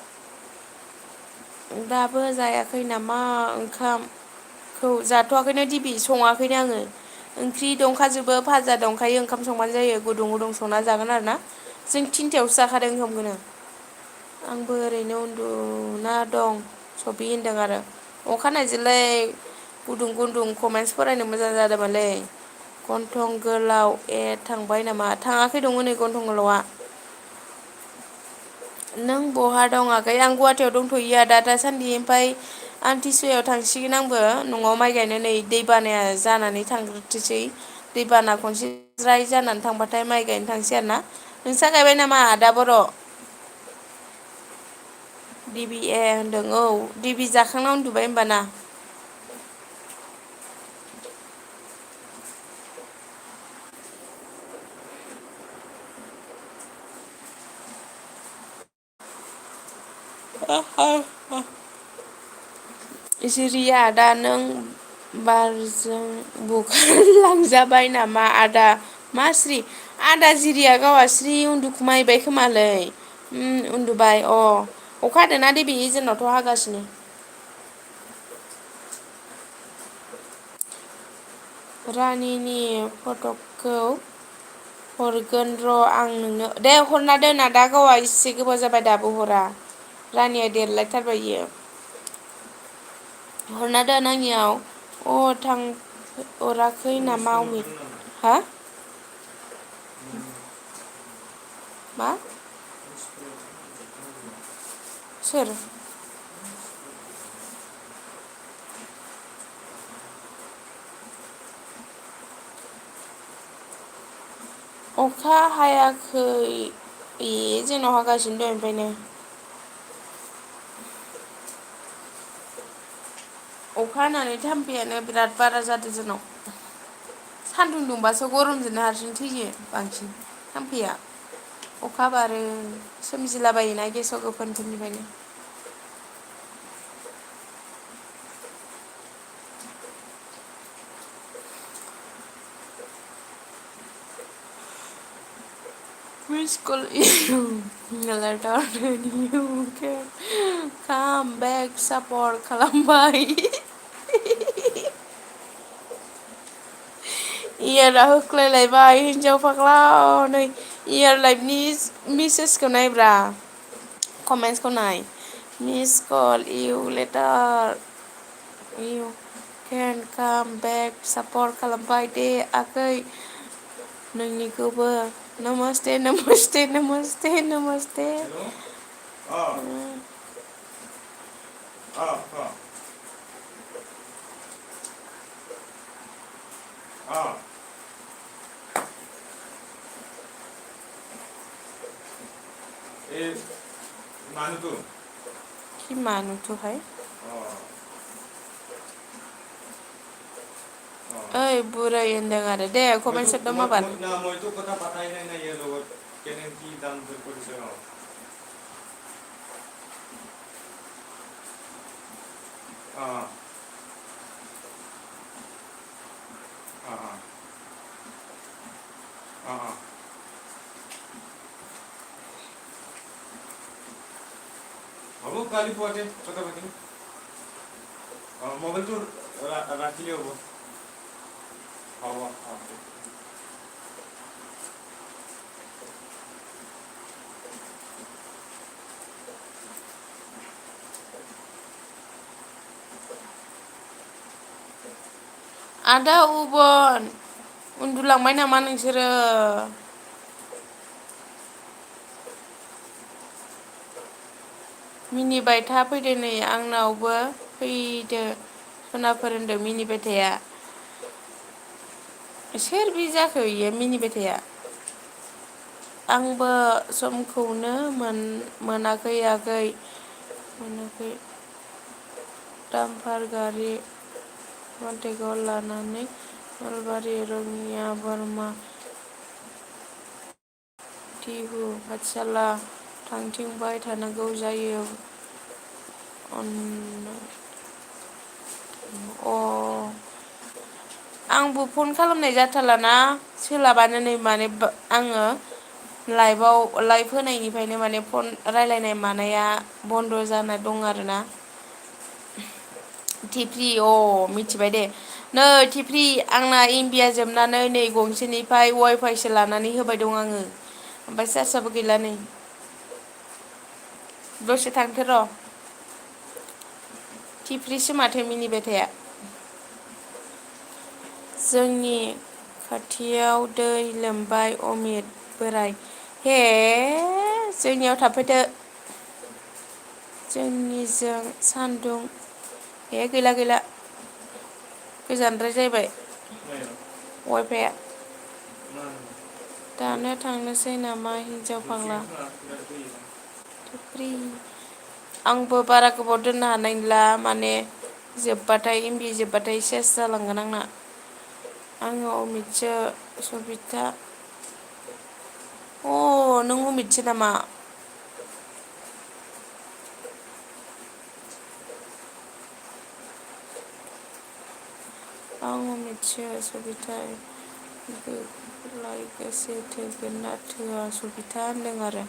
दाबो जायाखै नामा ओंखामखौ जाथ'वाखैनो दिबि सङाखैनो आङो ओंख्रि दंखाजोबो भाजा दंखायो ओंखाम संबानो जायो गुदुं गुदुं संना जागोन आरो ना जों थिनथायावसो जाखादों ओंखामखौनो आंबो ओरैनो उन्दुना दं सबि होनदों आरो अखानायजोंलाय गुदुं गुदुं कमेन्टस फरायनो मोजां जादोंमोनलै गन्थं गोलाव थांबाय नामा थाङाखै दङ नै गन्थं गोलावआ नों बहा दं आगै आं गुवाहाटियाव दंथ'यो आदा दासान्दि ओमफ्राय आमथिसुवायाव थांसिगोन आंबो न'आव माइ गायनो नै दै बानाया जानानै थांग्रोथोसै दैबाना खनसे ज्राय जानानै थांबाथाय माइ गायनो थांसै आरो ना नोंस्रा गायबाय नामा आदा बर' डिबि ए होनदों औ डिबि जाखांना उन्दुबाय होमबाना जिरिया दा नों बारजों बुखारलांजाबाय नामा आदा मा स्रि आदा जिरिया गावा स्रि उन्दुखुमाहैबाय खोमालै उन्दुबाय अखा हादोंना देबि जोंनावथ' हागासिनो रानिनि फटकखौ हरगोन र' आं नोंनो दे हरना दोन आदा गावा इसे गोबाव जाबाय दाबो हरा रानिया देरलायथारबाय इयो हरना दोन आंनियाव थां अराखै नामा अमित हा मा सोर अखा हायाखै जोंनाव हागासिनो दहायनिफ्रायनो अखा हानानै थाम्फैयानो बिराद बारा जादों जोंनाव सान्दुं दुंबासो गरमजोंनो हारसिं थैयो बांसिन थाम्फैया अखा हाबा आरो सोमजिलाबायोना गेसाव गोफोनफोरनिफ्रायनो Which school you letter you can come back support खालामबाय इयारा होख्लायलायबाय हिनजाव फाग्ला नै इयार लाइफनि मेसेजखौ नायब्रा कमेन्टसखौ नाय miss call you later you can come back support खालामबाय दे आगै नोंनिखौबो नमस्ते नमस्ते नमस्ते नमस्ते मानुतु कि मानुतुहाय ओइ बुरै होनदों आरो दे कमेन्ट सेरदों माबार मयतो কথা পাতাই নাই না ইয়ে লগত কেনে কি দাম কৰিছে হ'ব কালি পুৱাতে কথা পাতিম মোবাইলটো ৰাখিলে হ'ব হ'ব आदा उबन उन्दुलांबाय नामा नोंसोरो मिनिबाय था फैदो नै आंनावबो फैदो सनाफोर होनदों मिनिबाय थाया सोर बि जाखो इयो मिनिबाय थाया आंबो समखौनो मोनाखै आगै मोनाखै दामफार गारि कन्टेक्टआव लानानै नलबारि रङिया बोरमा टिहु पाठशाला थांथिंबाय थानांगौ जायो आंबो फन खालामनाय जाथारलाना सोलाबानो नै माने आङो लाइभ होनायनिफ्रायनो माने फन रायलायनाय मानाया बन्द' जाना दं आरोना थिफ्रि मिथिबाय दे नै थिफ्रि आंना एमबिया जोबनानै नै गंसेनिफ्राय वाइफाइसो लानानै होबाय दं आङो ओमफ्राय चार्जआबो गैला नै दसे थांथो र' थिफ्रिसो माथो मिनिबाय थाया जोंनि खाथियाव दै लोमबाय अमित बोराय हे जोंनियाव थाफैदो जोंनिजों सान्दुं हे गैला गोजानद्राय जाहैबाय वाइफाइआ दानो थांनोसै नामा हिनजाव फाग्ला थिफ्रि आंबो बारा गोबाव दोननो हानाय नंला माने जोब्बाथाय एमबि जोब्बाथाय सेस जालांगोन आंना आङो अमितसो सबिता नों अमितसो नामा आं अमितसो सबिता लाइ गोसे थोगोन ना थोआ सबिता होनदों आरो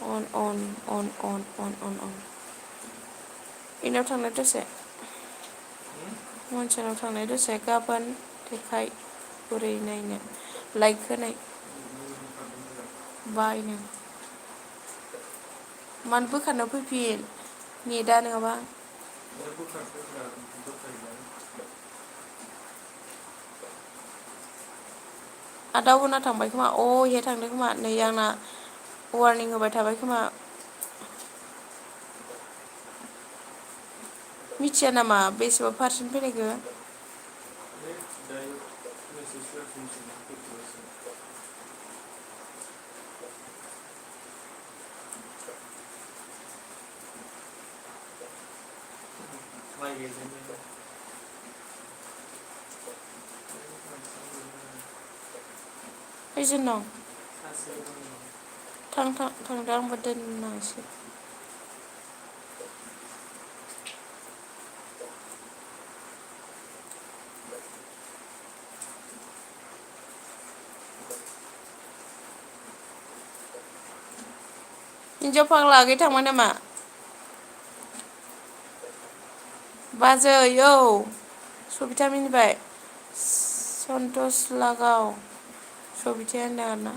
अन बेनाव थांनाय दसे मनसनाव थांनाय दसे गाबोन देखाय बोरै नायनो लाइक होनाय बायनो मानो बोखारना फैफिन नेटा नङाबा आदा अना थांबाय खोमा इहे थांदों खोमा नै आंना वारनिं होबाय थाबाय खोमा मिथिया नामा बेसेबां पारसेन्ट फैनायखो खैजोन दं थांदो आंबो दोननांसै हिन्जाव फाग्ला आगै थांबाय नामा बाजै सबिता मिनिबाय सन्तस लागाव सबिताया होनदों आरोना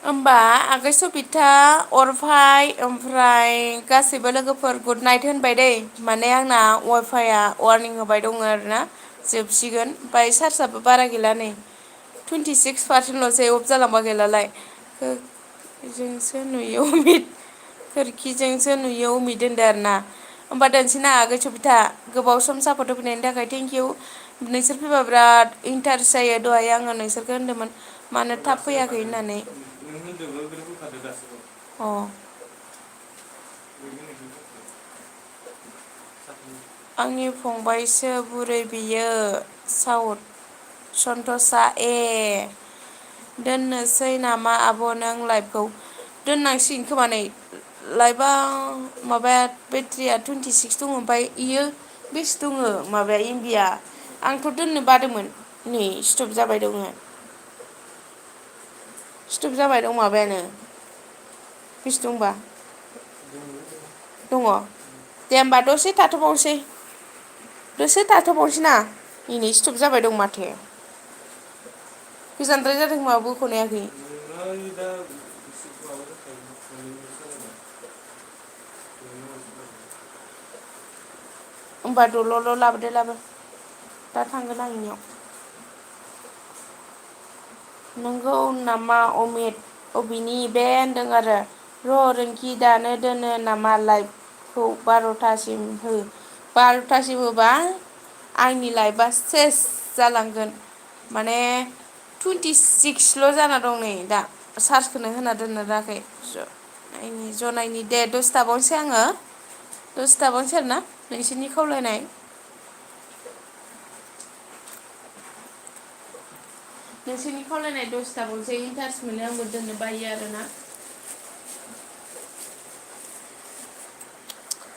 होमबा आगै सबिता अरफाय ओमफ्राय गासैबो लोगोफोर गुड नाइट होनबाय दै माने आंना वाइफाइआ वारनिं होबाय दङ आरोना जोबसिगोन ओमफ्राय चार्जआबो बारा गैला नै 26% अफ जालांबा गैलालाय जोंसो नुयो अमित खोरखिजोंसो नुयो अमित होनदो आरोना होमबा दोनसैना आगै सबिता गोबाव सम सापर्ट होफैनायनि थाखाय थेंकिउ नोंसोर फैबा बिराद इन्टारेस्ट जायो दहाय आङो नोंसोरखौ होनदोंमोन मानो थाब फैयाखै होननानै आंनि फंबायसो बुरै बियो साउथ सन्तोषा दोननोसै नामा आब' नों लाइभखौ दोननांसिगोन खोमा नै लाइभआ माबाया बेटारिया 26 दङ ओमफ्राय इयो बेसे दङ माबाया एमबिया आंथ' दोननो बादोंमोन नै स्टप जाबाय दङ स्टप जाबाय दं माबायानो बेसे दंबा दङ दे होमबा दसे थाथ'बावनोसै ना इनै स्टप जाबाय दं माथो गोजानद्राय जादों खोमा बोख'नो हायाखै होमबा दल'ल' लाबो दा थांगोन आं इनियाव नोंगौ नामा अमित अबेनि बे होनदों आरो रिंकि दानो दोनो नामा लाइभखौ 12थासिम हो 12थासिम होबा आंनि लाइफआ सेस जालांगोन माने 26ल' जाना दं नै दा चार्जखौनो होना दोननो रोङाखै जनायनि दे दसे थाबावनोसै आङो दसे थाबावनोसै आरोना नोंसोरनि खावलायनाय नोंसोरनि खावलायनाय दसे थाबावनोसै इन्टारेस्ट मोनो आंबो दोननो बायो आरोना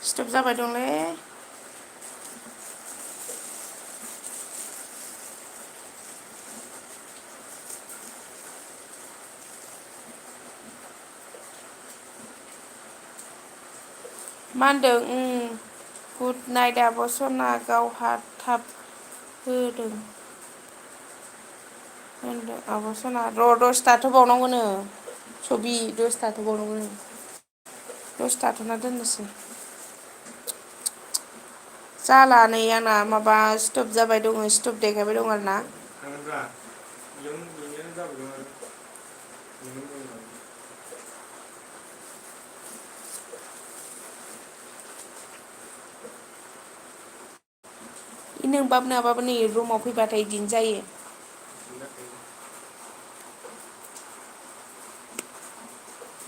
स्टप जाबाय दंलै मा होनदों गुड नाइट आब' सना गावहा थाब होदों होनदों आब' सना दसे थाथ'बावनांगौनो सबि दसे थाथ'बावनांगौनो दसे थाथ'ना दोननोसै जाला नै आंना माबा स्टप जाबाय दङ स्टप देखायबाय दं आरो ना नोंबाबो नङाबाबो नै रुमाव फैबाथाय बिदिनो जायो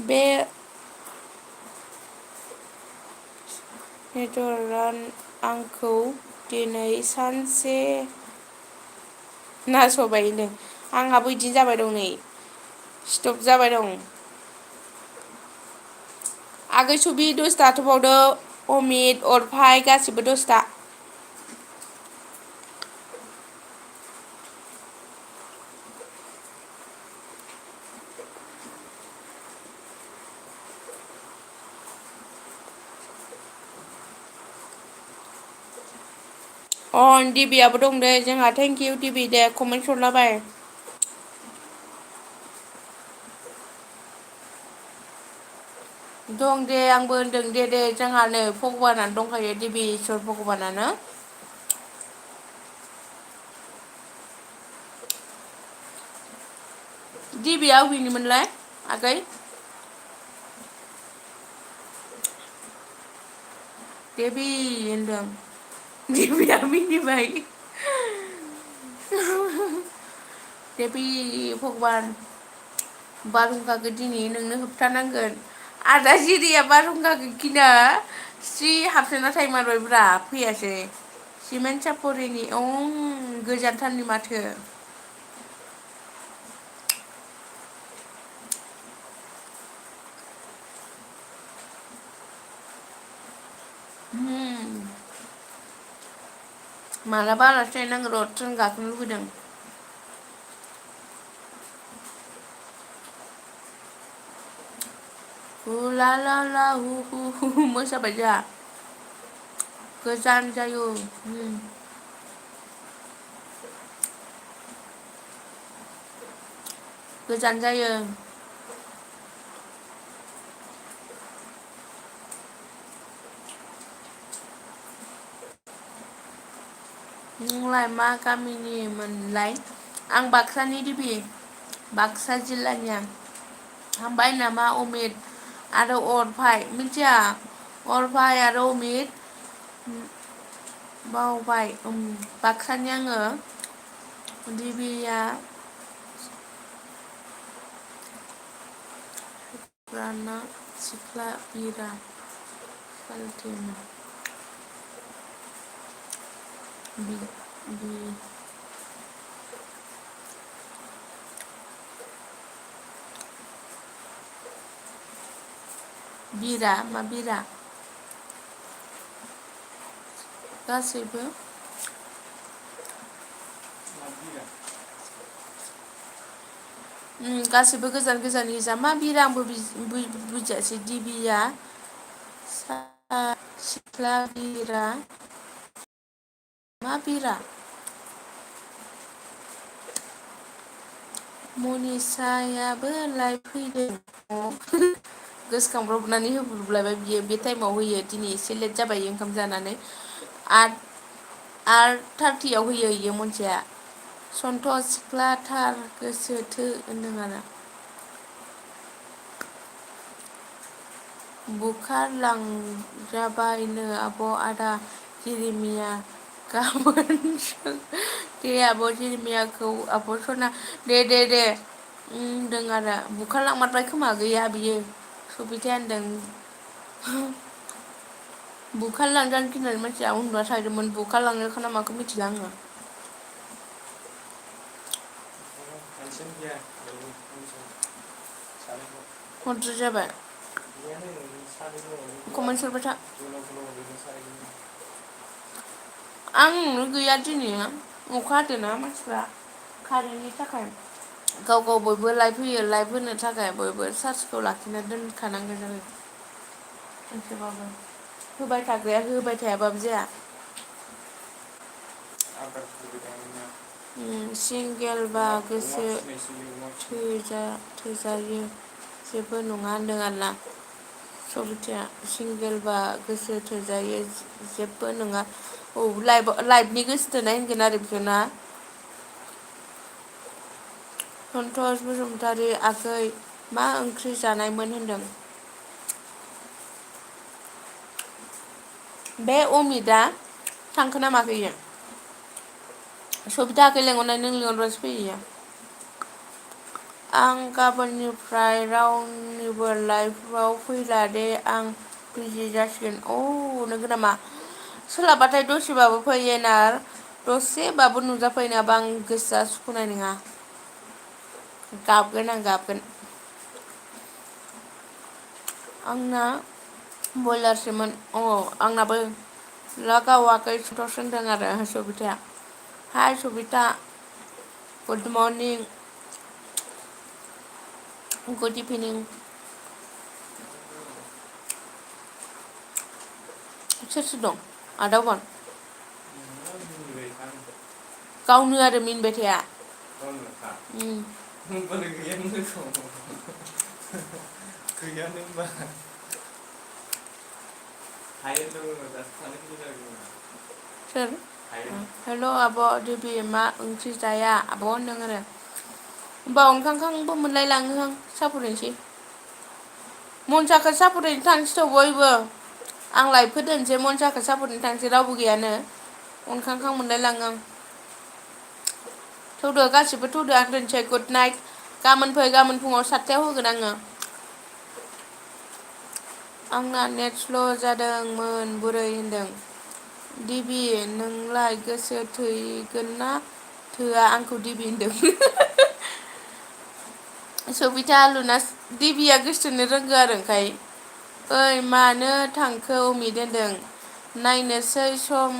बे नेटवार्कआ आंखौ दिनै सानसे नासयबायनो आंहाबो बिदिनो जाबाय दं नै स्टप जाबाय दं आगै सुबि दसे थाथ'बावदो अमित अरफाय गासिबो दसे था अ दिबियाबो दं दे जोंहा thank you Dibi Day comment हरलाबाय दं दे आंबो होनदों दे जोंहा नै भगबानानो दंखायो देबि इसोर भगबानानो दिबिया अबेनिमोनलाय आगै देबि होनदों दिबिया मिनिबाय देबि भगबान बारहुंखाखौ दिनै नोंनो होबथानांगोन आदा सिरिया बारहुंखाखौ गिना सि हाबसोना थाइमारबायब्रा फैयासै सिमेन्ट सापरिनि गोजानथारनि माथो मालाबा आलासि जाहैनांगौ र' ट्रेन गाखोनो लुबैदों हु ला ला ला हु हु हु मोसाबाय जोंहा गोजान जायो गोजान जायो नोंलाय मा गामिनि मोनलाय आं बाक्सानि देबि बाक्सा जिल्लानि आं हामबाय नामा अमित आरो अरफाय मिथिया अरफाय आरो अमित बावबाय बाक्सानि आङो दिबिया राना सिख्ला बिरा सालथेमा बिरा मा बिरा गासैबो गासैबो गोजान गोजान गोजा मा बिरा आंबो बुजियासै दिबिया सिख्ला बिरा मा बिरा मनिसायाबो लाइभ फैदों गोसोखांब्रबनानै होब्रबलायबाय बियो बे टाइमाव होयो दिनै एसे लेट जाबाय ओंखाम जानानै आठ थार्टियाव होयो इयो मोनसेया सन्थस सिख्लाथार गोसोथो होनदों आरो बुखारलांजाबायनो आब' आदा जिरिमिया गाबोन दे आब' जिरिमियाखौ आब' सना दे होनदों आरो बुखारलांमारबाय खोमा गैया बियो सफैथाया होनदों बुखारलांजानो गिनानै मानसिया उन्दुना थादोंमोन बुखारलांनो ना माखौ मिथिला आङो हरद्राय जाबाय कमेन्ट हरबाय था आंनो गैया दिनै अखा हादोंना मानसिफ्रा कारेन्टनि थाखाय गाव बयबो लाइभ होयो लाइभ होनो थाखाय बयबो चार्जखौ लाखिना दोनखानांगौ जायो एसेबाबो होबाय थाग्राया होबाय थायाबाबो जाया सिंगेलबा गोसो थोजायो जेबो नङा होनदों आरोना सबिताया सिंगेलबा गोसो थोजायो जेबो नङा औ लाइभनि गोसोथोनाय होनगोन आरो बेखौ ना। सन्तस बसुमतारी आगै मा ओंख्रि जानायमोन होनदों। बे अमितआ थांखो ना माखो इयो। सबिता आगै लेंहरनाय नों लिंहरबासो फैयो इयो। आं गाबोननिफ्राय रावनिबो लाइफआव फैला दे आं बिजि जासिगोन। नोंगो नामा सोलाबबाथाय दसेबाबो फै एनार दसेबाबो नुजाफै नङाबा आं गोसोआ सुखुनाय नङा। गाबगोन आं गाबगोन। आंना बयलारसोमोन आंनाबो गावाखै सिथरसो होनदों आरो सबिताया। हाय सबिता गुड मर्निं गुड इभिनिं। सोर सोर दं आदा अबं गावनो आरो मिनिबाय थाया। होमबालाय गैयानो गैयानो होमबा सोर हेल' आब' देबि मा ओंख्रि जाया आब' होनदों आरो होमबा ओंखांखांबो मोनलायलाङोहां साहा फुदुंसै। मनसाखौ साहा फुदुंनो थांसै थ' बयबो आं लाइभखौ दोनसै मनसाखौ साहा फुदुंनो थांसै रावबो गैयानो अनखांखां मोनलाय लाङो आं। थौदो गासिबो थौदो आं दोनसै गुड नाइट गाबोन फै गाबोन फुङाव 7थायाव होगोन आङो। आंना नेट स्ल' जादोंमोन बुरै होनदों। देबि नोंलाय गोसो थैगोन ना थोआ आंखौ देबि होनदों। सबिता आलुना देबिया गोसोथोनो रोंगौ आरो ओंखाय ओइ मानो थांखो अमित होनदों नायनोसै सम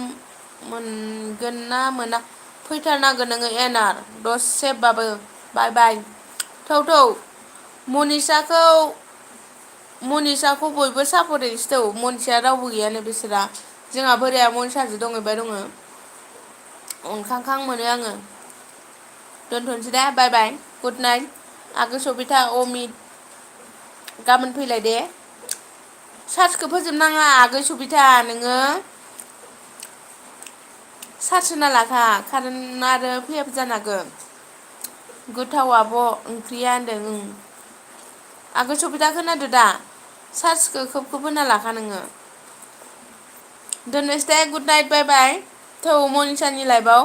मोनगोन ना मोना फैथारनांगोन नोङो एनार दसेबाबो बाय बाय। थौ थौ मनिसाखौ बयबो सापर्ट होनोसै थौ मनिसाया रावबो गैयानो बिसोरा जोंहा बोराया मनसाजो दंहैबाय दङ अनखांखां मोनो आङो। दोनथ'नोसै दे बाय बाय गुड नाइट आगै सबिता अमित गाबोन फैलाय दे चार्जखौ फोजोबनाङा आगै सबिता नोङो चार्ज होना लाखा कारेन्ट आरो फैयाबो जानो हागौ। गोथाव आब' ओंख्रिया होनदों आगै सबिता खोनादो दा चार्जखौ खोब खोब होना लाखा नोङो। दोननोसै दे गुड नाइट बाय बाय थौ मनिसानि लाइफआव